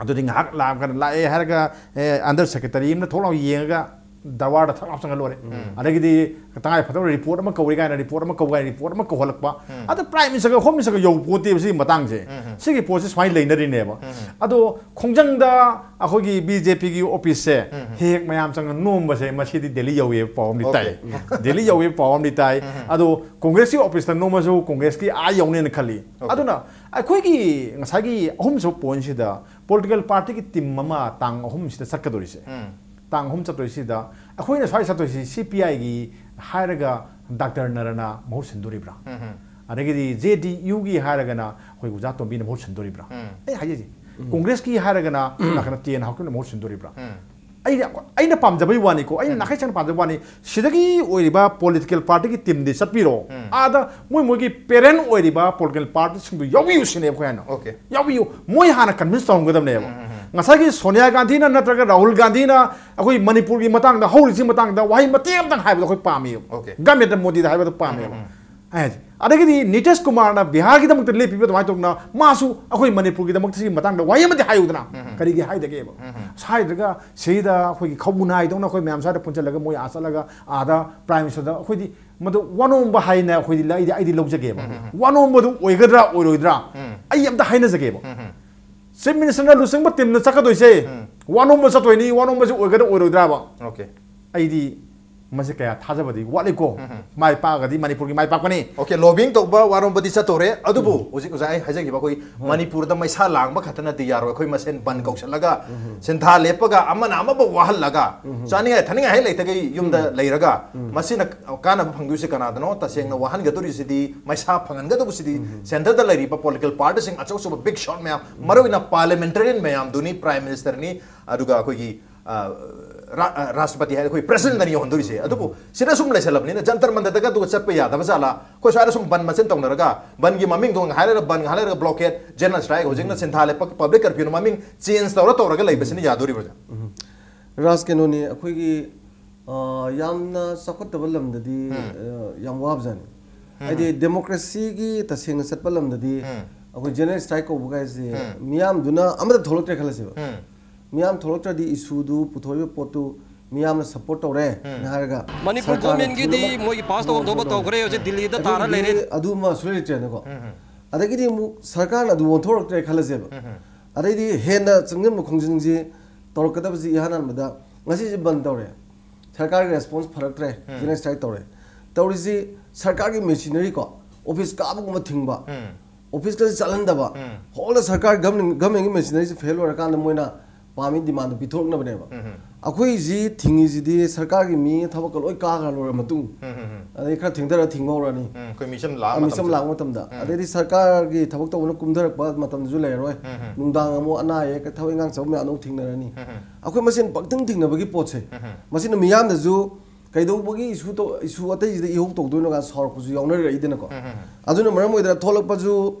ꯑꯗꯨꯗꯤ ꯉꯥꯏꯍꯥꯛ ꯂꯥꯛꯑꯒ ꯂꯥꯛꯑꯦ ꯍꯥꯏꯔꯒ, ꯑꯦ, ꯑꯟꯗꯔ ꯁꯦꯀ꯭ꯔꯦꯇꯔꯤ ꯑꯃꯅ ꯊꯣꯛꯂꯥꯎ ꯌꯦꯡꯉꯒ ꯗꯔꯕꯥꯔꯗ ꯊꯛ ꯂꯥꯎ ꯆꯪꯍꯜꯂꯣꯏꯔꯦ꯫ ꯑꯗꯒꯤꯗꯤ ꯇꯉꯥꯏ ꯐꯗꯕ ꯔꯤꯄꯣꯔꯠ ꯑꯃ ꯀꯧꯔꯦ ꯀꯥꯏꯅ ꯔꯤꯄꯣꯔꯠ ꯑꯃ ꯀꯧ ꯀꯥꯏꯅ ꯔꯤꯄꯣꯔꯠ ꯑꯃ ꯀꯧꯍꯜꯂꯛꯄ꯫ ꯑꯗ ꯄ꯭ꯔꯥꯏꯝ ꯃꯤꯅꯤꯁꯇꯔꯒ ꯍꯣꯝ ꯃꯤꯅꯤꯁꯇꯔꯒ ꯌꯧꯕ ꯄꯣꯠꯇꯦꯕ ꯁꯤꯒꯤ ꯃꯇꯥꯡꯁꯦ꯫ ꯁꯤꯒꯤ ꯄꯣꯠꯁꯦ ꯁꯨꯃꯥꯏꯅ ꯂꯩꯅꯔꯤꯅꯦꯕ꯫ ꯑꯗꯣ ꯈꯣꯡꯖꯪꯗ ꯑꯩꯈꯣꯏꯒꯤ ꯕꯤ ꯖꯦ ꯄꯤꯒꯤ ꯑꯣꯐꯤꯁꯁꯦ ꯍꯦꯛ ꯍꯦꯛ ꯃꯌꯥꯝ ꯆꯪꯉ ꯅꯣꯝꯕꯁꯦ ꯃꯁꯤꯗꯤ ꯗꯦꯜꯂꯤ ꯌꯧꯋꯦꯕ ꯄꯥꯎ ꯑꯃꯗꯤ ꯇꯥꯏ꯫ ꯗꯦꯜꯂꯤ ꯌꯧꯋꯦꯕ ꯄꯥꯎ ꯑꯃꯗꯤ ꯇꯥꯏ꯫ ꯑꯗꯣ ꯀꯣꯡꯒ꯭ꯔꯦꯁꯀꯤ ꯑꯣꯐꯤꯁꯇ ꯅꯣꯝꯃꯁꯨ ꯀꯣꯡꯒ꯭ꯔꯦꯁꯀꯤ ꯑꯥ ꯌꯧꯅꯦꯅ ꯈꯜꯂꯤ꯫ ꯑꯗꯨꯅ ꯑꯩꯈꯣꯏꯒꯤ ꯉꯁꯥꯏꯒꯤ ꯑꯍꯨꯝꯁꯨꯕ ꯄꯣꯏꯟꯁꯤꯗ ꯄꯣꯂꯤꯇꯤꯀꯦꯜ ꯄꯥꯔꯇꯤꯒꯤ ꯇꯤꯝ ꯑꯃ ꯇꯥꯡ ꯑꯍꯨꯝꯁꯤꯗ ꯆꯠꯀꯗꯧꯔꯤꯁꯦ꯫ ꯇꯥꯡ ꯑꯍꯨꯝ ꯆꯠꯇꯣꯏꯁꯤꯗ ꯑꯩꯈꯣꯏꯅ ꯁ꯭ꯋꯥꯏ ꯆꯠꯇꯣꯏꯁꯤ ꯁꯤ ꯄꯤ ꯑꯥꯏꯒꯤ ꯍꯥꯏꯔꯒ ꯗꯥꯛꯇꯔ ꯅꯔꯅ ꯃꯍꯨꯠ ꯁꯤꯟꯗꯣꯔꯤꯕ꯭ꯔꯥ? ꯑꯗꯒꯤꯗꯤ ꯖꯦ ꯗꯤ ꯌꯨꯒꯤ ꯍꯥꯏꯔꯒꯅ ꯑꯩꯈꯣꯏ ꯑꯣꯖꯥ ꯇꯣꯝꯕꯤꯅ ꯃꯍꯨꯠ ꯁꯤꯟꯗꯣꯔꯤꯕ꯭ꯔꯥ? ꯑꯩ ꯍꯥꯏꯖꯩ, ꯀꯣꯡꯒ꯭ꯔꯦꯁꯀꯤ ꯍꯥꯏꯔꯒꯅ ꯅꯥꯀꯟꯗ ꯇꯦꯟ ꯍꯥꯎꯀꯤꯞꯅ ꯃꯍꯨꯠ ꯁꯤꯟꯗꯣꯔꯤꯕ꯭ꯔꯥ? ꯑꯩ, ꯑꯩꯅ ꯄꯥꯝꯖꯕꯩ ꯋꯥꯅꯤꯀꯣ, ꯑꯩꯅ ꯅꯥꯈꯩ ꯁꯦꯡꯅ ꯄꯥꯝꯖꯕ ꯋꯥꯅꯤ꯫ ꯁꯤꯗꯒꯤ ꯑꯣꯏꯔꯤꯕ ꯄꯣꯂꯤꯇꯤꯀꯦꯜ ꯄꯥꯔꯇꯤꯒꯤ ꯇꯤꯝꯗꯤ ꯆꯠꯄꯤꯔꯣ, ꯑꯥꯗ ꯃꯣꯏ ꯃꯣꯏꯒꯤ ꯄꯦꯔꯦꯟ ꯑꯣꯏꯔꯤꯕ ꯄꯣꯂꯤꯇꯤꯀꯦꯜ ꯄꯥꯔꯇꯤꯁꯤꯡꯗꯨ ꯌꯥꯎꯕꯤꯌꯨ ꯁꯤꯅꯦꯕ ꯑꯩꯈꯣꯏ ꯍꯥꯏꯅ꯫ Okay. ꯌꯥꯎꯕꯤꯌꯨ, ꯃꯣꯏ ꯍꯥꯟꯅ ꯀꯟꯚꯤꯟꯁ ꯇꯧꯔꯝꯒꯗꯕꯅꯦꯕ꯫ ꯉꯁꯥꯏꯒꯤ ꯁꯣꯅꯤꯌꯥ ꯒꯥꯟꯙꯤꯅ ꯅꯠꯇ꯭ꯔꯒ ꯔꯥꯍꯨꯜ ꯒꯥꯟꯙꯤꯅ ꯑꯩꯈꯣꯏ ꯃꯅꯤꯄꯨꯔꯒꯤ ꯃꯇꯥꯡꯗ, ꯍꯧꯔꯤꯁꯤ ꯃꯇꯥꯡꯗ ꯋꯥꯍꯩ ꯃꯇꯦꯛ ꯑꯃꯇꯪ ꯍꯥꯏꯕꯗꯣ ꯑꯩꯈꯣꯏ ꯄꯥꯝꯃꯤꯕ꯫ Okay. ꯒꯃꯦꯟꯇ ꯃꯣꯗꯤꯗ ꯍꯥꯏꯕꯗꯣ ꯄꯥꯝꯃꯦꯕ꯫ ꯑꯩ ꯍꯥꯏꯁꯦ꯫ ꯑꯗꯒꯤꯗꯤ ꯅꯤꯇꯤꯁ ꯀꯨꯃꯥꯔꯅ ꯕꯤꯍꯥꯔꯒꯤꯗꯃꯛꯇ ꯂꯦꯞꯄꯤꯕ ꯑꯗꯨꯃꯥꯏꯅ ꯇꯧꯗꯅ ꯃꯥꯁꯨ ꯑꯩꯈꯣꯏ ꯃꯅꯤꯄꯨꯔꯒꯤꯗꯃꯛꯇ ꯁꯤꯒꯤ ꯃꯇꯥꯡꯗ ꯋꯥꯍꯩ ꯑꯃꯗꯤ ꯍꯥꯏꯌꯨꯗꯅ꯫ ꯀꯔꯤꯒꯤ ꯍꯥꯏꯗꯒꯦꯕ? ꯍꯥꯏꯗ꯭ꯔꯒ ꯁꯤꯗ ꯑꯩꯈꯣꯏꯒꯤ ꯈꯧꯕꯨ ꯅꯥꯏꯗꯧꯅ ꯑꯩꯈꯣꯏ ꯃꯌꯥꯝ ꯁ꯭ꯋꯥꯏꯗ ꯄꯨꯟꯁꯤꯜꯂꯒ ꯃꯣꯏ ꯑꯥ ꯆꯠꯂꯒ ꯑꯥꯗ ꯄ꯭ꯔꯥꯏꯝ ꯃꯤꯅꯤꯁꯇꯔꯗ ꯑꯩꯈꯣꯏꯗꯤ ꯃꯗꯨ ꯋꯥꯅꯣꯝꯕ ꯍꯥꯏꯅ ꯑꯩꯈꯣꯏꯗꯤ ꯑꯩꯗꯤ, ꯑꯩꯗꯤ ꯂꯧꯖꯒꯦꯕ꯫ ꯋꯥꯅꯣꯝꯕꯗꯨ ꯑꯣꯏꯒꯗ꯭ꯔꯥ ꯑꯣꯏꯔꯣꯏꯗ꯭ꯔꯥ? ꯑꯩ ꯑꯝꯇ ꯍꯥꯏꯅꯖꯒꯦꯕ꯫ ꯆꯤꯐ ꯃꯤꯅꯤꯁꯇꯔꯅ ꯂꯨꯆꯤꯡꯕ ꯇꯤꯝꯅ ꯆꯠꯀꯗꯣꯏꯁꯦ ꯋꯥꯅꯣꯝꯕ ꯆꯠꯇꯣꯏꯅꯤ, ꯋꯥꯅꯣꯝꯕꯁꯦ ꯑꯣꯏꯒꯗ꯭ꯔꯥ ꯑꯣꯏꯔꯣꯏꯗ꯭ꯔꯥꯕ? Okay. ꯑꯩꯗꯤ ꯃꯁꯤ ꯀꯌꯥ ꯊꯥꯖꯕꯗꯤ ꯋꯥꯠꯂꯤꯀꯣ꯫ ꯃꯥꯏ ꯄꯥꯛꯑꯒꯗꯤ ꯃꯅꯤꯄꯨꯔꯒꯤ ꯃꯥꯏ ꯄꯥꯛꯄꯅꯤ꯫ Okay, lobbying ꯇꯧꯕ ꯋꯥꯔꯣꯝꯕꯗꯤ ꯆꯠꯇꯣꯔꯦ, ꯑꯗꯨꯕꯨ ꯍꯧꯖꯤꯛ ꯑꯣꯖꯥ ꯑꯩ ꯍꯥꯏꯖꯈꯤꯕ ꯑꯩꯈꯣꯏ ꯃꯅꯤꯄꯨꯔꯗ ꯃꯩꯁꯥ ꯂꯥꯡꯕ ꯈꯛꯇꯅꯗꯤ ꯌꯥꯔꯣꯏ꯫ ꯑꯩꯈꯣꯏ ꯃꯁꯦꯟ ꯕꯟ ꯀꯧꯁꯜꯂꯒ ꯁꯤꯟꯊꯥ ꯂꯦꯞꯄꯒ ꯑꯃꯅ ꯑꯃꯕꯨ ꯋꯥꯍꯜꯂꯒ ꯆꯥꯅꯤꯡꯉꯥꯏ ꯊꯛꯅꯤꯡꯉꯥꯏ ꯍꯦꯛ ꯂꯩꯇꯒꯩ ꯌꯨꯝꯗ ꯂꯩꯔꯒ ꯃꯁꯤꯅ ꯀꯥꯟꯅꯕ ꯐꯪꯗꯣꯏꯁꯦ ꯀꯅꯥꯗꯅꯣ? ꯇꯁꯦꯡꯅ ꯋꯥꯍꯟꯒꯗꯧꯔꯤꯁꯤꯗꯤ, ꯃꯩꯁꯥ ꯐꯪꯍꯟꯒꯗꯧꯕꯁꯤꯗꯤ centre ꯗ ꯂꯩꯔꯤꯕ political party ꯁꯤꯡ, ꯑꯆꯧ ꯑꯆꯧꯕ big shot ꯃꯌꯥꯝ, ꯃꯔꯨꯑꯣꯏꯅ parliamentarian ꯃꯌꯥꯝꯗꯨꯅꯤ, prime minister ꯅꯤ, ꯑꯗꯨꯒ ꯑꯩꯈꯣꯏꯒꯤ ꯑ, ꯔꯥ-, ꯑ, ꯔꯥꯁꯇ꯭ꯔꯄꯇꯤ ꯍꯥꯏꯗꯤ ꯑꯩꯈꯣꯏ president ꯅꯤ ꯌꯧꯍꯟꯗꯣꯏꯁꯦ꯫ ꯑꯗꯨꯕꯨ ꯁꯤꯗ ꯁꯨꯝ ꯂꯩꯁꯜꯂꯕꯅꯤꯅ ꯖꯟꯇꯔ ꯃꯟꯇꯔꯗꯒ ꯑꯗꯨꯒ ꯆꯠꯄ ꯌꯥꯗꯕ ꯖꯥꯠꯂꯥ? ꯑꯩꯈꯣꯏ ꯁ꯭ꯋꯥꯏꯗ ꯁꯨꯝ ꯕꯟ ꯃꯆꯤꯟ ꯇꯧꯅꯔꯒ, ꯕꯟꯒꯤ ꯃꯃꯤꯡꯗꯣ ꯉꯥꯏꯍꯥꯛ ꯂꯩꯔꯒ ꯕꯟ, ꯉꯥꯏꯍꯥꯛ ꯂꯩꯔꯒ blockade, general strike, ꯍꯧꯖꯤꯛꯅ ꯁꯤꯟꯊꯥ ꯂꯦꯞꯄ, public curfew ꯅ ꯃꯃꯤꯡ change ꯇꯧꯔ ꯇꯧꯔꯒ ꯂꯩꯕꯁꯤꯅ ꯌꯥꯗꯣꯔꯤꯕ꯭ꯔꯥ, ꯑꯣꯖꯥ? ꯔꯥꯖ, ꯀꯩꯅꯣꯅꯤ, ꯑꯩꯈꯣꯏꯒꯤ, ꯑ, ꯌꯥꯝꯅ ꯆꯥꯎꯈꯠꯇꯕ ꯂꯝꯗꯗꯤ, ꯑ, ꯌꯥꯝ ꯋꯥꯕꯖꯥꯠꯅꯤ꯫ ꯍꯥꯏꯗꯤ democracy ꯒꯤ ꯇꯁꯦꯡꯅ ꯆꯠꯄ ꯂꯝꯗꯗꯤ ꯑꯩꯈꯣꯏ general strike ꯀꯧꯕ ꯀꯥꯏꯁꯦ ꯃꯤꯌꯥꯝꯗꯨꯅ ꯑꯃꯠꯇ ꯊꯣꯛꯂꯛꯇ꯭ꯔꯦ ꯈꯜꯂꯁꯦꯕ꯫ ꯃꯤꯌꯥꯝ ꯊꯣꯛꯂꯛꯇ꯭ꯔꯗꯤ issue ꯗꯨ, ꯄꯨꯊꯣꯛꯏꯕ ꯄꯣꯠꯇꯨ ꯃꯤꯌꯥꯝꯅ support ꯇꯧꯔꯦ ꯍꯥꯏꯅ ꯍꯥꯏꯔꯒ ꯃꯅꯤꯄꯨꯔ ꯁꯔꯀꯥꯔꯅ government ꯀꯤꯗꯤ ꯊꯤꯡꯕ ꯃꯣꯏꯒꯤ pass ꯇꯧꯐꯝ ꯊꯣꯛꯄ ꯇꯧꯈ꯭ꯔꯦ, ꯍꯧꯖꯤꯛ ꯗꯤꯜꯂꯤꯗ ꯇꯥꯔ ꯂꯩꯔꯦ꯫ ꯑꯗꯨꯒꯤꯗꯤ ꯑꯗꯨꯃ ꯁꯨꯡꯂꯩ ꯂꯩꯇ꯭ꯔꯦꯅꯀꯣ꯫ ꯑꯗꯒꯤꯗꯤ ꯑꯃꯨꯛ ꯁꯔꯀꯥꯔꯅ ꯑꯗꯨ ꯑꯣꯟꯊꯣꯔꯛꯇ꯭ꯔꯦ ꯈꯜꯂꯁꯦꯕ꯫ ꯑꯗꯩꯗꯤ ꯍꯦꯟꯅ ꯆꯪꯁꯤꯟꯕ ꯈꯣꯡꯖꯤꯟꯁꯤ ꯇꯧꯔꯛꯀꯗꯕꯁꯤ ꯏꯍꯥꯟ ꯍꯥꯟꯕꯗ ꯉꯁꯤꯁꯦ ꯕꯟ ꯇꯧꯔꯦ꯫ ꯁꯔꯀꯥꯔꯒꯤ response ꯐꯔꯛꯇ꯭ꯔꯦ, general strike ꯇꯧꯔꯦ꯫ ꯇꯧꯔꯤꯁꯤ ꯁꯔꯀꯥꯔꯒꯤ machinery ꯀꯣ, office ꯀꯥꯕꯒꯨꯝꯕ ꯊꯤꯡꯕ, office ꯀꯁꯦ ꯆꯠꯍꯟꯗꯕ, ꯍꯣꯜꯗ ꯁꯔꯀꯥꯔ government, government ꯒꯤ machinery ꯁꯦ fail ꯑꯣꯏꯔꯀꯥꯟꯗ ꯃꯣꯏꯅ ꯄꯥꯝꯃꯤ demand ꯗꯨ ꯄꯤꯊꯣꯔꯛꯅꯕꯅꯦꯕ꯫ ꯑꯩꯈꯣꯏꯁꯤ ꯊꯤꯡꯉꯤꯁꯤꯗꯤ ꯁꯔꯀꯥꯔꯒꯤ ꯃꯤ ꯊꯕꯛꯀ ꯂꯣꯏ ꯀꯥꯈ꯭ꯔ ꯂꯣꯏꯔ ꯃꯇꯨꯡ, ꯎꯝ, ꯎꯝ, ꯎꯝ. ꯑꯗꯩ ꯈꯔ ꯊꯦꯡꯊꯔ ꯊꯤꯡꯕ ꯍꯧꯔꯅꯤ. ꯎꯝ, ꯑꯩꯈꯣꯏ ꯃꯤꯆꯝ ꯂꯥꯛꯑ ꯃꯤꯆꯝ ꯃꯇꯝꯗ. ꯂꯥꯛꯄ ꯃꯇꯝꯗ, ꯑꯗꯩꯗꯤ ꯁꯔꯀꯥꯔꯒꯤ ꯊꯕꯛ ꯇꯧꯕꯅ ꯀꯨꯝꯊꯔꯛꯄ ꯃꯇꯝꯗꯁꯨ ꯂꯩꯔꯔꯣꯏ. ꯎꯝ, ꯎꯝ. ꯅꯨꯡꯗꯥꯡ ꯑꯃꯨꯛ ꯑꯅꯥ ꯑꯌꯦꯛ ꯊꯕꯛ ꯏꯪꯈꯥꯡ ꯆꯠꯄ ꯃꯌꯥꯝꯗ ꯑꯃꯨꯛ ꯊꯦꯡꯅꯔꯅꯤ. ꯎꯝ, ꯎꯝ. ꯑꯩꯈꯣꯏ ꯃꯁꯦꯟ ꯄꯪꯊꯤꯡ ꯊꯤꯡꯅꯕꯒꯤ ꯄꯣꯠꯁꯦ, ꯎꯝ, ꯎꯝ. ꯃꯁꯤꯅ ꯃꯤꯌꯥꯝꯗꯁꯨ ꯀꯩꯗꯧꯕꯒꯤ ꯏꯁꯨ ꯇꯧ-, ꯏꯁꯨ ꯑꯇꯩꯁꯤꯗ ꯏꯍꯧ ꯇꯧꯗꯣꯏꯅꯣ ꯀꯥꯏꯅ ꯁꯥꯎꯔꯛꯄꯁꯨ ꯌꯥꯎꯅꯔꯛꯏꯗꯅꯀꯣ. ꯎꯝ, ꯎꯝ. ꯑꯗꯨꯅ ꯃꯔꯝ ꯑꯣꯏꯗꯅ ꯊꯣꯛꯂꯛꯄꯁꯨ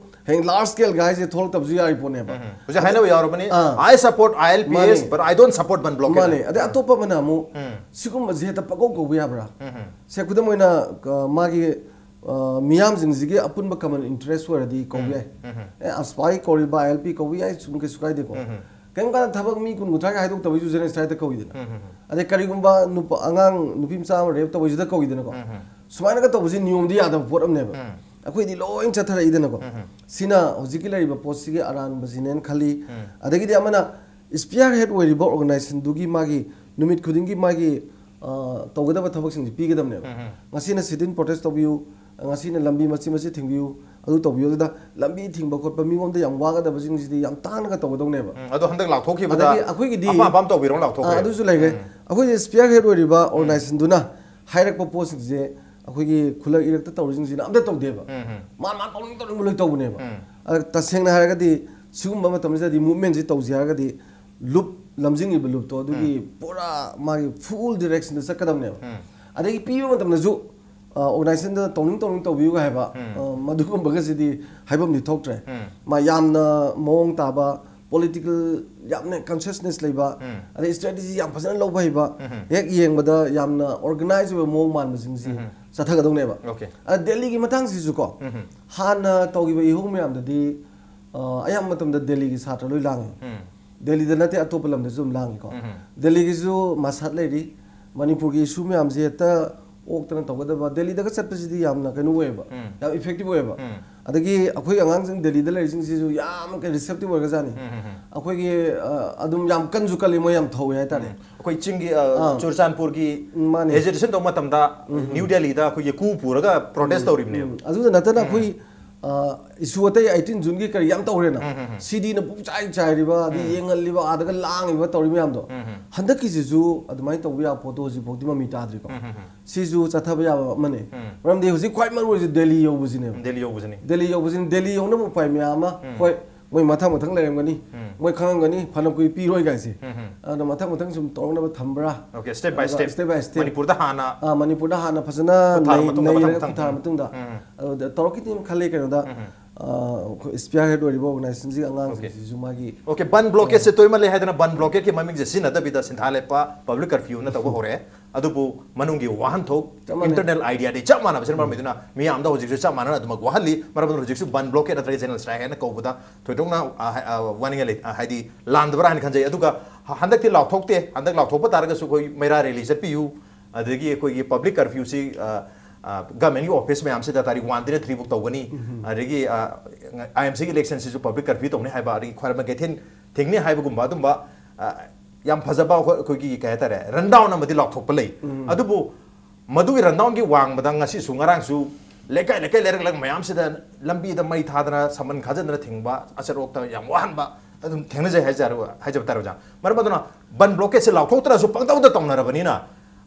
ꯍꯌꯦꯡ large scale ꯒꯥꯏꯁꯦ ꯊꯣꯛꯂꯛꯇꯕꯁꯨ ꯌꯥꯔꯤ ꯄꯣꯠꯅꯦꯕ. ꯎꯝ, ꯎꯝ. ꯍꯧꯖꯤꯛ ꯍꯥꯏꯅꯕ ꯌꯥꯎꯔꯕꯅꯤ. ꯑꯥ. "I support I L P S, ꯃꯥꯅꯦ. but I don't support ban blockade." ꯃꯥꯅꯦ. ꯑꯗꯩ ꯑꯇꯣꯞꯄ ꯑꯃꯅ ꯑꯃꯨꯛ ꯎꯝ. ꯁꯤꯒꯨꯝꯕꯁꯦ ꯍꯦꯛꯇ ꯄꯪꯀꯧ ꯀꯧꯕ ꯌꯥꯕ꯭ꯔꯥ? ꯎꯝ, ꯎꯝ. ꯁꯦ, ꯈꯨꯗꯝ ꯑꯣꯏꯅ, ꯑ, ꯃꯥꯒꯤ, ꯑ, ꯃꯤꯌꯥꯝꯁꯤꯡꯁꯤꯒꯤ ꯑꯄꯨꯟꯕ common interest ꯑꯣꯏꯔꯗꯤ ꯀꯧꯕ ꯌꯥꯏ꯫ ꯎꯝ, ꯎꯝ. ꯑꯦ, ꯑꯁꯄꯥꯏ ꯀꯧꯔꯤꯕ I L P ꯀꯧꯕ ꯌꯥꯏ, ꯁꯨꯝ ꯀꯩꯁꯨ ꯀꯥꯏꯗꯦꯀꯣ꯫ ꯎꯝ, ꯎꯝ. ꯀꯔꯤꯝ ꯀꯥꯟꯗ ꯊꯕꯛ ꯃꯤ ꯀꯨꯟ ꯀꯨꯟꯊ꯭ꯔꯥꯒꯤ ꯍꯥꯏꯗꯣꯛꯇꯕꯒꯤꯁꯨ genocide ꯀꯧꯏꯗꯅ꯫ ꯎꯝ, ꯎꯝ. ꯑꯗꯩ ꯀꯔꯤꯒꯨꯝꯕ ꯅꯨꯄꯥ, ꯑꯉꯥꯡ ꯅꯨꯄꯤ ꯃꯆꯥ ꯑꯃ rape ꯇꯧꯕꯁꯤꯗ ꯀꯧꯏꯗꯅꯀꯣ꯫ ꯎꯝ, ꯎꯝ. ꯁꯨꯃꯥꯏꯅꯒ ꯇꯧꯕꯁꯤ ꯅꯤꯌꯣꯝꯗꯤ ꯌꯥꯗꯕ ꯄꯣꯠ ꯑꯃꯅꯦꯕ꯫ ꯎꯝ. ꯑꯩꯈꯣꯏꯗꯤ ꯂꯣꯏ ꯆꯠꯊꯔꯛꯏꯗꯅꯀꯣ꯫ ꯎꯝ, ꯎꯝ. ꯁꯤꯅ ꯍꯧꯖꯤꯛꯀꯤ ꯂꯩꯔꯤꯕ ꯄꯣꯠꯁꯤꯒꯤ ꯑꯔꯥꯟꯕꯁꯤꯅꯦꯅ ꯈꯜꯂꯤ꯫ ꯎꯝ. ꯑꯗꯒꯤꯗꯤ ꯑꯃꯅ spearhead ꯑꯣꯏꯔꯤꯕ organization ꯗꯨꯒꯤ ꯃꯥꯒꯤ ꯅꯨꯃꯤꯠ ꯈꯨꯗꯤꯡꯒꯤ ꯃꯥꯒꯤ, ꯑ, ꯇꯧꯒꯗꯕ ꯊꯕꯛꯁꯤꯡꯁꯤ ꯄꯤꯒꯗꯕꯅꯦꯕ꯫ ꯎꯝ, ꯎꯝ. ꯉꯁꯤꯅ sit-in protest ꯇꯧꯕꯤꯌꯨ, ꯉꯁꯤꯅ ꯂꯝꯕꯤ ꯃꯁꯤ ꯃꯁꯤ ꯊꯤꯡꯕꯤꯌꯨ, ꯑꯗꯨ ꯇꯧꯕꯤꯌꯨ, ꯑꯗꯨꯗ ꯂꯝꯕꯤ ꯊꯤꯡꯕ ꯈꯣꯠꯄ ꯃꯤꯉꯣꯟꯗ ꯌꯥꯝ ꯋꯥꯒꯗꯕꯁꯤꯡꯁꯤꯗꯤ ꯌꯥꯝ ꯇꯥꯡꯅꯒ ꯇꯧꯒꯗꯧꯅꯦꯕ꯫ ꯎꯝ, ꯑꯗꯣ ꯍꯟꯗꯛ ꯂꯥꯎꯊꯣꯛꯈꯤꯕꯗ ꯑꯗꯒꯤ ꯑꯩꯈꯣꯏꯒꯤꯗꯤ ꯑꯄꯥꯝ ꯑꯄꯥꯝ ꯇꯧꯕꯤꯔꯣ ꯑ, ꯂꯥꯎꯊꯣꯛꯈ꯭ꯔꯦ. ꯑꯗꯨꯁꯨ ꯂꯩꯈ꯭ꯔꯦ꯫ ꯎꯝ. ꯑꯩꯈꯣꯏꯒꯤ spearhead ꯑꯣꯏꯔꯤꯕ organization ꯗꯨꯅ ꯍꯥꯏꯔꯛꯄ ꯄꯣꯠꯁꯤꯡꯁꯦ ꯑꯩꯈꯣꯏꯒꯤ ꯈꯨꯜꯂꯛ ꯏꯔꯛꯇ ꯇꯧꯔꯤꯁꯤꯡꯁꯤꯅ ꯑꯝꯇ ꯇꯧꯗꯦꯕ꯫ ꯎꯝ, ꯎꯝ. ꯃꯥ ꯃꯥ ꯇꯧꯅꯤꯡ ꯇꯧꯅꯤꯡꯕ ꯂꯣꯏ ꯇꯧꯕꯅꯦꯕ꯫ ꯎꯝ. ꯑꯗ ꯇꯁꯦꯡꯅ ꯍꯥꯏꯔꯒꯗꯤ ꯁꯤꯒꯨꯝꯕ ꯃꯇꯝꯁꯤꯗꯗꯤ movement ꯁꯤ ꯇꯧꯁꯤ ꯍꯥꯏꯔꯒꯗꯤ ꯂꯨꯞ ꯂꯝꯖꯤꯡꯉꯤꯕ ꯂꯨꯞꯇꯣ ꯑꯗꯨꯒꯤ ꯄꯨꯔꯥ ꯃꯥꯒꯤ full direction ꯗ ꯆꯠꯀꯗꯕꯅꯦꯕ꯫ ꯎꯝ. ꯑꯗꯒꯤ ꯄꯤꯕ ꯃꯇꯝꯗꯁꯨ, ꯑ, organization ꯗ ꯇꯧꯅꯤꯡ ꯇꯧꯅꯤꯡ ꯇꯧꯕꯤꯌꯨ ꯍꯥꯏꯕ, ꯎꯝ. ꯑ, ꯃꯗꯨꯒꯨꯝꯕꯒꯁꯤꯗꯤ ꯍꯥꯏꯐꯝꯗꯤ ꯊꯣꯛꯇ꯭ꯔꯦ꯫ ꯎꯝ. ꯃꯥ ꯌꯥꯝꯅ ꯃꯑꯣꯡ ꯇꯥꯕ, political ꯌꯥꯝꯅ consciousness ꯂꯩꯕ, ꯎꯝ. ꯑꯗꯩ strategy ꯌꯥꯝ ꯐꯖꯅ ꯂꯧꯕ ꯍꯩꯕ, ꯎꯝ. ꯍꯦꯛ ꯌꯦꯡꯕꯗ ꯌꯥꯝꯅ organize ꯑꯣꯏꯕ ꯃꯑꯣꯡ ꯃꯥꯟꯕꯁꯤꯡꯁꯤ ꯎꯝ. ꯆꯠꯊꯒꯗꯧꯅꯦꯕ꯫ Okay. ꯑ, ꯗꯦꯜꯂꯤꯒꯤ ꯃꯇꯥꯡꯁꯤꯁꯨ ꯀꯣ, ꯎꯝ. ꯍꯥꯟꯅ ꯇꯧꯈꯤꯕ ꯏꯍꯧ ꯃꯌꯥꯝꯗꯗꯤ, ꯑ, ꯑꯌꯥꯝꯕ ꯃꯇꯝꯗ ꯗꯦꯜꯂꯤꯒꯤ ꯁꯥꯇ꯭ꯔ ꯂꯣꯏ ꯂꯥꯡꯉꯤ꯫ ꯎꯝ. ꯗꯦꯜꯂꯤꯗ ꯅꯠꯇꯦ, ꯑꯇꯣꯞꯄ ꯂꯝꯗꯁꯨ ꯑꯗꯨꯝ ꯂꯥꯡꯉꯤꯀꯣ꯫ ꯎꯝ. ꯗꯦꯜꯂꯤꯒꯤꯁꯨ ꯃꯁꯥꯠ ꯂꯩꯔꯤ꯫ ꯃꯅꯤꯄꯨꯔꯒꯤ issue ꯃꯌꯥꯝꯁꯦ ꯍꯦꯛꯇ ꯑꯣꯛꯇꯅ ꯇꯧꯒꯗꯕ꯫ ꯗꯦꯜꯂꯤꯗꯒ ꯆꯠꯄꯁꯤꯗꯤ ꯌꯥꯝꯅ ꯀꯩꯅꯣ ꯑꯣꯏꯌꯦꯕ, ꯎꯝ. ꯌꯥꯝ effective ꯑꯣꯏꯌꯦꯕ꯫ ꯎꯝ. ꯑꯗꯒꯤ ꯑꯩꯈꯣꯏ ꯑꯉꯥꯡꯁꯤꯡ ꯗꯦꯜꯂꯤꯗ ꯂꯩꯔꯤꯁꯤꯡꯁꯤꯁꯨ ꯌꯥꯝ receptive ꯑꯣꯏꯒꯖꯥꯠꯅꯤ꯫ ꯎꯝ, ꯎꯝ, ꯎꯝ. ꯑꯩꯈꯣꯏꯒꯤ, ꯑ, ꯑꯗꯨꯝ ꯌꯥꯝ ꯀꯟꯁꯨ ꯀꯜꯂꯤ, ꯃꯣꯏ ꯌꯥꯝ ꯊꯧꯋꯦ ꯍꯥꯏꯇꯥꯔꯦ꯫ ꯑꯩꯈꯣꯏ ꯆꯤꯡꯒꯤ, ꯑ, ꯑꯥ. ꯆꯨꯔꯆꯥꯟꯄꯨꯔꯒꯤ ꯎꯝ, ꯃꯥꯅꯦ꯫ Agitation ꯇꯧꯕ ꯃꯇꯝꯗ ꯅ꯭ꯌꯨ ꯗꯦꯜꯂꯤꯗ ꯑꯩꯈꯣꯏꯒꯤ ꯀꯨ ꯄꯨꯔꯒ protest ꯇꯧꯔꯤꯕꯅꯦꯕ. ꯎꯝ. ꯑꯗꯨꯗ ꯅꯠꯇꯅ ꯑꯩꯈꯣꯏ ꯏꯁꯨ ꯑꯇꯩ ꯑꯩꯇꯤꯟ ꯖꯨꯟꯒꯤ ꯀꯔꯤ ꯌꯥꯝ ꯇꯧꯈ꯭ꯔꯦꯅ, ꯁꯤꯗꯤꯅ ꯄꯨꯡ ꯆꯥꯏ ꯆꯥꯏꯔꯤꯕ, ꯑꯗꯩ ꯌꯦꯡꯍꯜꯂꯤꯕ, ꯑꯥꯗꯒ ꯂꯥꯡꯉꯤꯕ ꯇꯧꯔꯤ ꯃꯌꯥꯝꯗꯣ, ꯍꯟꯗꯛꯀꯤꯁꯤꯁꯨ ꯑꯗꯨꯃꯥꯏꯅ ꯇꯧꯕ ꯌꯥꯕ ꯄꯣꯠꯇꯣ ꯍꯧꯖꯤꯛꯐꯥꯎꯗꯤ ꯃꯃꯤ ꯇꯥꯗ꯭ꯔꯤꯀꯣ꯫ ꯁꯤꯁꯨ ꯆꯠꯊꯕ ꯌꯥꯕ ꯑꯃꯅꯦ꯫ ꯃꯔꯝꯗꯤ ꯍꯧꯖꯤꯛ ꯈ꯭ꯋꯥꯏ ꯃꯔꯨ ꯑꯣꯏꯁꯦ ꯗꯦꯜꯂꯤ ꯌꯧꯕꯁꯤꯅꯦꯕ꯫ ꯗꯦꯜꯂꯤ ꯌꯧꯕꯁꯤꯅꯤ꯫ ꯗꯦꯜꯂꯤ ꯌꯧꯕꯁꯤꯅ, ꯗꯦꯜꯂꯤ ꯌꯧꯅꯕ ꯎꯄꯥꯏ ꯃꯌꯥꯝ ꯑꯃ, ꯍꯣꯏ, ꯃꯣꯏ ꯃꯊꯪ ꯃꯊꯪ ꯂꯩꯔꯝꯒꯅꯤ, ꯃꯣꯏ ꯈꯪꯉꯝꯒꯅꯤ ꯐꯅ ꯀꯨꯏ ꯄꯤꯔꯣꯏ ꯀꯥꯏꯁꯦ꯫ ꯑꯗꯨꯅ ꯃꯊꯪ ꯃꯊꯪ ꯁꯨꯝ ꯇꯧꯔꯛꯅꯕ ꯊꯝꯕ꯭ꯔꯥ? Okay, step by step꯫ Step by step꯫ ꯃꯅꯤꯄꯨꯔꯗ ꯍꯥꯟꯅ ꯑꯥ, ꯃꯅꯤꯄꯨꯔꯗ ꯍꯥꯟꯅ ꯐꯖꯅ ꯈꯨꯠ ꯊꯥꯔ ꯅꯩ- ꯃꯇꯨꯡꯗ ꯃꯊꯪ ꯅꯩꯔꯒ ꯃꯊꯪ꯫ ꯈꯨꯠ ꯊꯥꯔ ꯃꯇꯨꯡꯗ, ꯑꯗꯨꯗ ꯇꯧꯔꯛꯈꯤꯅꯤꯅ ꯈꯜꯂꯤ꯫ ꯀꯩꯅꯣꯗ ꯑꯩꯈꯣꯏ spearhead ꯑꯣꯏꯔꯤꯕ organizationꯁꯤꯒꯤ ꯑꯉꯥꯡꯁꯤꯡꯁꯤꯁꯨ ꯃꯥꯒꯤ Okay, ꯕꯟ blockade ꯁꯦ ꯇꯣꯏꯃꯜꯂꯦ ꯍꯥꯏꯗꯅ ꯕꯟ blockade ꯀꯤ ꯃꯃꯤꯡꯁꯦ ꯁꯤꯖꯤꯟꯅꯗꯕꯤꯗ ꯁꯤꯟꯊꯥ ꯂꯦꯞꯄ, public curfew ꯅ ꯇꯧꯕ ꯍꯧꯔꯛꯑꯦ꯫ ꯑꯗꯨꯕꯨ ꯃꯅꯨꯡꯒꯤ ꯋꯥꯍꯟꯊꯣꯛ, ꯆꯞ ꯃꯥꯟꯅꯩ꯫ Internal idea ꯗꯤ ꯆꯞ ꯃꯥꯟꯅꯕꯁꯤꯅ ꯃꯔꯝ ꯑꯣꯏꯗꯨꯅ ꯃꯤꯌꯥꯝꯗ ꯍꯧꯖꯤꯛꯁꯨ ꯆꯞ ꯃꯥꯟꯅꯅ ꯑꯗꯨꯃꯛ ꯋꯥꯍꯜꯂꯤ꯫ ꯃꯔꯝ ꯑꯗꯨꯅ ꯍꯧꯖꯤꯛꯁꯨ ꯕꯟ blockade ꯅꯠꯇ꯭ꯔꯒ general strike ꯍꯥꯏꯅ ꯀꯧꯕꯗ ꯊꯣꯏꯗꯣꯛꯅ, ꯑ, ꯍꯥꯏ-, ꯑ, ꯋꯥꯅꯤꯡꯉꯥꯏ ꯂꯩ-, ꯑ, ꯍꯥꯏꯗꯤ ꯂꯥꯟꯗꯕ꯭ꯔꯥ ꯍꯥꯏꯅ ꯈꯟꯖꯩ꯫ ꯑꯗꯨꯒ ꯍ-, ꯍꯟꯗꯛꯇꯤ ꯂꯥꯎꯊꯣꯛꯇꯦ꯫ ꯍꯟꯗꯛ ꯂꯥꯎꯊꯣꯛꯄ ꯇꯥꯔꯒꯁꯨ ꯑꯩꯈꯣꯏ ꯃꯩꯔꯥ rally ꯆꯠꯄꯤꯌꯨ, ꯑꯗꯒꯤ ꯑꯩꯈꯣꯏꯒꯤ public curfew ꯁꯤ, ꯑ, ꯑ, government ꯀꯤ office ꯃꯌꯥꯝꯁꯤꯗ ꯇꯥꯔꯤꯛ one ꯗꯩꯅ three ꯐꯥꯎ ꯇꯧꯒꯅꯤ꯫ ꯑꯗꯒꯤ, ꯑ, IMC ꯒꯤ election ꯁꯤꯁꯨ public curfew ꯇꯧꯅꯤ ꯍꯥꯏꯕ, ꯑꯗꯒꯤ ꯈ꯭ꯋꯥꯏꯔꯝꯕꯟ ꯀꯩꯊꯦꯜ ꯊꯤꯡꯅꯤ ꯍꯥꯏꯕꯒꯨꯝꯕ ꯑꯗꯨꯝꯕ, ꯑ, ꯌꯥꯝ ꯐꯖꯕ ꯑꯩꯈꯣꯏ-, ꯑꯩꯈꯣꯏꯒꯤ ꯀꯩ ꯍꯥꯏꯇꯥꯔꯦ, run down ꯑꯃꯗꯤ ꯂꯥꯎꯊꯣꯛꯄ ꯂꯩ꯫ ꯑꯗꯨꯕꯨ ꯃꯗꯨꯒꯤ run down ꯒꯤ ꯋꯥꯡꯃꯗ ꯉꯁꯤꯁꯨ ꯉꯔꯥꯡꯁꯨ ꯂꯩꯀꯥꯏ ꯂꯩꯀꯥꯏ ꯂꯩꯔꯛ ꯂꯩꯔꯛ ꯃꯌꯥꯝꯁꯤꯗ ꯂꯝꯕꯤꯗ ꯃꯩ ꯊꯥꯗꯅ ꯁꯃꯟ ꯈꯥꯖꯤꯟꯗꯅ ꯊꯤꯡꯕ, ꯑꯆꯠ ꯑꯣꯛꯇ ꯌꯥꯝ ꯋꯥꯍꯟꯕ ꯑꯗꯨꯝ ꯊꯦꯡꯅꯖꯩ ꯍꯥꯏꯖꯔ-, ꯍꯥꯏꯖꯕ ꯇꯥꯔꯦ ꯑꯣꯖꯥ꯫ ꯃꯔꯝ ꯑꯗꯨꯅ ꯕꯟ blockade ꯁꯦ ꯂꯥꯎꯊꯣꯛꯇ꯭ꯔꯁꯨ ꯄꯪꯇꯧꯗ ꯇꯧꯅꯔꯕꯅꯤꯅ,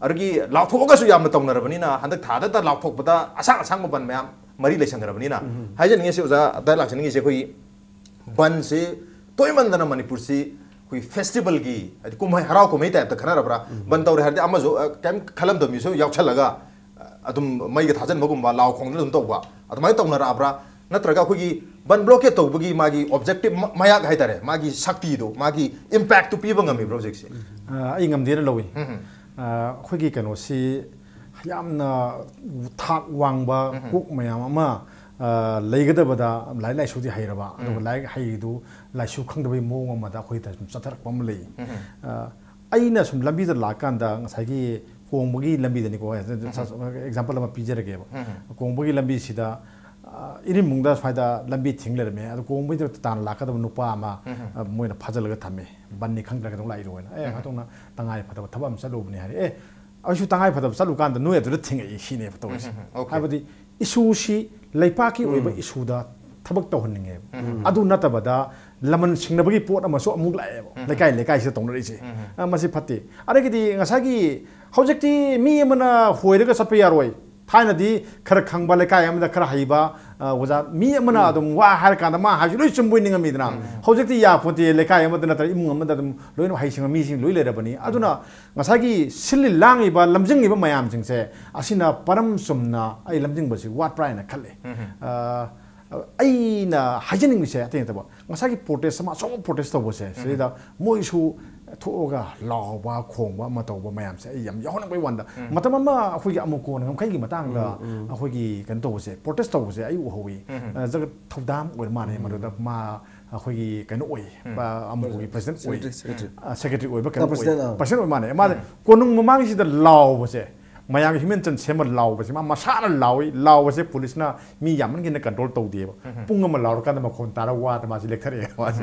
ꯑꯗꯒꯤ ꯂꯥꯎꯊꯣꯛꯑꯒꯁꯨ ꯌꯥꯝꯅ ꯇꯧꯅꯔꯕꯅꯤꯅ, ꯍꯟꯗꯛ ꯊꯥꯗꯇ ꯂꯥꯎꯊꯣꯛꯄꯗ ꯑꯁꯥꯡ ꯑꯁꯥꯡꯕ ꯕꯟ ꯃꯌꯥꯝ ꯃꯔꯤ ꯂꯩꯁꯟꯈ꯭ꯔꯕꯅꯤꯅ, ꯍꯥꯏꯖꯅꯤꯡꯉꯤꯁꯤ ꯑꯣꯖꯥ, ꯑꯗ ꯂꯥꯛꯆꯅꯤꯡꯉꯤꯁꯤ ꯑꯩꯈꯣꯏ ꯕꯟꯁꯤ ꯇꯣꯏꯃꯟꯗꯅ ꯃꯅꯤꯄꯨꯔꯁꯤ ꯑꯩꯈꯣꯏ festival ꯒꯤ, ꯍꯥꯏꯗꯤ ꯀꯨꯝꯍꯩ, ꯍꯔꯥꯎ ꯀꯨꯝꯍꯩ type ꯇ ꯈꯟꯅꯔꯕ꯭ꯔꯥ? ꯕꯟ ꯇꯧꯔꯦ ꯍꯥꯏꯔꯗꯤ ꯑꯃꯁꯨ, ꯑ, ꯀꯩꯝ ꯈꯜꯂꯝꯗꯕ ꯃꯤꯁꯨ ꯌꯥꯎꯁꯜꯂꯒ, ꯑ, ꯑꯗꯨꯝ ꯃꯩꯒ ꯊꯥꯖꯤꯟꯕꯒꯨꯝꯕ, ꯂꯥꯎ ꯈꯣꯡꯗꯅ ꯑꯗꯨꯝ ꯇꯧꯕ, ꯑꯗꯨꯃꯥꯏꯅ ꯇꯧꯅꯔꯛꯑꯕ꯭ꯔꯥ? ꯅꯠꯇ꯭ꯔꯒ ꯑꯩꯈꯣꯏꯒꯤ ꯕꯟ blockade ꯇꯧꯕꯒꯤ ꯃꯥꯒꯤ objective ꯃ-, ꯃꯌꯥꯛ ꯍꯥꯏꯇꯥꯔꯦ, ꯃꯥꯒꯤ ꯁꯛꯇꯤꯗꯣ, ꯃꯥꯒꯤ impact ꯇꯨ ꯄꯤꯕ ꯉꯝꯃꯤꯕ꯭ꯔꯥ ꯍꯧꯖꯤꯛꯁꯦ? ꯑ, ꯑꯩ ꯉꯝꯗꯦꯅ ꯂꯧꯏ꯫ ꯑ, ꯑꯩꯈꯣꯏꯒꯤ ꯀꯩꯅꯣꯁꯤ ꯌꯥꯝꯅ ꯊꯥꯛ ꯋꯥꯡꯕ ꯀꯣꯛ ꯃꯌꯥꯝ ꯑꯃ, ꯑ, ꯂꯩꯒꯗꯕꯗ ꯂꯥꯏꯔꯤꯛ ꯂꯥꯏꯁꯨꯗꯤ ꯍꯩꯔꯕ, ꯑꯗꯨꯒ ꯂꯥꯏꯔꯤꯛ ꯍꯩꯗꯨ ꯂꯥꯏꯁꯨ ꯈꯪꯗꯕꯒꯤ ꯃꯑꯣꯡ ꯑꯃꯗ ꯑꯩꯈꯣꯏꯗ ꯁꯨꯝ ꯆꯠꯊꯔꯛꯄ ꯑꯃ ꯂꯩ꯫ ꯑ, ꯑꯩꯅ ꯁꯨꯝ ꯂꯝꯕꯤꯗ ꯂꯥꯛꯀꯥꯟꯗ ꯉꯁꯥꯏꯒꯤ ꯀꯣꯡꯕꯒꯤ ꯂꯝꯕꯤꯗꯅꯤꯀꯣ, example ꯑꯃ ꯄꯤꯖꯔꯒꯦꯕ꯫ ꯀꯣꯡꯕꯒꯤ ꯂꯝꯕꯤꯁꯤꯗ, ꯑ, ꯏꯔꯤꯟꯕꯨꯡꯗ ꯁ꯭ꯋꯥꯏꯗ ꯂꯝꯕꯤ ꯊꯤꯡ ꯂꯩꯔꯝꯃꯦ꯫ ꯑꯗꯣ ꯀꯣꯡꯕꯒꯤꯗ ꯇꯥꯟꯅ ꯂꯥꯛꯀꯗꯕ ꯅꯨꯄꯥ ꯑꯃ, ꯑ, ꯃꯣꯏꯅ ꯐꯥꯖꯤꯜꯂꯒ ꯊꯝꯃꯦ꯫ ꯕꯟꯅꯤ ꯈꯪꯗ꯭ꯔꯒ ꯑꯗꯨꯝ ꯂꯥꯛꯏꯔꯣꯅ꯫ ꯑꯦ, ꯉꯥꯏꯍꯥꯛꯇꯪꯅ ꯇꯉꯥꯏ ꯐꯗꯕ ꯊꯕꯛ ꯑꯃ ꯆꯠꯂꯨꯕꯅꯤ ꯍꯥꯏꯔꯦ꯫ ꯑꯦ, ꯑꯩꯁꯨ ꯇꯉꯥꯏ ꯐꯗꯕ ꯆꯠꯂꯨꯀꯥꯟꯗ ꯅꯣꯏ ꯑꯗꯨꯗ ꯊꯤꯡꯉꯛꯏ ꯁꯤꯅꯦꯕ ꯇꯧꯔꯤꯁꯦ꯫ ꯎꯝ, ꯎꯝ, okay. ꯍꯥꯏꯕꯗꯤ ꯏꯁꯨꯁꯤ ꯂꯩꯄꯥꯛꯀꯤ ꯑꯣꯏꯕ ꯏꯁꯨꯗ ꯊꯕꯛ ꯇꯧꯍꯟꯅꯤꯡꯉꯦꯕ꯫ ꯑꯗꯨ ꯅꯠꯇꯕꯗ ꯂꯃꯟ ꯁꯤꯡꯅꯕꯒꯤ ꯄꯣꯠ ꯑꯃꯁꯨ ꯑꯃꯨꯛ ꯂꯥꯛꯑꯦꯕ, ꯂꯩꯀꯥꯏ ꯂꯩꯀꯥꯏꯁꯤꯗ ꯇꯧꯅꯔꯛꯏꯁꯦ꯫ ꯑ, ꯃꯁꯤ ꯐꯠꯇꯦ꯫ ꯑꯗꯒꯤꯗꯤ ꯉꯁꯥꯏꯒꯤ ꯍꯧꯖꯤꯛꯇꯤ ꯃꯤ ꯑꯃꯅ ꯍꯣꯏꯔꯒ ꯆꯠꯄ ꯌꯥꯔꯣꯏ꯫ ꯊꯥꯏꯅꯗꯤ ꯈꯔ ꯈꯪꯕ, ꯂꯩꯀꯥꯏ ꯑꯃꯗ ꯈꯔ ꯍꯩꯕ, ꯑ, ꯑꯣꯖꯥ ꯃꯤ ꯑꯃꯅ ꯑꯗꯨꯝ ꯋꯥ ꯍꯥꯏꯔꯀꯥꯟꯗ ꯃꯥ ꯍꯥꯏꯕꯁꯤ ꯂꯣꯏ ꯆꯨꯝꯕꯣꯏ ꯅꯤꯡꯉꯝꯃꯤꯗꯅ꯫ ꯍꯧꯖꯤꯛꯇꯤ ꯌꯥꯄꯣꯠꯇꯦ, ꯂꯩꯀꯥꯏ ꯑꯃꯗ ꯅꯠꯇ꯭ꯔꯒ ꯏꯃꯨꯡ ꯑꯃꯗ ꯑꯗꯨꯝ ꯂꯣꯏꯅ ꯍꯩꯁꯤꯡꯕ ꯃꯤꯁꯤꯡ ꯂꯣꯏ ꯂꯩꯔꯕꯅꯤ꯫ ꯑꯗꯨꯅ ꯉꯁꯥꯏꯒꯤ ꯁꯤꯜꯂꯤ ꯂꯥꯡꯉꯤꯕ, ꯂꯝꯖꯤꯡꯉꯤꯕ ꯃꯌꯥꯝꯁꯤꯡꯁꯦ ꯑꯁꯤꯅ ꯄꯔꯝ ꯆꯨꯝꯅ ꯑꯩ ꯂꯝꯖꯤꯡꯕꯁꯤ ꯋꯥꯠꯄ꯭ꯔꯥ ꯍꯥꯏꯅ ꯈꯜꯂꯦ꯫ ꯑ, ꯑꯩꯅ ꯍꯥꯏꯖꯅꯤꯡꯉꯤꯁꯦ ꯑꯇꯩ ꯅꯠꯇꯕ, ꯉꯁꯥꯏꯒꯤ ꯄ꯭ꯔꯣꯇꯦꯁ ꯑꯃ, ꯑꯆꯧꯕ ꯄ꯭ꯔꯣꯇꯦꯁ ꯇꯧꯕꯁꯦ, ꯁꯤꯗꯩꯗ ꯃꯣꯏꯁꯨ ꯊꯣꯛꯑꯒ ꯂꯥꯎꯕ, ꯈꯣꯡꯕ ꯑꯃ ꯇꯧꯕ ꯃꯌꯥꯝꯁꯦ ꯑꯩ ꯌꯥꯝ ꯌꯥꯎꯍꯟꯅꯤꯡꯕꯩ ꯋꯥꯟꯗ꯫ ꯃꯇꯝ ꯑꯃ ꯑꯩꯈꯣꯏꯒꯤ ꯑꯃꯨꯀꯣꯟ ꯉꯝꯈꯩꯒꯤ ꯃꯇꯥꯡꯗ ꯑꯩꯈꯣꯏꯒꯤ ꯀꯩꯅꯣ ꯇꯧꯕꯁꯦ, ꯄ꯭ꯔꯣꯇꯦꯁ ꯇꯧꯕꯁꯦ ꯑꯩ ꯎꯍꯧꯋꯤ꯫ ꯑ, ꯖꯒꯠ ꯊꯧꯗꯥꯝ ꯑꯣꯏꯔ ꯃꯥꯜꯂꯦ ꯃꯗꯨꯗ ꯃꯥ ꯑꯩꯈꯣꯏꯒꯤ ꯀꯩꯅꯣ ꯑꯣꯏ, ꯑꯃꯨꯀꯣꯟꯒꯤ ꯄ꯭ꯔꯁꯤꯗꯦꯟ ꯑꯣꯏ, ꯁꯦꯀ꯭ꯔꯦꯇꯔꯤ, ꯁꯦꯀ꯭ꯔꯦꯇꯔꯤ꯫ ꯑ, ꯁꯦꯀ꯭ꯔꯦꯇꯔꯤ ꯑꯣꯏꯕ ꯀꯩꯅꯣ ꯑꯣꯏ, ꯄ꯭ꯔꯁꯤꯗꯦꯟ, ꯑ꯫ ꯄ꯭ꯔꯁꯤꯗꯦꯟ ꯑꯣꯏ ꯃꯥꯜꯂꯦ꯫ ꯃꯥꯁꯦ ꯀꯣꯅꯨꯡ ꯃꯃꯥꯡꯁꯤꯗ ꯂꯥꯎꯕꯁꯦ, ꯃꯌꯥꯝꯒꯤ ꯍꯨꯃꯦꯟ ꯆꯟ ꯁꯦꯝꯃ ꯂꯥꯎꯕꯁꯦ, ꯃꯥ ꯃꯁꯥꯅ ꯂꯥꯎꯏ꯫ ꯂꯥꯎꯕꯁꯦ ꯄꯨꯂꯤꯁꯅ ꯃꯤ ꯌꯥꯝꯃꯟꯈꯤꯅ ꯀꯟꯇ꯭ꯔꯣꯜ ꯇꯧꯗꯦꯕ꯫ ꯄꯨꯡ ꯑꯃ ꯂꯥꯎꯔꯀꯥꯟꯗ ꯃꯈꯣꯟ ꯇꯥꯔ ꯋꯥꯗ ꯃꯥꯁꯦ ꯂꯦꯛꯊꯔꯛꯑꯦ ꯃꯥꯁꯦ꯫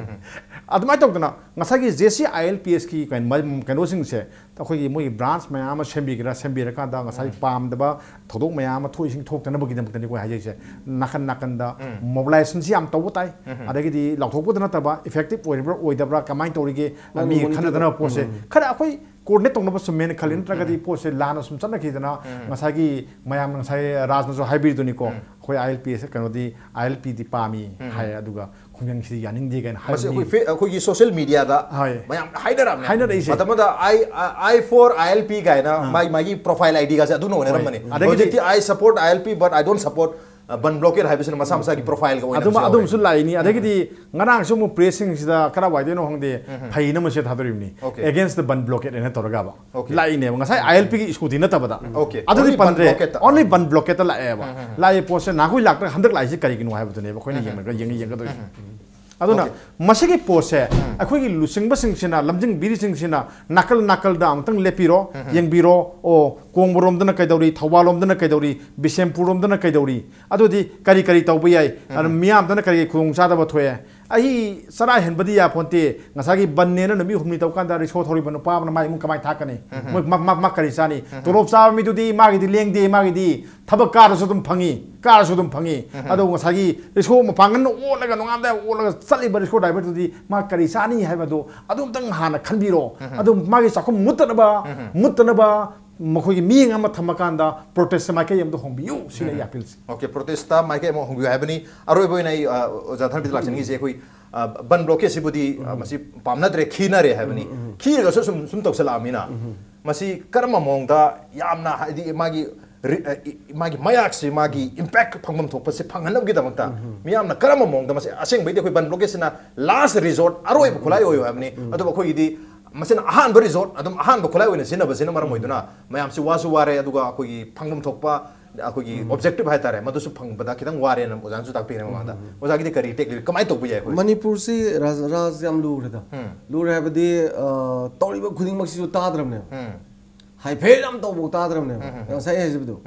ꯑꯗꯨꯃꯥꯏꯅ ꯇꯧꯗꯅ ꯉꯁꯥꯏꯒꯤ J C I L P ꯑꯦꯁꯀꯤ ꯀꯩꯅꯣ-, ꯀꯩꯅꯣꯁꯤꯡꯁꯦ, ꯑꯩꯈꯣꯏꯒꯤ ꯃꯣꯏꯒꯤ ꯕ꯭ꯔꯥꯟꯁ ꯃꯌꯥꯝ ꯑꯃ ꯁꯦꯝꯕꯤꯒꯦꯔꯥ ꯁꯦꯝꯕꯤꯔꯀꯥꯟꯗ ꯉꯁꯥꯏ ꯄꯥꯝꯗꯕ ꯊꯧꯗꯣꯛ ꯃꯌꯥꯝ ꯑꯃ ꯊꯣꯛꯏꯁꯤꯡ ꯊꯣꯛꯇꯅꯕꯒꯤꯗꯃꯛꯇꯅꯤ ꯑꯩꯈꯣꯏ ꯍꯥꯏꯖꯩꯁꯦ꯫ ꯅꯥꯀꯟ ꯅꯥꯀꯟꯗ ꯃꯣꯕꯤꯂꯥꯏꯖꯦꯁꯟꯁꯤ ꯌꯥꯝ ꯇꯧꯕ ꯇꯥꯏ꯫ ꯑꯗꯒꯤꯗꯤ ꯂꯥꯎꯊꯣꯛꯄꯗ ꯅꯠꯇꯕ ꯏꯐꯦꯛꯇꯤꯞ ꯑꯣꯏꯔꯤꯕ꯭ꯔꯥ ꯑꯣꯏꯗꯕ꯭ꯔꯥ, ꯀꯃꯥꯏꯅ ꯇꯧꯔꯤꯒꯦ, ꯃꯥꯅꯤ, ꯃꯤ ꯃꯣꯅꯤꯇꯔ ꯈꯟꯅꯗꯅꯕ ꯄꯣꯠꯁꯦ ꯈꯔ ꯑꯩꯈꯣꯏ ꯀꯣꯑꯣꯔꯗꯤꯅꯦꯠ ꯇꯧꯅꯕ ꯆꯨꯝꯃꯦꯅ ꯈꯜꯂꯤ꯫ ꯅꯠꯇ꯭ꯔꯒꯗꯤ ꯄꯣꯠꯁꯦ ꯂꯥꯟꯅ ꯁꯨꯝ ꯆꯠꯅꯈꯤꯗꯅ ꯉꯁꯥꯏꯒꯤ ꯃꯌꯥꯝꯅ ꯉꯁꯥꯏ ꯔꯥꯖꯅꯁꯨ ꯍꯥꯏꯕꯤꯔꯤꯗꯨꯅꯤꯀꯣ, ꯑꯩꯈꯣꯏ ꯑꯥꯏ ꯑꯦꯜ ꯄꯤ ꯑꯦꯁ ꯀꯩꯅꯣꯗꯤ, ꯑꯥꯏ ꯑꯦꯜ ꯄꯤꯗꯤ ꯄꯥꯝꯃꯤ ꯍꯥꯏ, ꯑꯗꯨꯒ ꯈꯣꯡꯖꯪꯁꯤꯗꯤ ꯌꯥꯅꯤꯡꯗꯦ ꯀꯥꯏꯅ ꯃꯁꯤ ꯍꯥꯏꯕ ꯑꯩꯈꯣꯏ ꯃꯤ ꯐꯦ-, ꯑꯩꯈꯣꯏꯒꯤ ꯁꯣꯁꯤꯌꯦꯜ ꯃꯤꯗꯤꯌꯥꯗ ꯍꯣꯏ꯫ ꯃꯌꯥꯝ ꯍꯥꯏꯅꯔꯝꯃꯦ꯫ ꯍꯥꯏꯅꯔꯛꯏꯁꯦ꯫ ꯃꯇꯝ ꯑꯃꯗ "I, I, I for I L P" ꯀꯥꯏꯅ ꯃꯥꯒꯤ, ꯃꯥꯒꯤ ꯄ꯭ꯔꯣꯐꯥꯏꯜ ꯑꯥꯏ ꯗꯤꯒꯁꯦ ꯑꯗꯨꯅ ꯑꯣꯏꯅꯔꯝꯕꯅꯤ꯫ ꯑꯗꯒꯤꯗꯤ ꯍꯧꯖꯤꯛꯇꯤ "I support I L P but I don't support, uh, bandh blockade" ꯍꯥꯏꯕꯁꯤꯅ ꯃꯁꯥ ꯃꯁꯥꯒꯤ ꯄ꯭ꯔꯣꯐꯥꯏꯜꯒ ꯑꯗꯨꯃ-, ꯑꯣꯏꯅꯕꯁꯨ ꯌꯥꯎꯋꯦ꯫ ꯑꯗꯨꯝꯁꯨ ꯂꯥꯛꯏꯅꯤ꯫ ꯑꯗꯒꯤꯗꯤ ꯉꯔꯥꯡꯁꯨ ꯑꯃꯨꯛ ꯄ꯭ꯔꯦꯁꯁꯤꯡꯁꯤꯗ ꯀꯔꯥꯏꯋꯥꯏꯗꯩꯅꯣ ꯈꯪꯗꯦ, ꯐꯩꯅ ꯃꯁꯦ ꯊꯥꯗꯣꯔꯤꯕꯅꯤ꯫ Okay꯫ "Against the bandh blockade" ꯍꯥꯏꯅ ꯇꯧꯔꯒ꯫ Okay꯫ ꯂꯥꯛꯏꯅꯦꯕ꯫ ꯉꯁꯥꯏ ꯑꯥꯏ ꯑꯦꯜ ꯄꯤꯒꯤ ꯏꯁꯨꯗꯤ ꯅꯠꯇꯕꯗ꯫ Okay꯫ ꯑꯗꯨꯗꯤ only bandh ꯄꯟꯗ꯭ꯔꯦ꯫ Blockade ꯇ꯫ Only bandh blockade ꯇ ꯂꯥꯛꯑꯦꯕ꯫ ꯂꯥꯛꯏ ꯄꯣꯠꯁꯦ ꯅꯍꯥꯟꯈꯣꯏ ꯂꯥꯛꯇ꯭ꯔꯒ ꯍꯟꯗꯛ ꯂꯥꯛꯏꯁꯦ ꯀꯔꯤꯒꯤꯅꯣ ꯍꯥꯏꯕꯗꯨꯅꯦꯕ ꯑꯩꯈꯣꯏꯅ ꯌꯦꯡꯉꯒ, ꯌꯦꯡꯉ ꯌꯦꯡꯒꯗꯣꯏꯁꯦ꯫ ꯑꯗꯨꯅ Okay꯫ ꯃꯁꯤꯒꯤ ꯄꯣꯠꯁꯦ ꯑꯩꯈꯣꯏꯒꯤ ꯂꯨꯆꯤꯡꯕꯁꯤꯡꯁꯤꯅ, ꯂꯝꯖꯤꯡꯕꯤꯔꯤꯁꯤꯡꯁꯤꯅ ꯅꯥꯀꯜ ꯅꯥꯀꯜꯗ ꯑꯃꯨꯛꯇꯪ ꯂꯦꯞꯄꯤꯔꯣ, ꯌꯦꯡꯕꯤꯔꯣ꯫ ꯑꯣ, ꯀꯣꯡꯕꯔꯣꯝꯗꯅ ꯀꯩꯗꯧꯔꯤ, ꯊꯧꯕꯥꯜꯂꯣꯝꯗꯅ ꯀꯩꯗꯧꯔꯤ, ꯕꯤꯁꯦꯝꯄꯨꯔꯔꯣꯝꯗꯅ ꯀꯩꯗꯧꯔꯤ, ꯑꯗꯨꯗꯤ ꯀꯔꯤ ꯀꯔꯤ ꯇꯧꯕ ꯌꯥꯏ, ꯑꯗꯨ ꯃꯤꯌꯥꯝꯗꯅ ꯀꯔꯤ ꯈꯨꯗꯣꯡꯆꯥꯗꯕ ꯊꯣꯛꯑꯦ, ꯑꯩ ꯆꯔꯥ ꯍꯦꯟꯕꯗꯤ ꯌꯥꯄꯣꯟꯇꯦ꯫ ꯉꯁꯥꯏꯒꯤ ꯕꯟꯅꯦꯅ ꯅꯨꯃꯤꯠ ꯍꯨꯝꯅꯤ ꯇꯧꯀꯥꯟꯗ ꯔꯤꯛꯁꯣ ꯊꯧꯔꯤꯕ ꯅꯨꯄꯥ ꯑꯃꯅ ꯃꯥꯏ ꯏꯃꯨꯡ ꯀꯃꯥꯏꯅ ꯊꯥꯛꯀꯅꯤ? ꯃꯣꯏ ꯃꯥ, ꯃꯥ, ꯃꯥ ꯀꯔꯤ ꯆꯥꯅꯤ? ꯇꯣꯂꯣꯞ ꯆꯥꯕ ꯃꯤꯗꯨꯗꯤ ꯃꯥꯒꯤꯗꯤ ꯂꯦꯡꯗꯦ, ꯃꯥꯒꯤꯗꯤ ꯊꯕꯛ ꯀꯥꯔꯁꯨ ꯑꯗꯨꯝ ꯐꯪꯉꯤ, ꯀꯥꯔꯁꯨ ꯑꯗꯨꯝ ꯐꯪꯉꯤ꯫ ꯑꯗꯣ ꯉꯁꯥꯏꯒꯤ ꯔꯤꯛꯁꯣ ꯃꯄꯥꯡꯒꯜꯅ ꯑꯣꯠꯂꯒ ꯅꯣꯡꯉꯥꯟꯕꯗ ꯑꯣꯠꯂꯒ ꯆꯠꯂꯤꯕ ꯔꯤꯛꯁꯣ ꯗ꯭ꯔꯥꯏꯚꯔꯗꯨꯗꯤ ꯃꯥ ꯀꯔꯤ ꯆꯥꯅꯤ ꯍꯥꯏꯕꯗꯣ ꯑꯗꯨ ꯑꯝꯇꯪ ꯍꯥꯟꯅ ꯈꯟꯕꯤꯔꯣ꯫ ꯑꯗꯨ ꯃꯥꯒꯤ ꯆꯥꯛꯈꯨꯝ ꯃꯨꯠꯇꯅꯕ, ꯃꯨꯠꯇꯅꯕ ꯃꯈꯣꯏꯒꯤ ꯃꯤꯠꯌꯦꯡ ꯑꯃ ꯊꯝꯃꯀꯥꯟꯗ ꯄ꯭ꯔꯣꯇꯦꯁꯇ ꯃꯥꯏꯀꯩ ꯑꯃꯗ ꯍꯣꯡꯕꯤꯌꯨ, ꯁꯤꯅꯤ ꯑꯩ ꯑꯄꯤꯜꯁꯦ꯫ ꯑꯣꯀꯦ, ꯄ꯭ꯔꯣꯇꯦꯁꯇ ꯃꯥꯏꯀꯩ ꯑꯃ ꯍꯣꯡꯕꯤꯌꯨ ꯍꯥꯏꯕꯅꯤ꯫ ꯑꯔꯣꯏꯕ ꯑꯣꯏꯅ ꯑꯩ, ꯑ, ꯑꯣꯖꯥ ꯊꯟꯕꯤꯗ ꯂꯥꯛꯆꯅꯤꯡꯉꯤꯁꯦ ꯑꯩꯈꯣꯏ, ꯑ, ꯕꯟ ꯕ꯭ꯂꯣꯀꯦꯠꯁꯤꯕꯨꯗꯤ, ꯑ, ꯃꯁꯤ ꯄꯥꯝꯅꯗ꯭ꯔꯦ, ꯈꯤꯅꯔꯦ ꯍꯥꯏꯕꯅꯤ꯫ ꯈꯤꯔꯒꯁꯨ ꯁꯨꯝ, ꯁꯨꯝ ꯇꯧꯁꯜꯂꯛꯑꯃꯤꯅ ꯃꯁꯤ ꯀꯔꯝꯕ ꯃꯑꯣꯡꯗ ꯌꯥꯝꯅ, ꯍꯥꯏꯗꯤ, ꯃꯥꯒꯤ ꯔꯤ-, ꯑ, ꯏ-, ꯃꯥꯒꯤ ꯃꯌꯥꯛꯁꯤ, ꯃꯥꯒꯤ ꯏꯝꯄꯦꯛ ꯐꯪꯐꯝ ꯊꯣꯛꯄꯁꯤ ꯐꯪꯍꯟꯅꯕꯒꯤꯗꯃꯛꯇ ꯃꯤꯌꯥꯝꯅ ꯀꯔꯝꯕ ꯃꯑꯣꯡꯗ ꯃꯁꯤ, ꯑꯁꯦꯡꯕꯩꯗꯤ ꯑꯩꯈꯣꯏ ꯕꯟ ꯕ꯭ꯂꯣꯀꯦꯠꯁꯤꯅ ꯂꯥꯁ ꯔꯤꯖꯣꯔꯠ, ꯑꯔꯣꯏꯕ ꯈꯨꯠꯂꯥꯏ ꯑꯣꯏꯌꯨ ꯍꯥꯏꯕꯅꯤ꯫ ꯑꯗꯨꯕꯨ ꯑꯩꯈꯣꯏꯒꯤꯗꯤ ꯃꯁꯤꯅ ꯑꯍꯥꯟꯕ ꯔꯤꯖꯣꯔꯠ, ꯑꯗꯨꯝ ꯑꯍꯥꯟꯕ ꯈꯨꯠꯂꯥꯏ ꯑꯣꯏꯅ ꯁꯤꯖꯤꯟꯅꯕꯁꯤꯅ ꯃꯔꯝ ꯑꯣꯏꯗꯨꯅ ꯃꯌꯥꯝꯁꯤ ꯋꯥꯁꯨ ꯋꯥꯔꯦ, ꯑꯗꯨꯒ ꯑꯩꯈꯣꯏꯒꯤ ꯐꯪꯐꯝ ꯊꯣꯛꯄ ꯑꯩꯈꯣꯏꯒꯤ ꯑꯣꯕꯖꯦꯛꯇꯤꯚ ꯍꯥꯏꯇꯥꯔꯦ, ꯃꯗꯨꯁꯨ ꯐꯪꯕꯗ ꯈꯤꯇꯪ ꯋꯥꯔꯦꯅ ꯑꯣꯖꯥꯅꯁꯨ ꯇꯥꯛꯄꯤꯈ꯭ꯔꯦ ꯃꯃꯥꯡꯗ꯫ ꯑꯣꯖꯥꯒꯤꯗꯤ ꯀꯔꯤ ꯇꯦꯛ ꯂꯩ? ꯀꯃꯥꯏꯅ ꯇꯧꯕ ꯌꯥꯏ ꯑꯩꯈꯣꯏ? ꯃꯅꯤꯄꯨꯔꯁꯤ ꯔꯥꯖ-, ꯔꯥꯖ ꯌꯥꯝ ꯂꯨꯔꯦꯗ꯫ ꯂꯨꯔꯦ ꯍꯥꯏꯕꯗꯤ, ꯑ, ꯇꯧꯔꯤꯕ ꯈꯨꯗꯤꯡꯃꯛꯁꯤꯁꯨ ꯇꯥꯗ꯭ꯔꯕꯅꯦꯕ꯫ ꯍꯥꯏꯐꯦꯠ ꯌꯥꯝ ꯇꯧꯕ ꯇꯥꯗ꯭ꯔꯕꯅꯦꯕ꯫ ꯉꯁꯥꯏ ꯍꯥꯏꯖꯕꯗꯣ꯫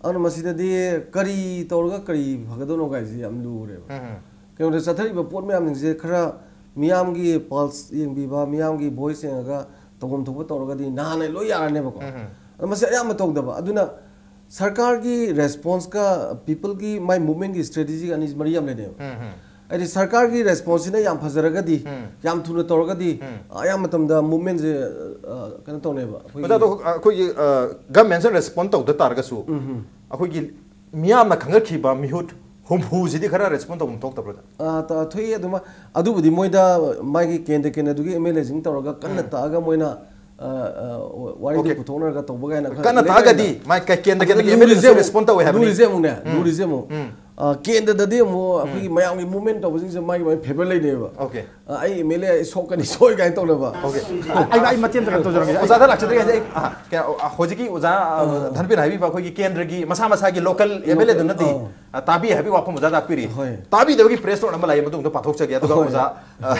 ꯑꯗꯨꯅ ꯃꯁꯤꯗꯗꯤ ꯀꯔꯤ ꯇꯧꯔꯒ ꯀꯔꯤ ꯐꯒꯗꯧꯅꯣ ꯀꯥꯏꯁꯤ ꯌꯥꯝ ꯂꯨꯔꯦꯕ꯫ ꯀꯩꯅꯣꯗ ꯆꯠꯊꯔꯤꯕ ꯄꯣꯠ ꯃꯌꯥꯝꯁꯤꯡꯁꯦ ꯈꯔ ꯃꯤꯌꯥꯝꯒꯤ ꯄꯜꯁ ꯌꯦꯡꯕꯤꯕ, ꯃꯤꯌꯥꯝꯒꯤ ꯚꯣꯏꯁ ꯌꯦꯡꯉꯒ ꯇꯧꯐꯝ ꯊꯣꯛꯄ ꯇꯧꯔꯒꯗꯤ ꯅꯍꯥꯟꯅ ꯂꯣꯏ ꯌꯥꯔꯅꯦꯕꯀꯣ꯫ ꯑꯗꯣ ꯃꯁꯤ ꯑꯌꯥꯝꯕ ꯇꯧꯗꯕ꯫ ꯑꯗꯨꯅ ꯁꯔꯀꯥꯔꯒꯤ ꯔꯦꯁꯄꯣꯟꯁꯀ ꯄꯤꯄꯜꯒꯤ ꯃꯥꯏ ꯃꯨꯚꯃꯦꯟꯒꯤ ꯁ꯭ꯇ꯭ꯔꯦꯇꯦꯖꯤꯒ ꯑꯅꯤꯁꯤ ꯃꯔꯤ ꯌꯥꯝ ꯂꯩꯅꯩꯕ꯫ ꯍꯥꯏꯗꯤ ꯁꯔꯀꯥꯔꯒꯤ ꯔꯦꯁꯄꯣꯟꯁꯁꯤꯅ ꯌꯥꯝ ꯐꯖꯔꯒꯗꯤ, ꯌꯥꯝ ꯊꯨꯅ ꯇꯧꯔꯒꯗꯤ, ꯑꯌꯥꯝꯕ ꯃꯇꯝꯗ ꯃꯨꯚꯃꯦꯟꯁꯦ, ꯑ, ꯀꯩꯅꯣ ꯇꯧꯅꯦꯕ꯫ ꯑꯩꯈꯣꯏꯒꯤ ꯑꯣꯖꯥꯗꯣ ꯑꯩꯈꯣꯏꯒꯤ, ꯑ, ꯒꯚꯔꯟꯃꯦꯟꯠꯁꯤꯅ ꯔꯦꯁꯄꯣꯟ ꯇꯧꯗ ꯇꯥꯔꯒꯁꯨ ꯑꯩꯈꯣꯏꯒꯤ ꯃꯤꯌꯥꯝꯅ ꯈꯪꯒꯠꯈꯤꯕ ꯃꯤꯍꯨꯠ ꯍꯨꯝꯐꯨꯁꯤꯗꯤ ꯈꯔ ꯔꯦꯁꯄꯣꯟ ꯇꯧꯐꯝ ꯊꯣꯛꯇꯕ꯭ꯔꯥ? ꯑ, ꯇ-, ꯊꯣꯛꯏ꯫ ꯑꯗꯨꯃ, ꯑꯗꯨꯕꯨꯗꯤ ꯃꯣꯏꯗ ꯃꯥꯒꯤ ꯀꯦꯟꯗ꯭ꯔ ꯀꯦꯟꯗ꯭ꯔꯗꯨꯒꯤ ꯑꯦꯝ ꯑꯦꯜ ꯑꯦꯁꯤꯡ ꯇꯧꯔꯒ ꯀꯟꯅ ꯇꯛꯑꯒ ꯃꯣꯏꯅ, ꯑ, ꯑ, ꯋꯥꯔꯤꯗꯨ Okay. ꯄꯨꯊꯣꯛꯅꯔꯒ ꯇꯧꯕ ꯀꯥꯏꯅ ꯈꯔ ꯀꯟꯅ ꯂꯩ ꯇꯥꯛꯑꯒꯗꯤ ꯀꯥꯏꯅ꯫ ꯃꯥꯏ ꯀ-, ꯀꯦꯟꯗ꯭ꯔ ꯑꯗꯨꯒ ꯀꯦꯟꯗ꯭ꯔꯒꯤ ꯑꯦꯝ ꯑꯦꯜ ꯑꯦꯁꯤꯡ ꯂꯨꯔꯤꯁꯦ ꯑꯃꯨꯛ, ꯔꯦꯁꯄꯣꯟ ꯇꯧꯋꯦ ꯍꯥꯏꯕꯅꯤ꯫ ꯂꯨꯔꯤꯁꯦ ꯑꯃꯨꯛꯅꯦ, ꯂꯨꯔꯤꯁꯦ ꯑꯃꯨꯛ, ꯑ, ꯀꯦꯟꯗ꯭ꯔꯗꯗꯤ ꯑꯃꯨꯛ ꯑꯩꯈꯣꯏꯒꯤ ꯃꯌꯥꯝꯒꯤ ꯃꯨꯚꯃꯦꯟ ꯇꯧꯕꯁꯤꯡꯁꯦ ꯃꯥꯒꯤ ꯃꯥꯒꯤ ꯐꯦꯚꯔ ꯂꯩꯅꯦꯕ꯫ Okay. ꯑ, ꯑꯩ ꯑꯦꯝ ꯑꯦꯜ ꯑꯦ ꯑꯩ ꯁꯣꯛꯀꯅꯤ ꯁꯣꯏ ꯀꯥꯏꯅ ꯇꯧꯅꯕ꯫ Okay. ꯑꯩ, ꯑꯩ ꯃꯇꯦꯛ ꯑꯝꯇ ꯀꯩꯅꯣ ꯇꯧꯖꯔꯛꯀꯦ꯫ ꯑꯣꯖꯥꯗ ꯂꯥꯛꯆꯗ꯭ꯔꯤꯉꯩꯗ ꯑꯩ, ꯑ, ꯀꯩꯅꯣ, ꯑ, ꯍꯧꯖꯤꯛꯀꯤ ꯑꯣꯖꯥ, ꯑ, ꯙꯟꯕꯤꯔ ꯍꯥꯏꯕꯤꯕ ꯑꯩꯈꯣꯏꯒꯤ ꯀꯦꯟꯗ꯭ꯔꯒꯤ ꯃꯁꯥ ꯃꯁꯥꯒꯤ ꯂꯣꯀꯦꯜ ꯑꯦꯝ ꯑꯦꯜ ꯑꯦꯗꯨꯅꯗꯤ, ꯑ꯫ ꯑ, ꯇꯥꯕꯤ ꯍꯥꯏꯕꯒꯤ ꯋꯥꯐꯝ ꯑꯣꯖꯥꯗ ꯇꯥꯛꯄꯤꯔꯤ꯫ ꯍꯣꯏ꯫ ꯇꯥꯕꯤꯗꯕꯒꯤ ꯄ꯭ꯔꯦꯁ ꯅꯣꯠ ꯑꯃ ꯂꯥꯛꯑꯦ, ꯃꯗꯨ ꯑꯝꯇ ꯄꯥꯊꯣꯛꯆꯒꯦ꯫ ꯑꯗꯨꯒ ꯍꯣꯏ꯫ ꯑꯣꯖꯥ, ꯑ,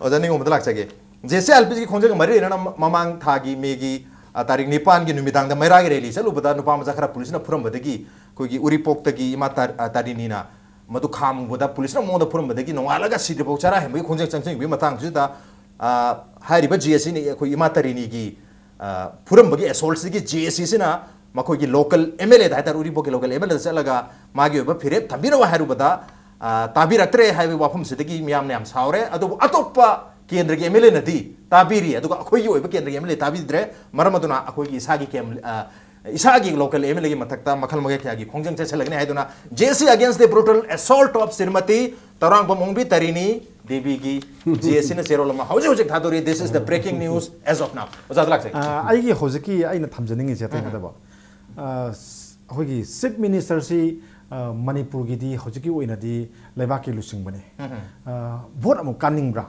ꯑꯣꯖꯥ ꯅꯤꯉꯣꯝꯕꯗ ꯂꯥꯛꯆꯒꯦ꯫ ꯖꯦ ꯁꯤ ꯑꯥꯏ ꯑꯦꯜ ꯄꯤꯒꯤ ꯈꯣꯡꯖꯦꯜꯒ ꯃꯔꯤ ꯂꯩꯅꯅ ꯃ-, ꯃꯃꯥꯡ ꯊꯥꯒꯤ ꯃꯦꯒꯤ, ꯑ, ꯇꯥꯔꯤꯛ ꯅꯤꯄꯥꯟꯒꯤ ꯅꯨꯃꯤꯗꯥꯡꯗ ꯃꯩꯔꯥꯒꯤ ꯔꯦꯂꯤ ꯆꯠꯂꯨꯕꯗ ꯅꯨꯄꯥ ꯃꯆꯥ ꯈꯔ ꯄꯨꯂꯤꯁꯅ ꯐꯨꯔꯝꯕꯗꯒꯤ ꯑꯩꯈꯣꯏꯒꯤ ꯎꯔꯤꯄꯣꯛꯇꯒꯤ ꯏꯃꯥ ꯇꯥ-, ꯑ, ꯇꯥꯔꯤꯅꯤꯅ ꯃꯗꯨ ꯈꯥꯝꯕꯗ ꯄꯨꯂꯤꯁꯅ ꯃꯉꯣꯟꯗ ꯐꯨꯔꯝꯕꯗꯒꯤ ꯅꯣꯡꯉꯥꯜꯂꯒ ꯁꯤꯗ꯭ꯔꯤꯐꯥꯎ ꯆꯔꯥ ꯍꯦꯟꯕꯒꯤ ꯈꯣꯡꯖꯪ ꯆꯪꯁꯤꯟꯕꯒꯤ ꯃꯇꯥꯡꯁꯤꯗ, ꯑ, ꯍꯥꯏꯔꯤꯕ ꯖꯦ ꯑꯦꯁ ꯁꯤꯅ ꯑꯩꯈꯣꯏ ꯏꯃꯥ ꯇꯔꯤꯅꯤꯒꯤ, ꯑ, ꯐꯨꯔꯝꯕꯒꯤ ꯑꯦꯁꯣꯜꯠꯁꯤꯒꯤ ꯖꯦ ꯑꯦꯁ ꯁꯤꯁꯤꯅ ꯃꯈꯣꯏꯒꯤ ꯂꯣꯀꯦꯜ ꯑꯦꯝ ꯑꯦꯜ ꯑꯦꯗ ꯍꯥꯏꯇꯥꯔꯦ, ꯎꯔꯤꯄꯣꯛꯀꯤ ꯂꯣꯀꯦꯜ ꯑꯦꯝ ꯑꯦꯜ ꯑꯦꯗ ꯆꯠꯂꯒ ꯃꯥꯒꯤ ꯑꯣꯏꯕ ꯐꯤꯔꯦꯞ ꯊꯝꯕꯤꯔꯛꯑꯣ ꯍꯥꯏꯔꯨꯕꯗ, ꯑ, ꯇꯥꯕꯤꯔꯛꯇ꯭ꯔꯦ ꯍꯥꯏꯕꯒꯤ ꯋꯥꯐꯝꯁꯤꯗꯒꯤ ꯃꯤꯌꯥꯝꯅ ꯌꯥꯝ ꯁꯥꯎꯔꯦ꯫ ꯑꯗꯨꯕꯨ ꯑꯇꯣꯞꯄ ꯀꯦꯟꯗ꯭ꯔꯒꯤ ꯑꯦꯝ ꯑꯦꯜ ꯑꯦꯅꯗꯤ ꯇꯥꯕꯤꯔꯤ, ꯑꯗꯨꯒ ꯑꯩꯈꯣꯏꯒꯤ ꯑꯣꯏꯕ ꯀꯦꯟꯗ꯭ꯔꯒꯤ ꯑꯦꯝ ꯑꯦꯜ ꯑꯦ ꯇꯥꯕꯤꯗ꯭ꯔꯦ꯫ ꯃꯔꯝ ꯑꯗꯨꯅ ꯑꯩꯈꯣꯏꯒꯤ ꯏꯁꯥꯒꯤ ꯀꯦꯝ-, ꯑ, ꯏꯁꯥꯒꯤ ꯂꯣꯀꯦꯜ ꯑꯦꯝ ꯑꯦꯜ ꯑꯦꯒꯤ ꯃꯊꯛꯇ ꯃꯈꯜ ꯃꯈꯜ ꯀꯌꯥꯒꯤ ꯈꯣꯡꯖꯪ ꯆꯠꯁꯤꯜꯂꯒꯅꯤ ꯍꯥꯏꯗꯨꯅ, J C against the brutal assault of Shrimati ꯇꯧꯔꯥꯡꯕꯝ ꯑꯣꯡꯕꯤ ꯇꯔꯤꯅꯤ ꯗꯦꯕꯤꯒꯤ ꯖꯦ ꯑꯦꯁ ꯁꯤꯅ ꯆꯦꯔꯣꯜ ꯑꯃ ꯍꯧꯖꯤꯛ ꯍꯧꯖꯤꯛ ꯊꯥꯗꯣꯔꯤ꯫ This is the breaking news as of now. ꯑꯣꯖꯥꯗ ꯂꯥꯛꯆꯒꯦ꯫ ꯑ, ꯑꯩꯒꯤ ꯍꯧꯖꯤꯛꯀꯤ ꯑꯩꯅ ꯊꯝꯖꯅꯤꯡꯉꯤꯁꯦ ꯑꯇꯩ ꯎꯝ꯫ ꯅꯠꯇꯕ, ꯑ, ꯁ-, ꯑꯩꯈꯣꯏꯒꯤ ꯆꯤꯐ ꯃꯤꯅꯤꯁꯇꯔꯁꯤ, ꯑ, ꯃꯅꯤꯄꯨꯔꯒꯤꯗꯤ ꯍꯧꯖꯤꯛꯀꯤ ꯑꯣꯏꯅꯗꯤ ꯂꯩꯕꯥꯛꯀꯤ ꯂꯨꯆꯤꯡꯕꯅꯤ꯫ ꯎꯝ꯫ ꯑ, ꯚꯣꯠ ꯑꯃꯨꯛ ꯀꯥꯅꯤꯡꯕ꯭ꯔꯥ?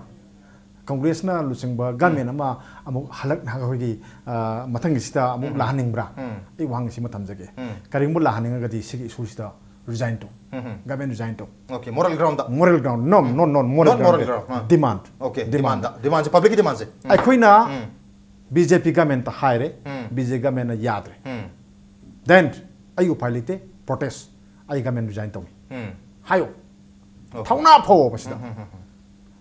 ꯀꯪꯒ꯭ꯔꯦꯁꯅ ꯂꯨꯆꯤꯡꯕ ꯒꯃꯦꯟ ꯎꯝ꯫ ꯑꯃ ꯑꯃꯨꯛ ꯍꯜꯂꯛꯅ ꯑꯩꯈꯣꯏꯒꯤ, ꯑ, ꯃꯊꯪꯒꯤꯁꯤꯗ ꯑꯃꯨꯛ ꯎꯝ꯫ ꯂꯥꯛꯍꯟꯅꯤꯡꯕ꯭ꯔꯥ? ꯎꯝ꯫ ꯑꯩ ꯋꯥꯍꯪꯁꯤꯃ ꯊꯝꯖꯒꯦ꯫ ꯎꯝ꯫ ꯀꯔꯤꯒꯨꯝꯕ ꯂꯥꯛꯍꯟꯅꯤꯡꯉꯒꯗꯤ ꯁꯤꯒꯤ ꯏꯁꯨꯁꯤꯗ ꯔꯤꯖꯥꯏꯟ ꯇꯧ꯫ ꯎꯝ꯫ ꯒꯃꯦꯟ ꯔꯤꯖꯥꯏꯟ ꯇꯧ꯫ Okay, moral ground the. Moral ground. No, um. No, no, moral Not moral ground. Ground, ꯑ꯫ Demand. Okay, demand. Demand ꯗ꯫ Demand ꯁꯦ ꯄꯕ꯭ꯂꯤꯛꯀꯤ ꯗꯤꯃꯥꯟꯁꯦ꯫ ꯎꯝ꯫ ꯑꯩꯈꯣꯏꯅ ꯎꯝ꯫ ꯕꯤ ꯖꯦ ꯄꯤ ꯒꯃꯦꯟꯇ ꯍꯥꯏꯔꯦ, ꯎꯝ꯫ ꯕꯤ ꯖꯦ ꯄꯤ ꯒꯃꯦꯟꯅ ꯌꯥꯗ꯭ꯔꯦ꯫ ꯎꯝ꯫ Then ꯑꯩ ꯎꯄꯥꯏ ꯂꯩꯇꯦ, ꯄ꯭ꯔꯣꯇꯦꯁ, ꯑꯩ ꯒꯃꯦꯟ ꯔꯤꯖꯥꯏꯟ ꯇꯧꯏ꯫ ꯎꯝ꯫ ꯍꯥꯏꯌꯣ꯫ Okay. ꯊꯧꯅꯥ ꯐꯧꯕ ꯁꯤꯗ꯫ ꯎꯝ, ꯎꯝ, ꯎꯝ, ꯎꯝ꯫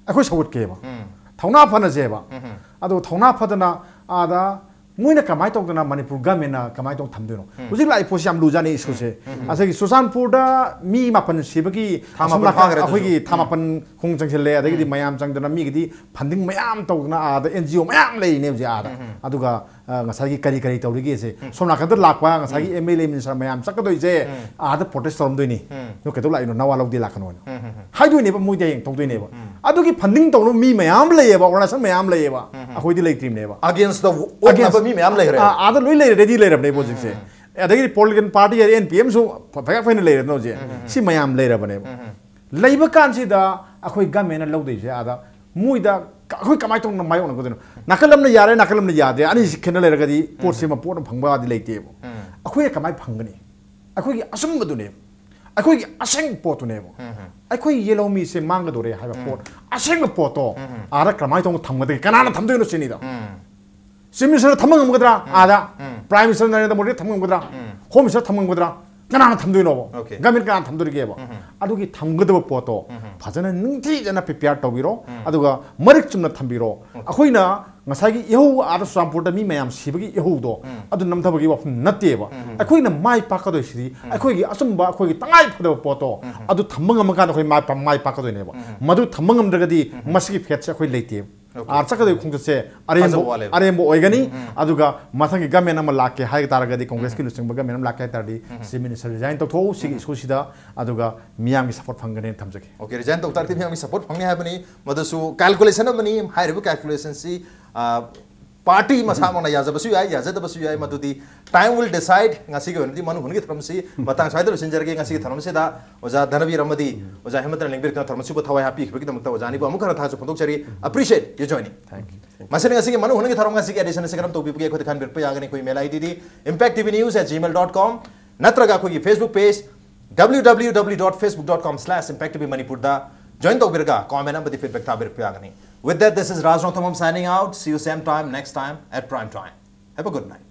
ꯑꯩꯈꯣꯏ ꯁꯧꯒꯠꯀꯦꯕ꯫ ꯎꯝ꯫ ꯊꯧꯅꯥ ꯐꯅꯁꯦꯕ꯫ ꯎꯝ, ꯎꯝ꯫ ꯑꯗꯣ ꯊꯧꯅꯥ ꯐꯗꯅ ꯑꯥꯗ ꯃꯣꯏꯅ ꯀꯃꯥꯏꯅ ꯇꯧꯗꯅ ꯃꯅꯤꯄꯨꯔ ꯒꯃꯦꯟꯅ ꯀꯃꯥꯏꯅ ꯇꯧꯅ ꯊꯝꯗꯣꯏꯅꯣ? ꯎꯝ꯫ ꯍꯧꯖꯤꯛ ꯂꯥꯛꯏ ꯄꯣꯠꯁꯤ ꯌꯥꯝ ꯂꯨꯖꯥꯠꯅꯤ ꯏꯁꯨꯁꯦ꯫ ꯎꯝ, ꯎꯝ, ꯎꯝ꯫ ꯉꯁꯥꯏꯒꯤ ꯆꯨꯔꯆꯥꯟꯄꯨꯔꯗ ꯃꯤ ꯃꯥꯄꯟ ꯁꯤꯕꯒꯤ ꯊꯥ ꯑꯁꯣꯝ ꯃꯥꯄꯟ ꯅꯥꯀꯟ ꯐꯥꯈ꯭ꯔꯦ ꯑꯗꯨꯁꯨ꯫ ꯑꯩꯈꯣꯏꯒꯤ ꯊꯥ ꯎꯝ꯫ ꯃꯥꯄꯟ ꯈꯣꯡ ꯆꯪꯁꯤꯜꯂꯦ, ꯑꯗꯒꯤꯗꯤ ꯎꯝ꯫ ꯃꯌꯥꯝ ꯆꯪꯗꯅ ꯃꯤꯒꯤꯗꯤ ꯐꯟꯗꯤꯡ ꯃꯌꯥꯝ ꯇꯧꯗꯅ ꯑꯥꯗ ꯑꯦꯟ ꯖꯤ ꯑꯣ ꯃꯌꯥꯝ ꯂꯩꯔꯤꯅꯦ ꯍꯧꯖꯤꯛ ꯑꯥꯗ꯫ ꯎꯝ, ꯎꯝ꯫ ꯑꯗꯨꯒ ꯑ, ꯉꯁꯥꯏꯒꯤ ꯀꯔꯤ ꯀꯔꯤ ꯇꯧꯔꯤꯒꯦꯁꯦ ꯎꯝ꯫ ꯁꯣꯝ ꯅꯥꯀꯟꯗ ꯂꯥꯛꯄ ꯉꯁꯥꯏꯒꯤ ꯎꯝ꯫ ꯑꯦꯝ ꯑꯦꯜ ꯑꯦ ꯃꯤꯅꯤꯁꯇꯔ ꯃꯌꯥꯝ ꯆꯠꯀꯗꯣꯏꯁꯦ ꯎꯝ꯫ ꯑꯥꯗ ꯄ꯭ꯔꯣꯇꯦꯁ ꯇꯧꯔꯝꯗꯣꯏꯅꯤ꯫ ꯎꯝ꯫ ꯅꯣꯏ ꯀꯩꯗꯧ ꯂꯥꯛꯏꯅꯣ? ꯅꯋꯥ ꯂꯧꯗꯦ ꯂꯥꯛꯀꯅꯣꯅ ꯎꯝ, ꯎꯝ, ꯎꯝ꯫ ꯍꯥꯏꯗꯣꯏꯅꯦꯕ, ꯃꯣꯏꯗꯤ ꯍꯌꯦꯡ ꯇꯧꯗꯣꯏꯅꯦꯕ꯫ ꯎꯝ꯫ ꯑꯗꯨꯒꯤ ꯐꯟꯗꯤꯡ ꯇꯧꯅꯕ ꯃꯤ ꯃꯌꯥꯝ ꯂꯩꯌꯦꯕ, ꯑꯣꯔꯒꯅꯥꯏꯖꯦꯁꯟ ꯃꯌꯥꯝ ꯂꯩꯌꯦꯕ, ꯎꯝ, ꯎꯝ꯫ ꯑꯩꯈꯣꯏꯗꯤ ꯂꯩꯇ꯭ꯔꯤꯕꯅꯦꯕ꯫ Against the ꯑꯣꯛꯅꯕ Against ꯃꯤ ꯃꯌꯥꯝ ꯂꯩꯈ꯭ꯔꯦ꯫ ꯑ, ꯑꯥꯗ ꯂꯣꯏ ꯂꯩꯔꯦ, ꯔꯦꯗꯤ ꯂꯩꯔꯕꯅꯦꯕ ꯍꯧꯖꯤꯛꯁꯦ꯫ ꯎꯝ, ꯎꯝ꯫ ꯑꯗꯒꯤꯗꯤ ꯄꯣꯂꯤꯇꯤꯀꯦꯜ ꯄꯥꯔꯇꯤ ꯍꯥꯏꯔꯦ, ꯑꯦꯟ ꯄꯤ ꯑꯦꯝꯁꯨ ꯐ-, ꯐꯒꯠ ꯐꯩꯅ ꯂꯩꯔꯦꯗꯅ ꯍꯧꯖꯤꯛ꯫ ꯎꯝ, ꯎꯝ, ꯎꯝ꯫ ꯁꯤ ꯃꯌꯥꯝ ꯂꯩꯔꯕꯅꯦꯕ꯫ ꯎꯝ, ꯎꯝ꯫ ꯂꯩꯕ ꯀꯥꯟꯁꯤꯗ ꯑꯩꯈꯣꯏ ꯒꯃꯦꯟꯅ ꯂꯧꯗꯣꯏꯁꯦ ꯑꯥꯗ ꯃꯣꯏꯗ ꯀ-, ꯑꯩꯈꯣꯏ ꯀꯃꯥꯏꯅ ꯇꯧꯅ ꯃꯥꯌꯣꯛꯅꯒꯗꯣꯏꯅꯣ? ꯅꯥꯀꯜ ꯑꯃꯅ ꯌꯥꯔꯦ, ꯅꯥꯀꯜ ꯑꯃꯅ ꯌꯥꯗꯦ, ꯑꯅꯤꯁꯤ ꯈꯦꯠꯅ ꯂꯩꯔꯒꯗꯤ ꯄꯣꯠꯁꯤ ꯎꯝ꯫ ꯑꯃ ꯄꯣꯠ ꯑꯃ ꯐꯪꯕꯗꯤ ꯂꯩꯇꯦꯕ꯫ ꯎꯝ꯫ ꯑꯩꯈꯣꯏꯅ ꯀꯃꯥꯏꯅ ꯐꯪꯒꯅꯤ? ꯑꯩꯈꯣꯏꯒꯤ ꯑꯆꯨꯝꯕꯗꯨꯅꯦꯕ, ꯑꯩꯈꯣꯏꯒꯤ ꯑꯁꯦꯡꯕ ꯄꯣꯠꯇꯨꯅꯦꯕ꯫ ꯎꯝ, ꯎꯝ꯫ ꯑꯩꯈꯣꯏ ꯌꯦꯜꯍꯧꯃꯤꯁꯦ ꯃꯥꯡꯒꯗꯧꯔꯦ ꯍꯥꯏꯕ ꯎꯝ꯫ ꯄꯣꯠ, ꯑꯁꯦꯡꯕ ꯄꯣꯠꯇꯣ ꯎꯝ, ꯎꯝ꯫ ꯑꯥꯗ ꯀꯃꯥꯏꯅ ꯇꯧꯅ ꯊꯝꯒꯗꯒꯦ? ꯀꯅꯥꯅ ꯊꯝꯗꯣꯏꯅꯣ ꯁꯤꯅꯤꯗ꯫ ꯎꯝ꯫ ꯆꯤꯐ ꯃꯤꯅꯤꯁꯇꯔꯅ ꯊꯝꯕ ꯉꯝꯒꯗ꯭ꯔꯥ? ꯎꯝ꯫ ꯑꯥꯗ ꯎꯝ꯫ ꯄ꯭ꯔꯥꯏꯝ ꯃꯤꯅꯤꯁꯇꯔ ꯅꯔꯦꯟꯗ꯭ꯔ ꯃꯣꯗꯤꯅ ꯊꯝꯕ ꯉꯝꯒꯗ꯭ꯔꯥ? ꯎꯝ꯫ ꯍꯣꯝ ꯃꯤꯅꯤꯁꯇꯔ ꯊꯝꯕ ꯉꯝꯒꯗ꯭ꯔꯥ? ꯀꯅꯥꯅ ꯊꯝꯗꯣꯏꯅꯣꯕ? Okay. ꯒꯃꯦꯟ ꯀꯅꯥꯅ ꯊꯝꯗꯣꯔꯤꯒꯦꯕ? ꯑꯗꯨꯒꯤ ꯊꯝꯒꯗꯕ ꯄꯣꯠꯇꯣ ꯐꯖꯅ ꯅꯤꯡꯊꯤꯖꯅ prepare ꯇꯧꯕꯤꯔꯣ꯫ ꯑꯗꯨꯒ ꯃꯔꯤꯛ ꯆꯨꯝꯅ ꯊꯝꯕꯤꯔꯣ꯫ ꯑꯩꯈꯣꯏꯅ ꯉꯁꯥꯏꯒꯤ ꯏꯍꯧ, ꯑꯥꯗ ꯆꯨꯔꯆꯥꯟꯄꯨꯔꯗ ꯃꯤ ꯃꯌꯥꯝ ꯁꯤꯕꯒꯤ ꯏꯍꯧꯗꯣ ꯑꯗꯨ ꯅꯝꯊꯕꯒꯤ ꯋꯥꯐꯝ ꯅꯠꯇꯦꯕ꯫ ꯑꯩꯈꯣꯏꯅ ꯃꯥꯏ ꯄꯥꯛꯀꯗꯣꯏꯁꯤꯗꯤ ꯑꯩꯈꯣꯏꯒꯤ ꯑꯆꯨꯝꯕ, ꯑꯩꯈꯣꯏꯒꯤ ꯇꯉꯥꯏ ꯐꯗꯕ ꯄꯣꯠꯇꯣ ꯑꯗꯨ ꯊꯝꯕ ꯉꯝꯃꯀꯥꯟꯗ ꯑꯩꯈꯣꯏ ꯃꯥꯏ ꯄꯥꯛ-, ꯃꯥꯏ ꯄꯥꯛꯀꯗꯣꯏꯅꯦꯕ꯫ ꯃꯗꯨ ꯊꯝꯕ ꯉꯝꯗ꯭ꯔꯒꯗꯤ ꯃꯁꯤꯒꯤ ꯐꯦꯠꯁꯦ ꯑꯩꯈꯣꯏ ꯂꯩꯇꯦꯕ꯫ Okay. ꯑꯥ, ꯆꯠꯀꯗꯣꯏ ꯈꯣꯡꯆꯠꯁꯦ ꯑꯔꯦꯝꯕ, ꯊꯥꯖꯕ ꯋꯥꯠꯂꯦꯕ꯫ ꯑꯔꯦꯝꯕ ꯑꯣꯏꯒꯅꯤ꯫ ꯑꯗꯨꯒ ꯃꯊꯪꯒꯤ ꯒꯃꯦꯟ ꯑꯃ ꯂꯥꯛꯀꯦ ꯍꯥꯏ ꯇꯥꯔꯒꯗꯤ, ꯀꯣꯡꯒ꯭ꯔꯦꯁꯀꯤ ꯂꯨꯆꯤꯡꯕ ꯒꯃꯦꯟ ꯑꯃ ꯂꯥꯛꯀꯦ ꯍꯥꯏ ꯇꯥꯔꯗꯤ, ꯆꯤꯐ ꯃꯤꯅꯤꯁꯇꯔ ꯔꯤꯖꯥꯏꯟ ꯇꯧꯊꯣꯛꯎ ꯁꯤꯒꯤ ꯏꯁꯨꯁꯤꯗ, ꯑꯗꯨꯒ ꯃꯤꯌꯥꯝꯒꯤ ꯁꯄꯣꯔꯠ ꯐꯪꯒꯅꯦꯅ ꯊꯝꯖꯒꯦ꯫ Okay, ꯔꯤꯖꯥꯏꯟ ꯇꯧ ꯇꯥꯔꯗꯤ ꯃꯤꯌꯥꯝꯒꯤ ꯁꯄꯣꯔꯠ ꯐꯪꯅꯤ ꯍꯥꯏꯕꯅꯤ꯫ ꯃꯗꯨꯁꯨ ꯀꯦꯜꯀꯨꯂꯦꯁꯟ ꯑꯃꯅꯤ꯫ ꯍꯥꯏꯔꯤꯕ ꯀꯦꯜꯀꯨꯂꯦꯁꯟꯁꯤ ꯄꯥꯔꯇꯤ ꯃꯁꯥꯃꯛꯅ ꯌꯥꯖꯕꯁꯨ ꯌꯥꯏ, ꯌꯥꯖꯗꯕꯁꯨ ꯌꯥꯏ, ꯃꯗꯨꯗꯤ time will decide꯫ ꯉꯁꯤꯒꯤ ꯑꯣꯏꯅꯗꯤ ꯃꯅꯨ ꯍꯨꯟꯒꯤ ꯊꯧꯔꯝꯁꯤ ꯃꯇꯥꯡ ꯁ꯭ꯋꯥꯏꯗ ꯂꯣꯏꯁꯤꯟꯖꯔꯒꯦ꯫ ꯉꯁꯤꯒꯤ ꯊꯧꯔꯝꯁꯤꯗ ꯑꯣꯖꯥ ꯙꯅꯕꯤꯔ ꯑꯃꯗꯤ ꯑꯣꯖꯥ ꯍꯦꯃꯟꯇꯅ ꯂꯦꯡꯕꯤꯔꯛꯇꯨꯅ ꯊꯧꯔꯝ ꯑꯁꯤꯕꯨ ꯊꯋꯥꯏ ꯍꯥꯞꯄꯤꯈꯤꯕꯒꯤꯗꯃꯛꯇ ꯑꯣꯖꯥ ꯑꯅꯤꯕꯨ ꯑꯃꯨꯛ ꯍꯟꯅ ꯊꯥꯒꯠꯆꯕ ꯐꯣꯡꯗꯣꯛꯆꯔꯤ꯫ Appreciate your joining꯫ ꯃꯁꯤꯅ ꯉꯁꯤꯒꯤ ꯃꯅꯨ ꯍꯨꯟꯒꯤ ꯊꯧꯔꯝ ꯉꯁꯤꯒꯤ edition ꯑꯁꯤ ꯀꯔꯝ ꯇꯧꯕꯤꯕꯒꯦ ꯑꯩꯈꯣꯏꯗ ꯈꯟꯕꯤꯔꯛꯄ ꯌꯥꯒꯅꯤ꯫ ꯑꯩꯈꯣꯏ email ID D impact T V news at gmail dot com ꯅꯠꯇ꯭ꯔꯒ ꯑꯩꯈꯣꯏꯒꯤ Facebook page W W W dot facebook dot com slash impact T V Manipur ꯗ join ꯇꯧꯕꯤꯔꯒ comment ꯑꯃꯗꯤ feedback ꯊꯥꯕꯤꯔꯛꯄ ꯌꯥꯒꯅꯤ꯫ With that, this is Raj Rongthambam signing out. See you same time next time at prime time. Have a good night.